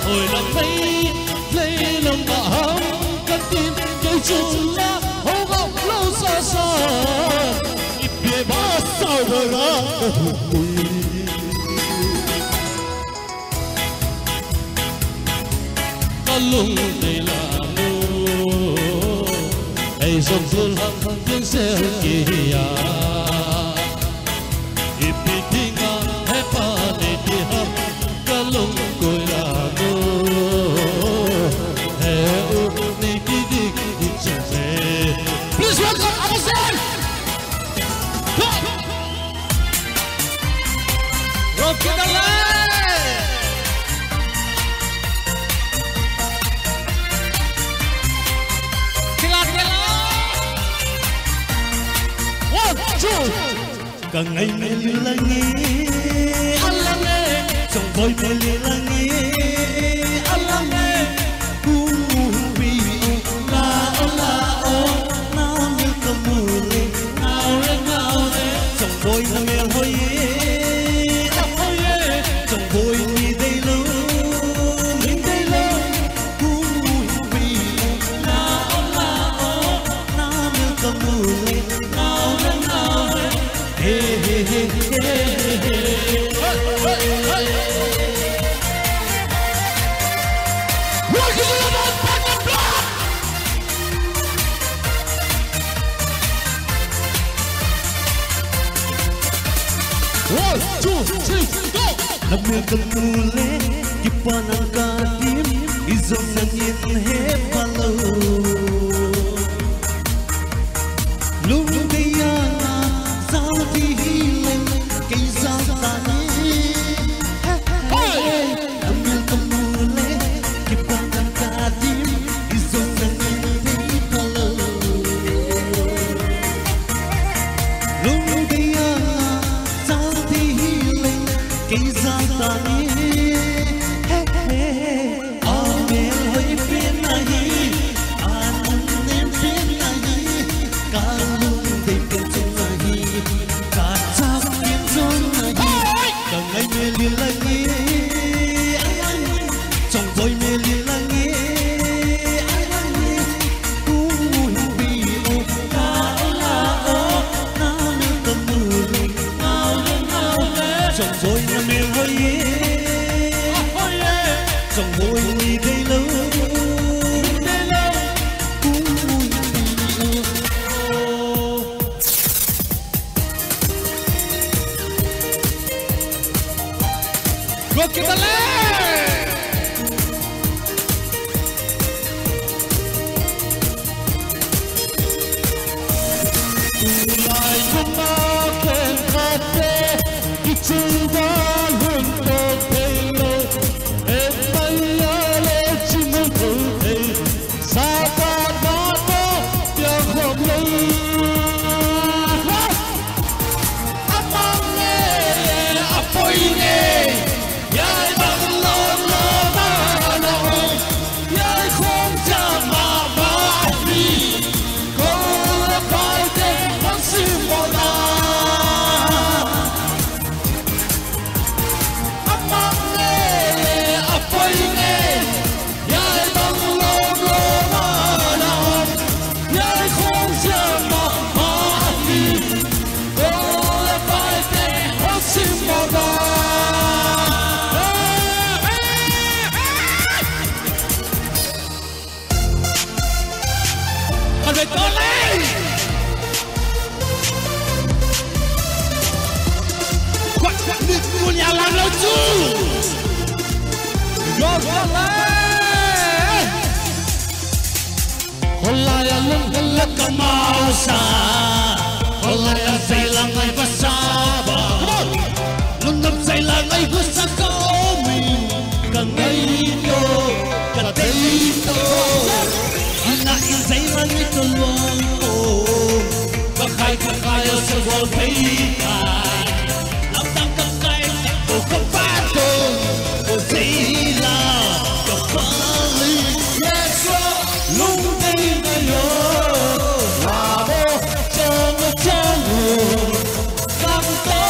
Hoi lam mei leilung a ham ka tin, kei chun la ho vak lo sa sa. I pe ba sa va ra ka hu pui. Ka lung nei la nu, ei zong zul hang hang ding sel ki hi a. Ipi ding a he pa ni di ham, ka lungkuai la nu. He u ni ki ding hi chu me. Please welcome Abusen. Rock it alive. Kila, kila. One, two. Ka ngai mel lang e, a lang e, Chongboi mel lang e, a lang e. Hu hu hui u, la o, la o, na mel ka mu le, ngau le, ngau le. Chongboi na mel hoi e, a hoi e. Chongboi ni dei lo, ni dei lo. Hu hu hui u, la o, la o, na mel ka mu le, ngau le, ngau le. Hey, hey, hey, hey, hey. Hey, hey, hey, hey. What do you want, Panda Blood? One, two, three, go! La mel ka mu le, kipan a ka dim, i zong nang in he pha lo. Lungdei a na, zau di hileng, kei zau ta ni. Hey! Hey! La mel ka mu le, kipan a ka dim, i zong nang in he pha lo. Lungdei a na, zau di hileng, kei zau ta ni. Hey, hey. A mel hoi pen ahi, a Ama khenkhatte kichun dan hun tawk thei lo, et mai a le chim hun tawk thei, Satan ma tawh piang khawm lo. A mang ngei le a poi ngei, hiai bang lawm lawm a na um, hiai khawng chiang ma ma hi. Ko le paite hon simmawlna, a mang ngei le a poi ngei, hiai bang lawm lawm a na um, hiai khawng chiang ma ma hi. Ko le paite hon simmawlna. Ka ve to lei. Kua, kua, ni, ni, ni a lam lo chu. Go, go, go. Kholai a lungdam la ka masa, kholai a zai la ngai va sa ba. Lungdam zai la ngai va sa ka mi, ka ngei to, ka tei to. Ana in zai la ngai to luang ko, ka khai ka khai a sa gol thei ka. Lamdang ka kai, ko ka pa to, ko zai la, ka pa li. Yes, Lord. Lungdei na yo, la bo, chong chong u. Lam to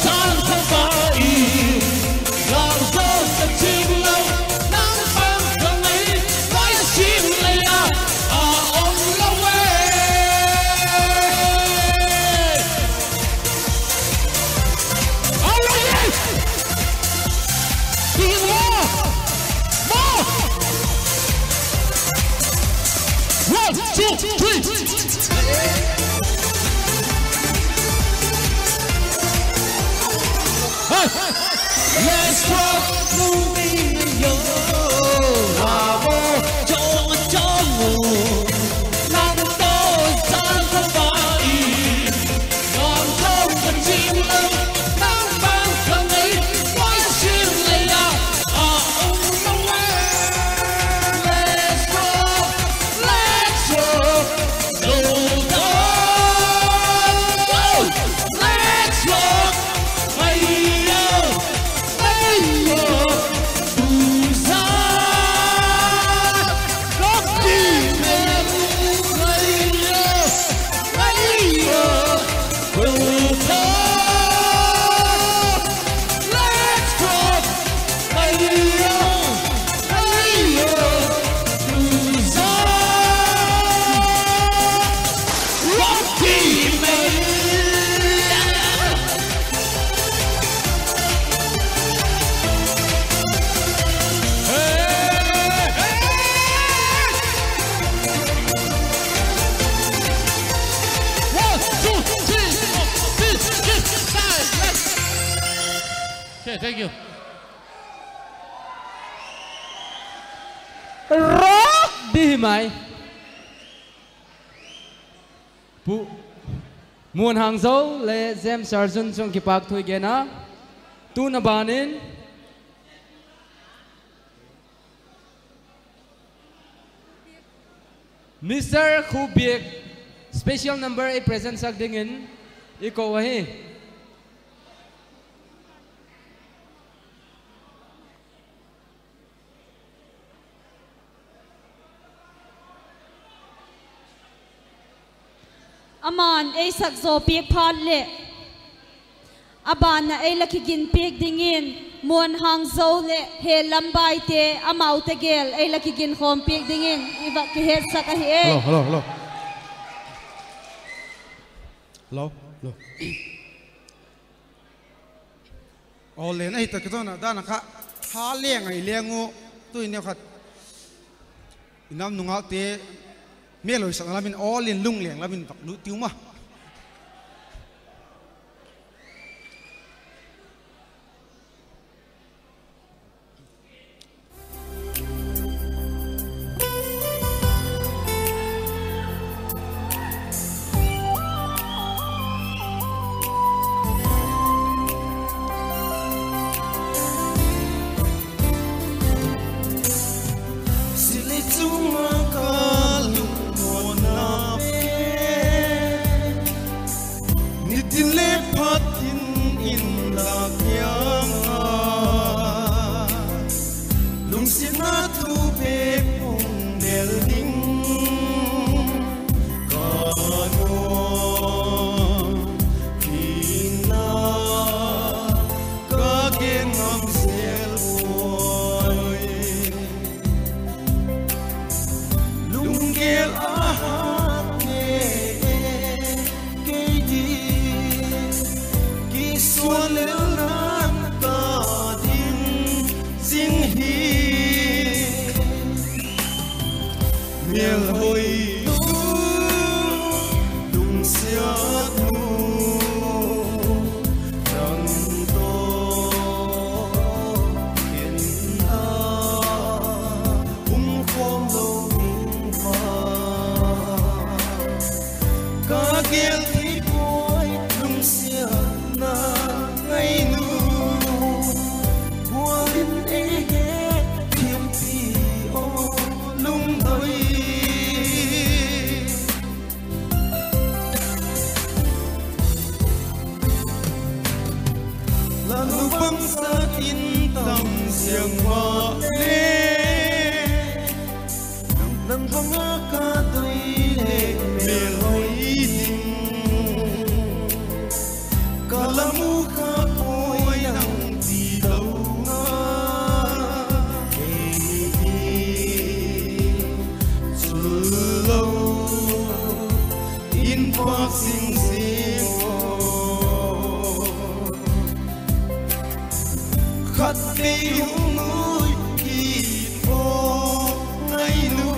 zan sa ba i, lam to sa chim lo, nang pang ka ngei, vai sim le ya, a om lo e. All right. Give it more. More. One, two, three. Hey. Let's rock. One, two, three, four, five, six, seven, eight. Okay, thank you. Rock di hi mai. Pu Muan Hangzo le James Sarjun chung kipâk thu i gen a. Tun a ban in Mister Khubiak special number ei present sak dingin i ko ahi. Ama'n ei sak zaw piak phat leh, a ban ah ei la kigin piak dingin Muan Hangzo leh Hel Lambaite, amaute gel ei la kigin khawm piak dingin i va kihetsak ahi e. Hello, hello, hello. Hello, hello. Aw, len ahi ta kizawna dan a kha, ha leng ahi leng u, tu i neu khat. I nam nungakte, mêl hoisakna lam in aw len lungleng lam in vak lut tiu ma. chung ah ka lungmuanna pen, nitin le phatin in la kiang a, lungsiatna thu bep hung nel ding ka nuam, hinna ka gen ngam zel puai. Lunggel a hat nge e, kei ding kisuan lel nan ka ding zing hi. Mêlhoi nu, lungsiat nu, nang tawh khen a um khawm lo ding va ka gel thei puai. Lungsiatna ngai nu, gual in ei he thiampi aw lungdoi. La nu bangzat in tam ziang male, nang bang a ka doi le mêlhoi ding ka la mu kha puai nang ti lo nga, ei hi chul lo in vak zing zing aw. Khatvei hung nui kit aw ngai nu,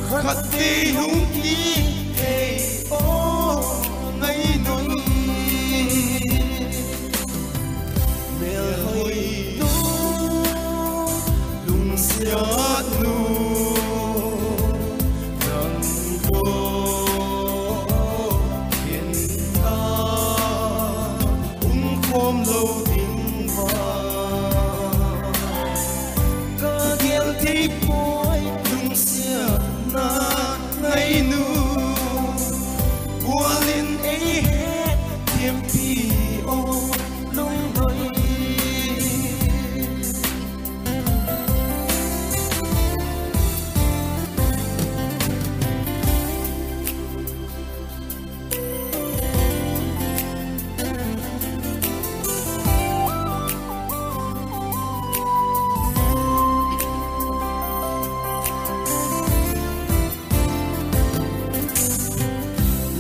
khatvei hung kit thei aw ngai nu. Mêlhoi nu, lungsiat nu, nang tawh khen a um khawm lo ding va ka gel thei puai. Lungsiatna ngai nu, gual in ei he thiampi aw lungdoi.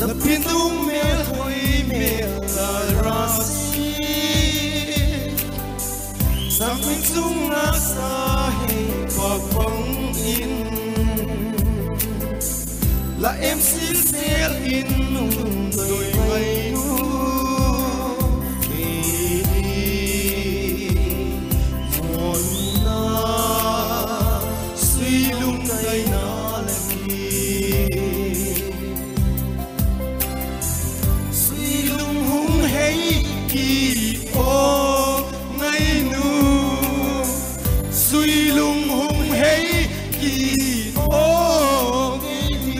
La pinung mêlhoi mêl la rasi, sangmi chung a sa hei pak bang in, la em silsel in um doi ngai nu. Ei hi mawlna, suilung taina la hi. Suilung hung hei kit aw ngai nu, suilung hung hei kit aw ngai nu.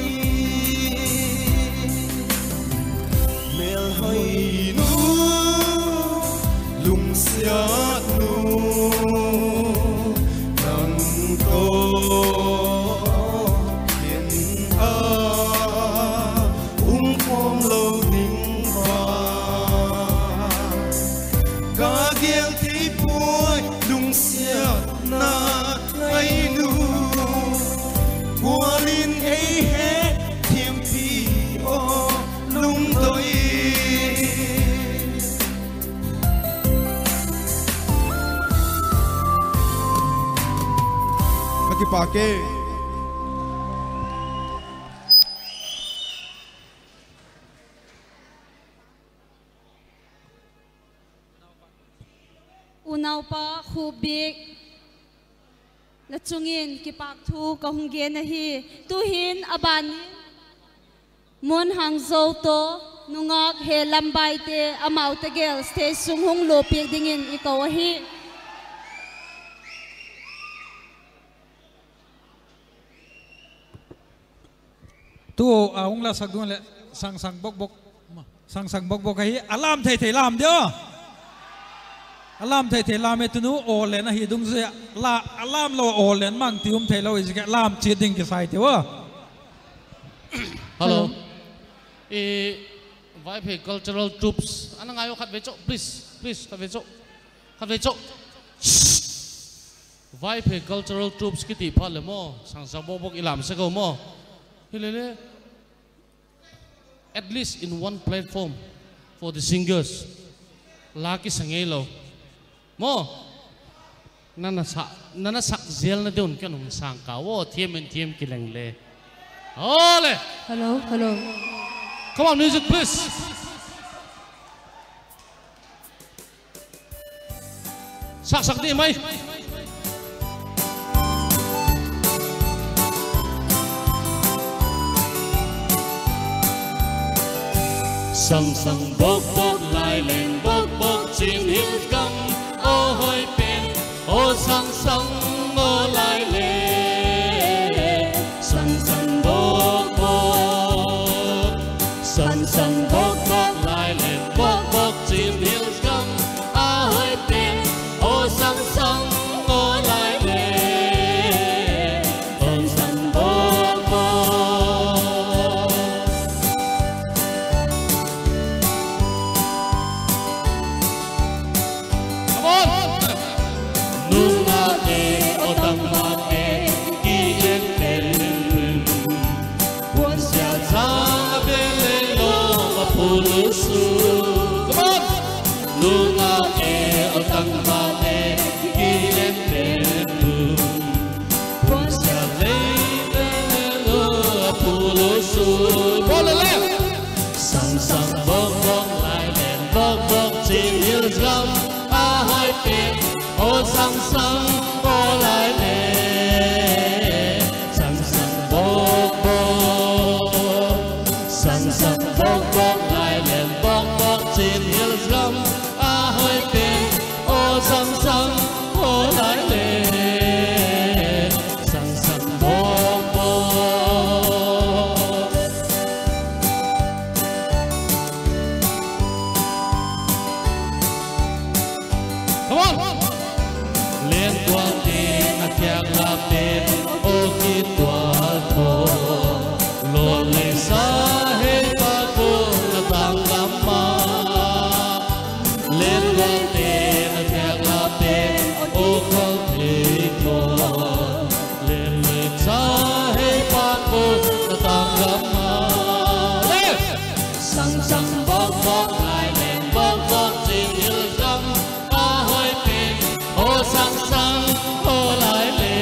Mêlhoi nu, lungsiat nu, nang tawh khen a um khawm lo ding va ka gel thei puai. Lungsiatna ngai nu, gual in ei he thiampi aw lungdoi. Ka kipak e. Unaupa Khupbik, la chung in kipâk thu ka hung gen ahi. Tu'hin a ban in Muanhangzo tawh nungâk Helambaite amau tegel stage sung hung luapiak dingin i ko ahi. Tu a hung la sak ding leh, Sangsang Bokbok, Sangsang Bokbok ahi, a lam thei thei lam dia. A lam thei thei lam e tunu, aw len ahi dungzui a, la, a lam lo aw len mang ti um theilo i ziak a lam chiat ding kisai tiu a. Hello. Hello. E, Vaiphei Cultural Troupes, ana ngai u khatvei chu, please, please, khatvei chu, khatvei chu. Vaiphei Cultural Troupes kiti phat leh maw, Sangsang Bokbok i lam sek u maw. Hilele, at least in one platform for the singers. La kisa ngeilo. Maw. Na na sa, na na sak zelna ding un ken hung sâng ka a, thiam in thiam kileng le. Ole. Hello, hello. Come on, music, please. Sak sak di mai. Sangsang Bokbok, Laileng Bokbok, Chin Hills gam a hoi pen, aw Sangsang, aw Laileng. Sangsang Bokbok, Sangsang Bokbok, Laileng Bokbok, Chin Hills gam a hoi pen, aw Sangsang, aw Laileng. Sangsang Bokbok. Come on. Nungate aw tangbate, ki en pen, puansia cha a bel le lo a phulu su. Come on. Nungate aw tangbate, ki en pen, puansia lei bel le lo a phulu su. Bol le le. Sangsang Bokbok, Laileng Bokbok, Chin Hills gam a hoi pen, aw Sangsang, aw Laileng. Sangsang Bokbok, Sangsang Bokbok, Laileng Bokbok, Chin Hills gam a hoi pen, aw Sangsang, aw Laileng. Sangsang Bokbok. Come on. Lengkuangte a thiak la pen, aw kituak ko, lol le sa hei pa ko na tang gam a. Lengkuangte a thiak la pen, aw kal thei ko, lel le sa hei pa ko na tang gam a. Sangsang Bokbok, Laileng Bokbok, Chin Hills gam a hoi pen, aw Sangsang, aw Laileng.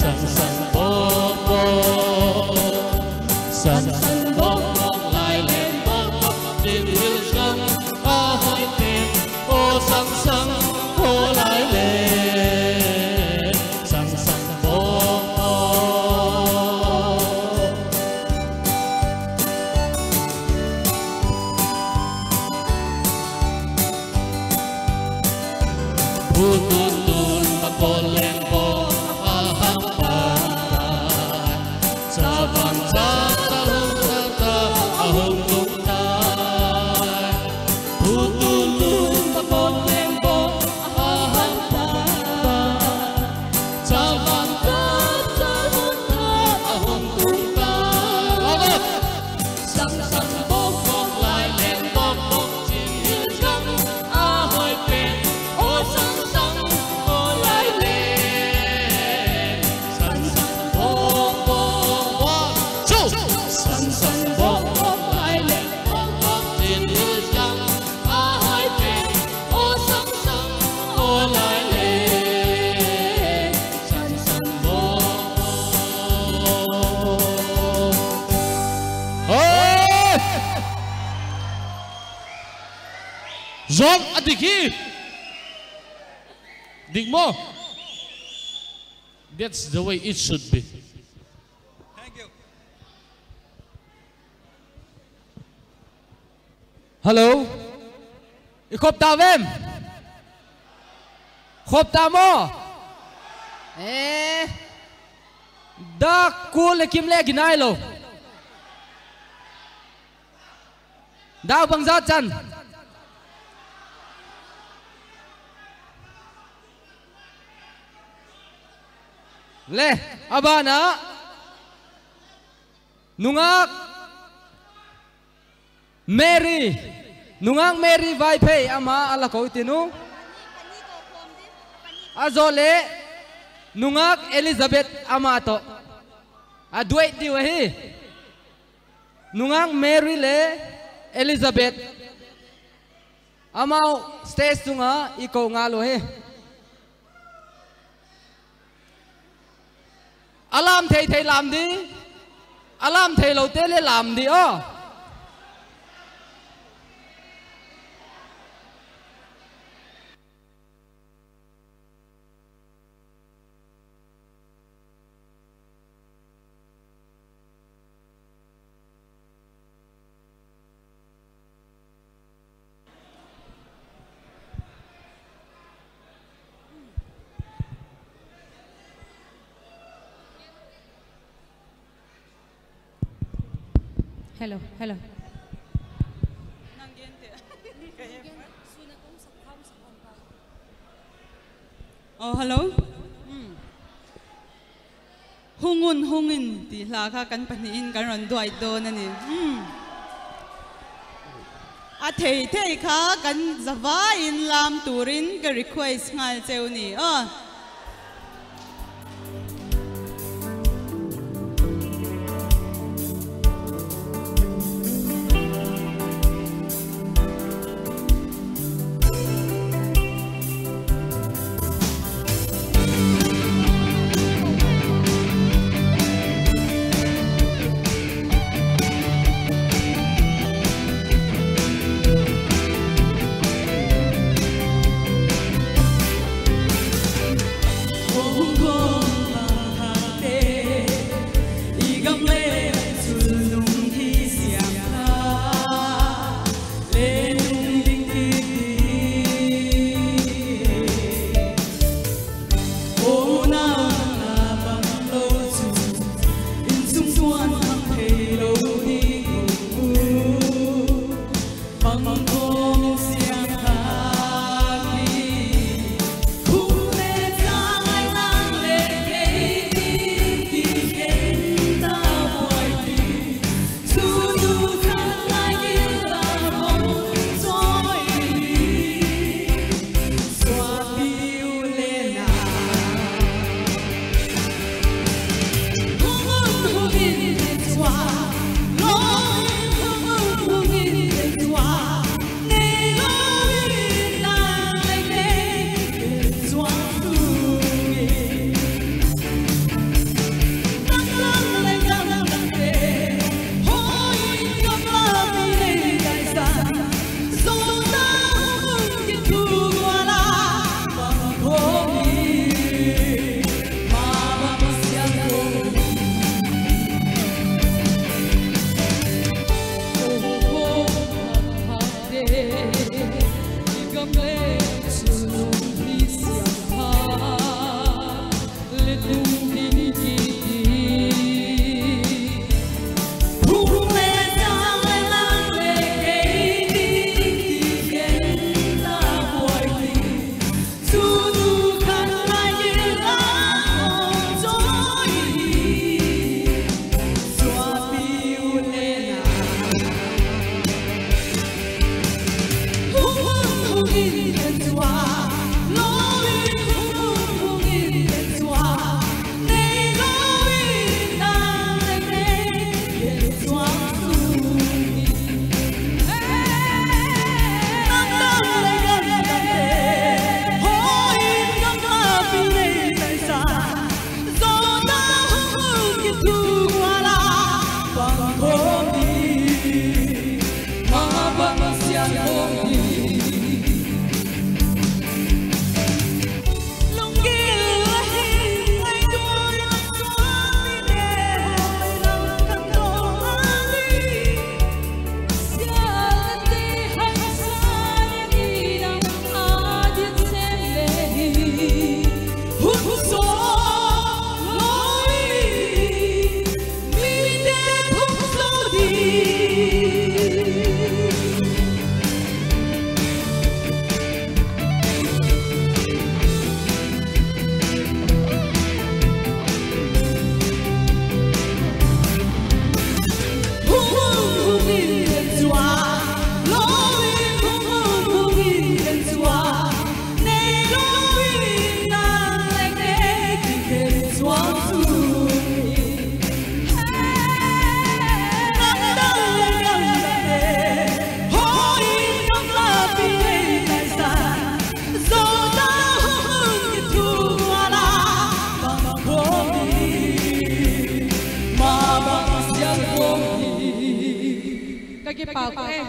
Sangsang Bokbok, Sangsang Bokbok, Laileng Bokbok, Chin Hills gam a hoi pen, aw Sangsang, aw Laileng. Sangsang Bokbok. Pu Tuntun Pakot Lengbawk a hang tai, chavang cha ta hung ta ta a hung tung tai. Pu Tuntun Pakot Lengbawk a hang tai, chavang cha ta hung ta a hung tung tai. Sangsang Bokbok, Laileng Bokbok, Chin Hills gam a hoi pen, aw Sangsang, aw Laileng. Sangsang Bokbok, Sangsang Bokbok, Laileng Bokbok, Chin Hills gam a hoi pen, aw Sangsang, aw Laileng. Sangsang Bokbok. Zong a dik hi. Dik maw? That's the way it should be. Hello. I khop ta vem? Khop ta maw? E. Dâk kul leh kim le ginai lo. Dâk bangzat chan. Le, a ban ah, nungâk Mary, nungâk Mary Vaiphei ama a la ko tin u. A zaw leh nungâk Elizabeth ama tawh a duet diu ahi. Nungâk Mary le Elizabeth, amau stage tung ah i ko ngal u hi. A lâm thei thei lâm di, a lâm theilote le lâm di aw. Hello, hello. Oh, hello. Hung un, hung in ti hla kha kan pahni in kan rawn duai dawn a ni. A thei thei kha kan zavai in lâm tur in ka request nghal cheu ni aw. Ka kipâk e.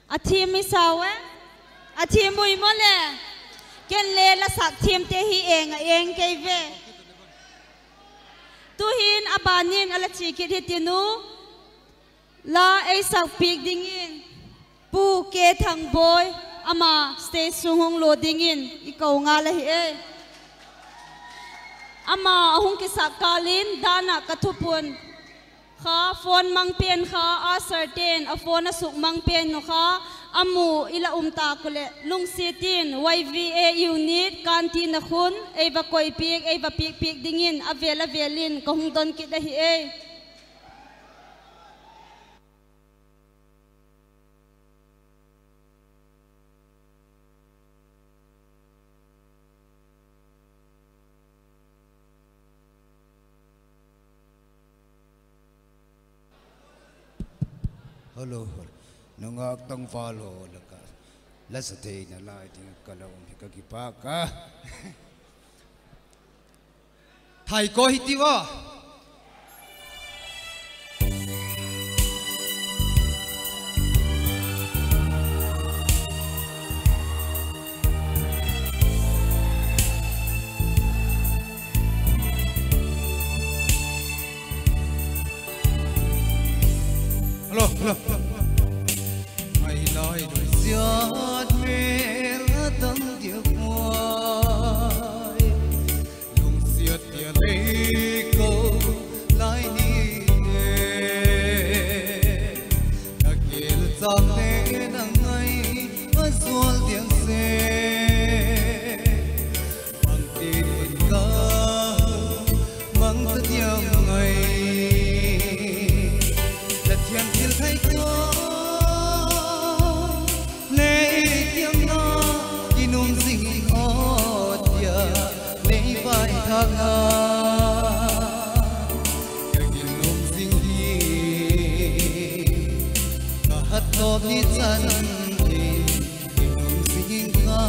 A thiam i sau e, a thiam ui maw le. Ken le la sak thiamte hi eng a eng kei ve. Tu'hin a ban in a la chia kit hi tin u, la ei sak piak dingin Pu K. Thangboi ama stage sung hung lua dingin i ko ngal ahi e. Ama a hung kisak kâl in dan ah ka thupuan kha phone mang pen kha, a sirte'n a phone a suk mang pen uh kha, a mu i la um tâk uh leh lungsiat in Y V A unit canteen ah khun ei va koi piak, ei va piak piak dingin a vêl a vêl in ka hung don kit ahi e. Hello, nungak tangval haw lak ah la sa theina lai ding ka la um hi ka kipâk a. Thaiko hi ti a. Ngai lai lungsiat mêl a dang diak mai, lungsiat tia lei ko lai ni e. Ka gil chak le nang ngai a zual diang se, bangtin in ka mang ta diam ngai. La thiam thil thai ko lei tiamna, ginum zing in aw tia lei vaithâk a, ka ginum zing hi. Ka hat tawp ni chan in ginum zing in ka,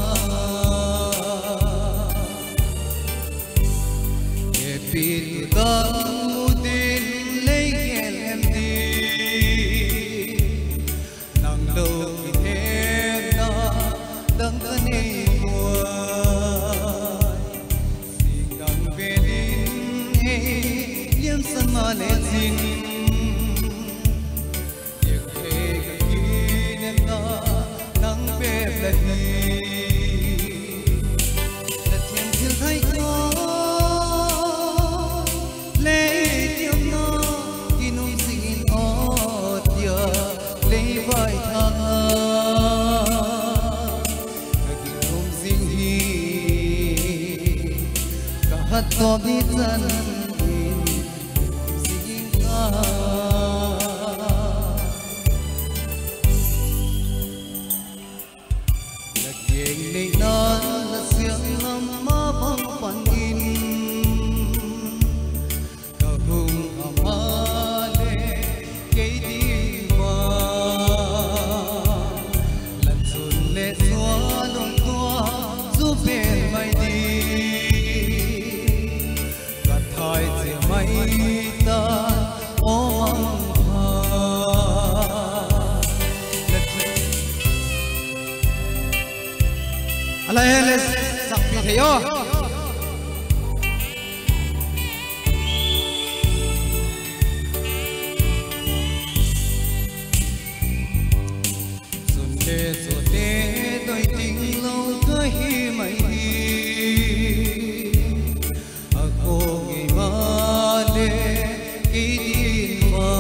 hepi tu dang mu ding lei gel em ti, nang lo kihetna dang ka nei puai. Sing dang vel in ei liamsan maleh zing, diak thei ka kinepna nang bep la hi. La thiam thil thai ko lei tiamna, ginum zing in aw tia lei vaithâk a, ka ginum zing hi. Ka hat tawp ni chan in zing in ka, la kiang neina la siang lam ma bang pan in, ka hung a maleh kei ding ma, la chun le sual lungtuak zu bel mai ding, ka thai chia mai ta, aw Mangpha. A la he le sakpi thei aw. Sun le suate doi ding lo ka hi mai hi, a ko ngei maleh kei ding ma,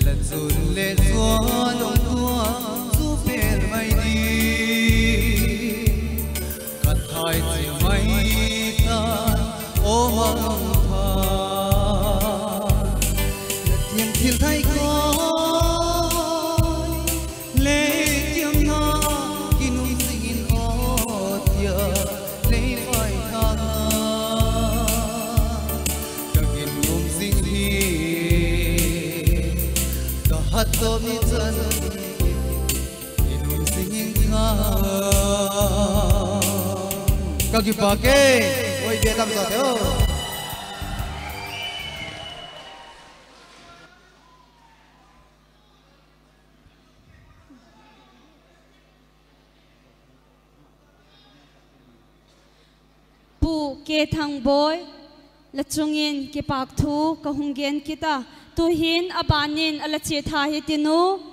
la chun le sual lungtuak zu bel mai ding, ka thai chia mai ta, aw Mangpha. La thiam thil thai ko lei tiamna, ginum zing in aw tia lei vaithâk a, ka ginum zing hi. Ka hat tawp ni chan in ginum zing in Ka kipâk e, oi, bia tam sa teu. Pu K. Thangboi, la chung in kipâk thu ka hung gen kit a, tu'hin a ban in a la chiat tha hi tin u.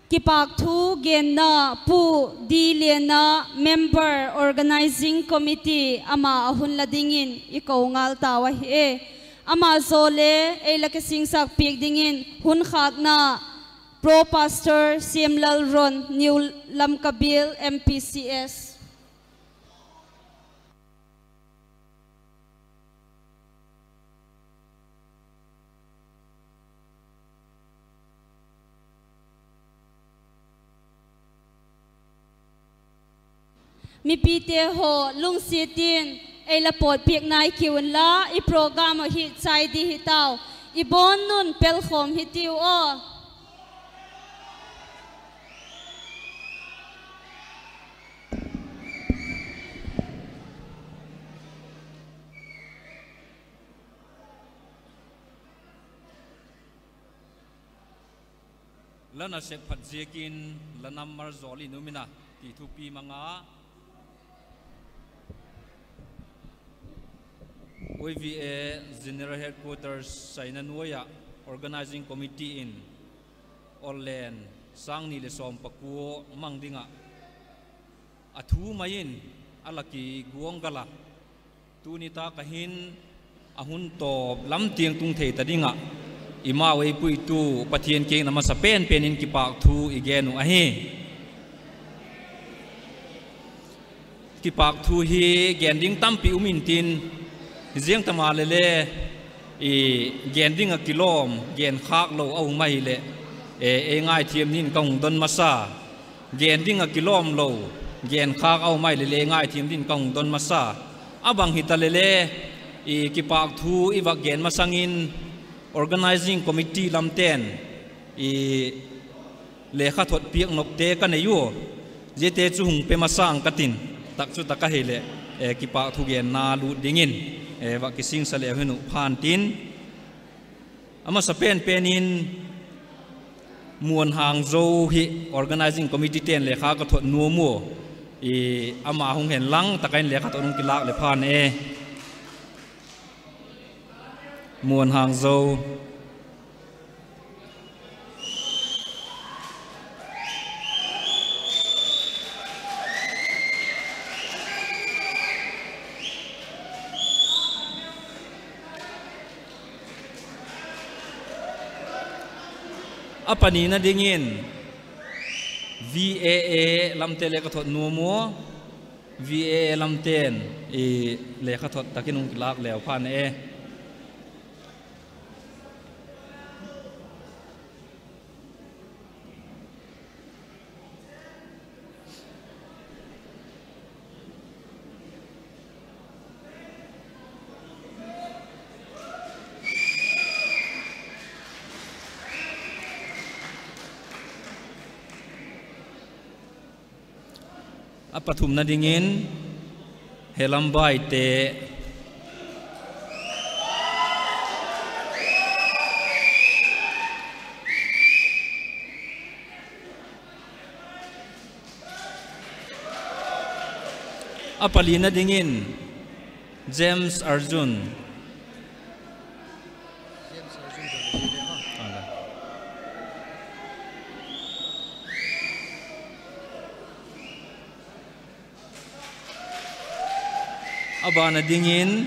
Kipâk thu genna Pu D. Liana, Member, Organising Committee, ama a hun la dingin i ko ngal tau ahi e. Ama zaw le ei la kisingsak piak dingin hun khâkna Pro Pastor Siamlalron, New Lamka Bial, M P C S. Mipite haw, lungsiat in ei la pawtpiak nai ki unla, i program ahi chai di hi tau, i bawn nun pelkhawm hi tiu aw. La nasep phat ziakin la nammal zawl in um in a ti thupi mang a, Y V A General Headquarters Saina nuai ah Organising Committee in Orlen sâng ni leh sawm pakua mang ding ah a thu mai in a la kiguanggal a, tuni tak ah hin a hun tawp lam tiang tung thei ta ding ah i mau ei puitu Pathian kiang in a masa pen pen in kipâk thu i gen uh ahi. Kipâk thu hi gen ding tampi um intin, ziang tam a lele, i gen ding ah kilawm, gen khâk lo a um ahileh, e, ei ngaithiam dingin ka hung don masa. Gen ding ah kilawm lo, gen khâk a um ahileh le ngaithiam dingin ka hung don masa. A bang hita lele, i kipâk thu i vak gen masang in, Organising Committee lamte'n i lekhathot piak nopte ka nei ua, ziate chu hung pe masang ka tin, tak chu tak ahileh, e, kipâk thugenna lût dingin, e, vak kisingsa leu hen uh phan tin. A masa pen pen in Muanhangzo hi Organising Committee te'n lekha ka thot nuam ua, i, ama hung hen lang tak ah in lekhathot hung kilâk leh phan e. Muanhangzo. A panina dingin V A A lamte le ka thot nuam ua, V A A lamte'n i lekhathot tak in hung kilâk leu phan e. A pathumna dingin Helambaite. A palina dingin James Arjun. A bana dingin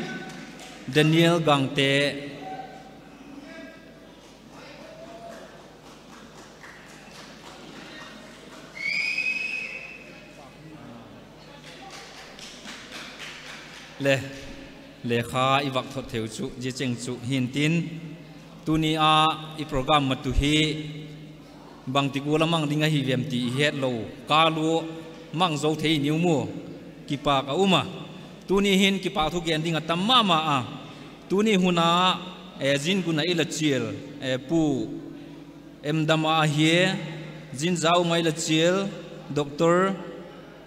Daniel Gangte. Le, lekha i vak thot theu chu zia cheng chu hintin, tuni a i program matu hi bangti gual a mang ding ahi vem ti i hetlo kâl ua mang zo thei i niu maw, kipâk a um a. Tuni hin kipâk thu gen ding a tam ma ma a. Tuni hun a, e, zin gun a i la chial, e, Pu M. Dama ahi, zin zau ma i la chial, Doctor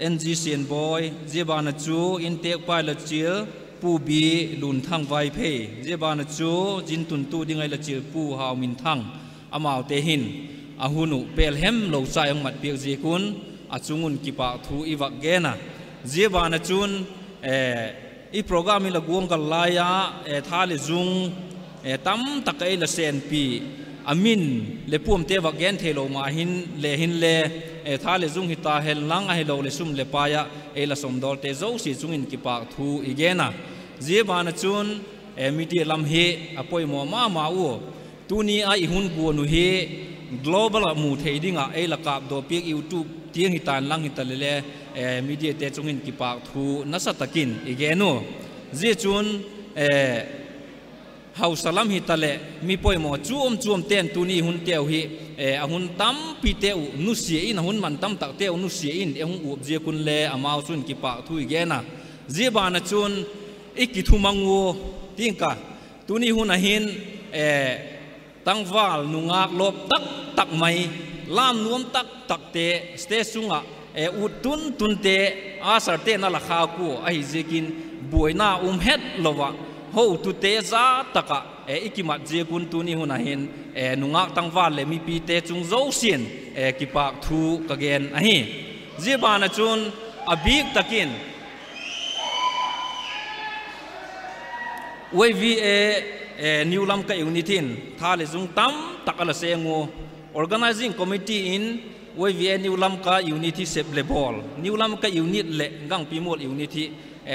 N G Sianbawi, zia ban ah chu Intêkpa i la chial Pu B. Lunthang Vaiphei, zia ban ah chu zin tuntu ding ah i la chial Pu Hauminthang, amaute hin a hun uh pêl hem lo cha i hung mat piak ziak un a chung un kipâk thu i vak gen a. Zia ban ah chun, i program i la guang gal lai a, tha leh zung tamtak ah ei la sênpi, a min leh puamte vak gen theilo ma hin le hinle, tha leh zung hita hen lang ahiloleh sum leh pai ah ei la sawmdawlte zosia chung in kipâk thu i gen a. Zia ban ah chun media lam hi a poimaw ma ma ua, tuni a i hun guan uh hi global ah mu thei ding ah ei la kâpdaw piak YouTube tiang hita'n lang hita leh le, mediate chung in kipâk thu nasa tak in i gen u. Zia chun hausa lam hita leh mi poimaw chuam chuamte'n tuni hunteu hi a hun tampite uh nusia in, a hun man tamtakte uh nusia in ei hung uap ziak un le amau chun kipâk thu i gen a. Zia ban ah chun i kithumang ua, ting ka, tuni hun ah hin tangval nungâk lawp tak tak mai, lâm nuam tak takte stage sung ah ut tun tunte, usherte'n a la khâk ua ahi ziakin buaina um het lo ah, hotute za tak ah i kimat ziak un tuni hun ah hin nungâk tangval leh mipite chung zosia'n kipâk thu ka gen ahi. Zia ban ah chun a bîk tak in Y V A New Lamka Unit in tha leh zung tamtak a la sêng ua, Organising Committee in Y V A New Lamka Unit hi sep leh bawl, New Lamka Unit leh Gangpimual Unit hi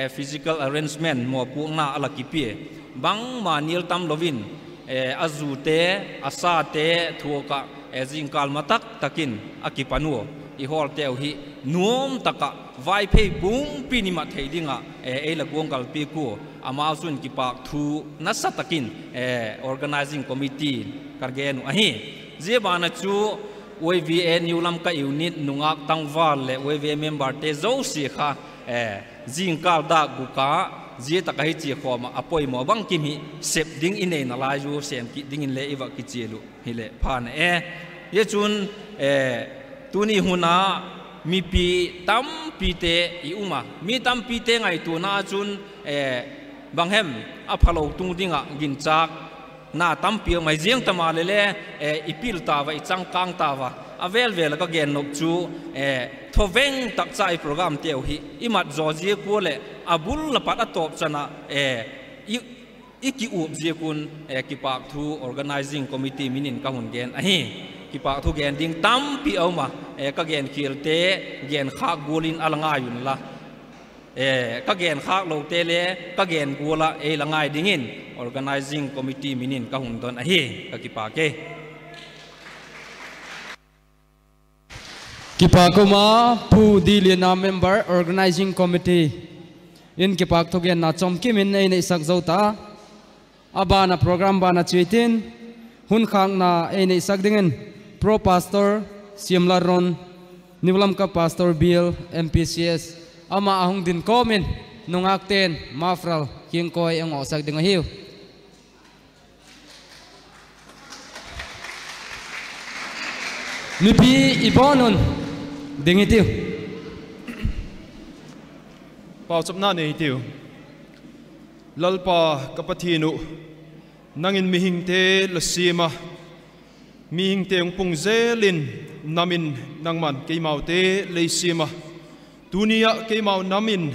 physical arrangement mawpuakna a la kipia, bangma nial tam lo in a zute, a sate thuak ah zingkâl ma tak tak in a kipan ua, i hawlteu hi nuam tak ah Vaiphei pumpi ni mat thei ding ah ei la guanggal piak ua, amau chun kipâk thu nasa tak in Organising Committee ka gen uh ahi. Zia ban ah chu Y V A New Lamka Unit nungâk tangval leh Y V A memberte zosia kha zingkâl dâk guk a, zia tak ah hi chia khawm ah a poimaw bangkim hi sep ding i neina lai u sêm kit dingin le i va kichial uh hileh pha na e. Zia chun tuni hun a mipi tampite i um a, mi tampite ngaituana chun bang hem a phalo tung ding ah ginchâkna tampi a mai ziang ta maleh le, i pil tau a, i changkâng tau a, a vêl vêl ah ka gen nop chu, thawveng tak cha i programteu hi i mat zaw ziak ua leh a bul la pat a tawp chan ah i kiuap ziak un kipâk thu Organising Committee min in ka hun gen ahi. Kipâk thu gen ding tampi a um a, ka genkhialte genkhâk gual in a la ngai unla, ka genkhâklote le ka gen gual ah ei la ngai dingin Organising Committee min in ka hun don ahi. Ka kipâk e. Kipâk um a, Pu D. Liana, member, Organising Committee in kipâk thugenna chawmkim in ei neisak zo ta. A ban ah program ban ah chitin hun khâkna ei neisak dingin Pro Pastor Siamlalron, New Lamka Pastor Bial, M P C S, ama a hung din kawm in nungâkte'n muffler kingkawi a ngawsak ding ahiu. Mipi i bawn un ding i tiu. Pauchapna nei tiu. Lalpa ka Pathian uh, nang in mihingte la siam a, mihingte hung pung zel in nam in nangma'n keimaute lei siam a, tuni ah keimau nam in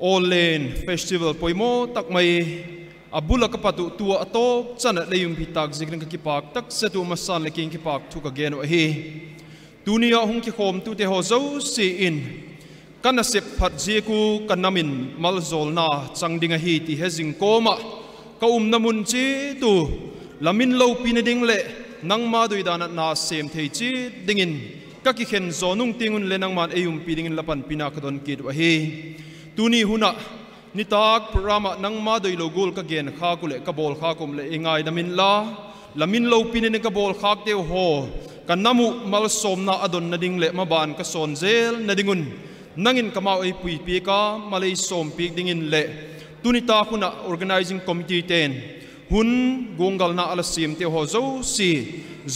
Awllen festival poimaw tak mai a bul ah ka pat uh tu ah a tawp chan ah lei umpi tâk ziakin ka kipâk tak zet uh, masa'n le kiang kipâk thu ka gen uh ahi. Tuni ah hung kikhawmtute haw zosia in ka nasep phat ziak uh ka nam in malzawlna chang ding ahi ti he zing kawm ah ka umna mun chiat uh la min lopina ding leh nangma doi dan ah na sêm thei chiat dingin ka kikhen zaw nung tiang un le nangma'n ei umpi dingin la panpina ka don kit uh ahi. Tuni hun ah nitâk program ah nangma doilo gual ka genkhâk uh leh ka bawlkhâk um leh ei ngaidam inla, la min lopina ding ka bawlkhâkteu haw ka nam uh malsawmna a donna ding leh maban ka sawn zelna ding un nang in kamau ei puipiak a, mal ei sawmpiak dingin leh tuni tâk hun ah Organising Committeete'n hun guanggalna a la siamteu haw zosia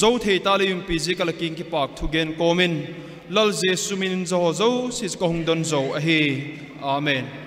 zo thei ta lei umpi ziak ah la kiang kipâk thugen kawm in, Lal Jesu min in zia haw zosia chu ka hung don zo ahi. Amen.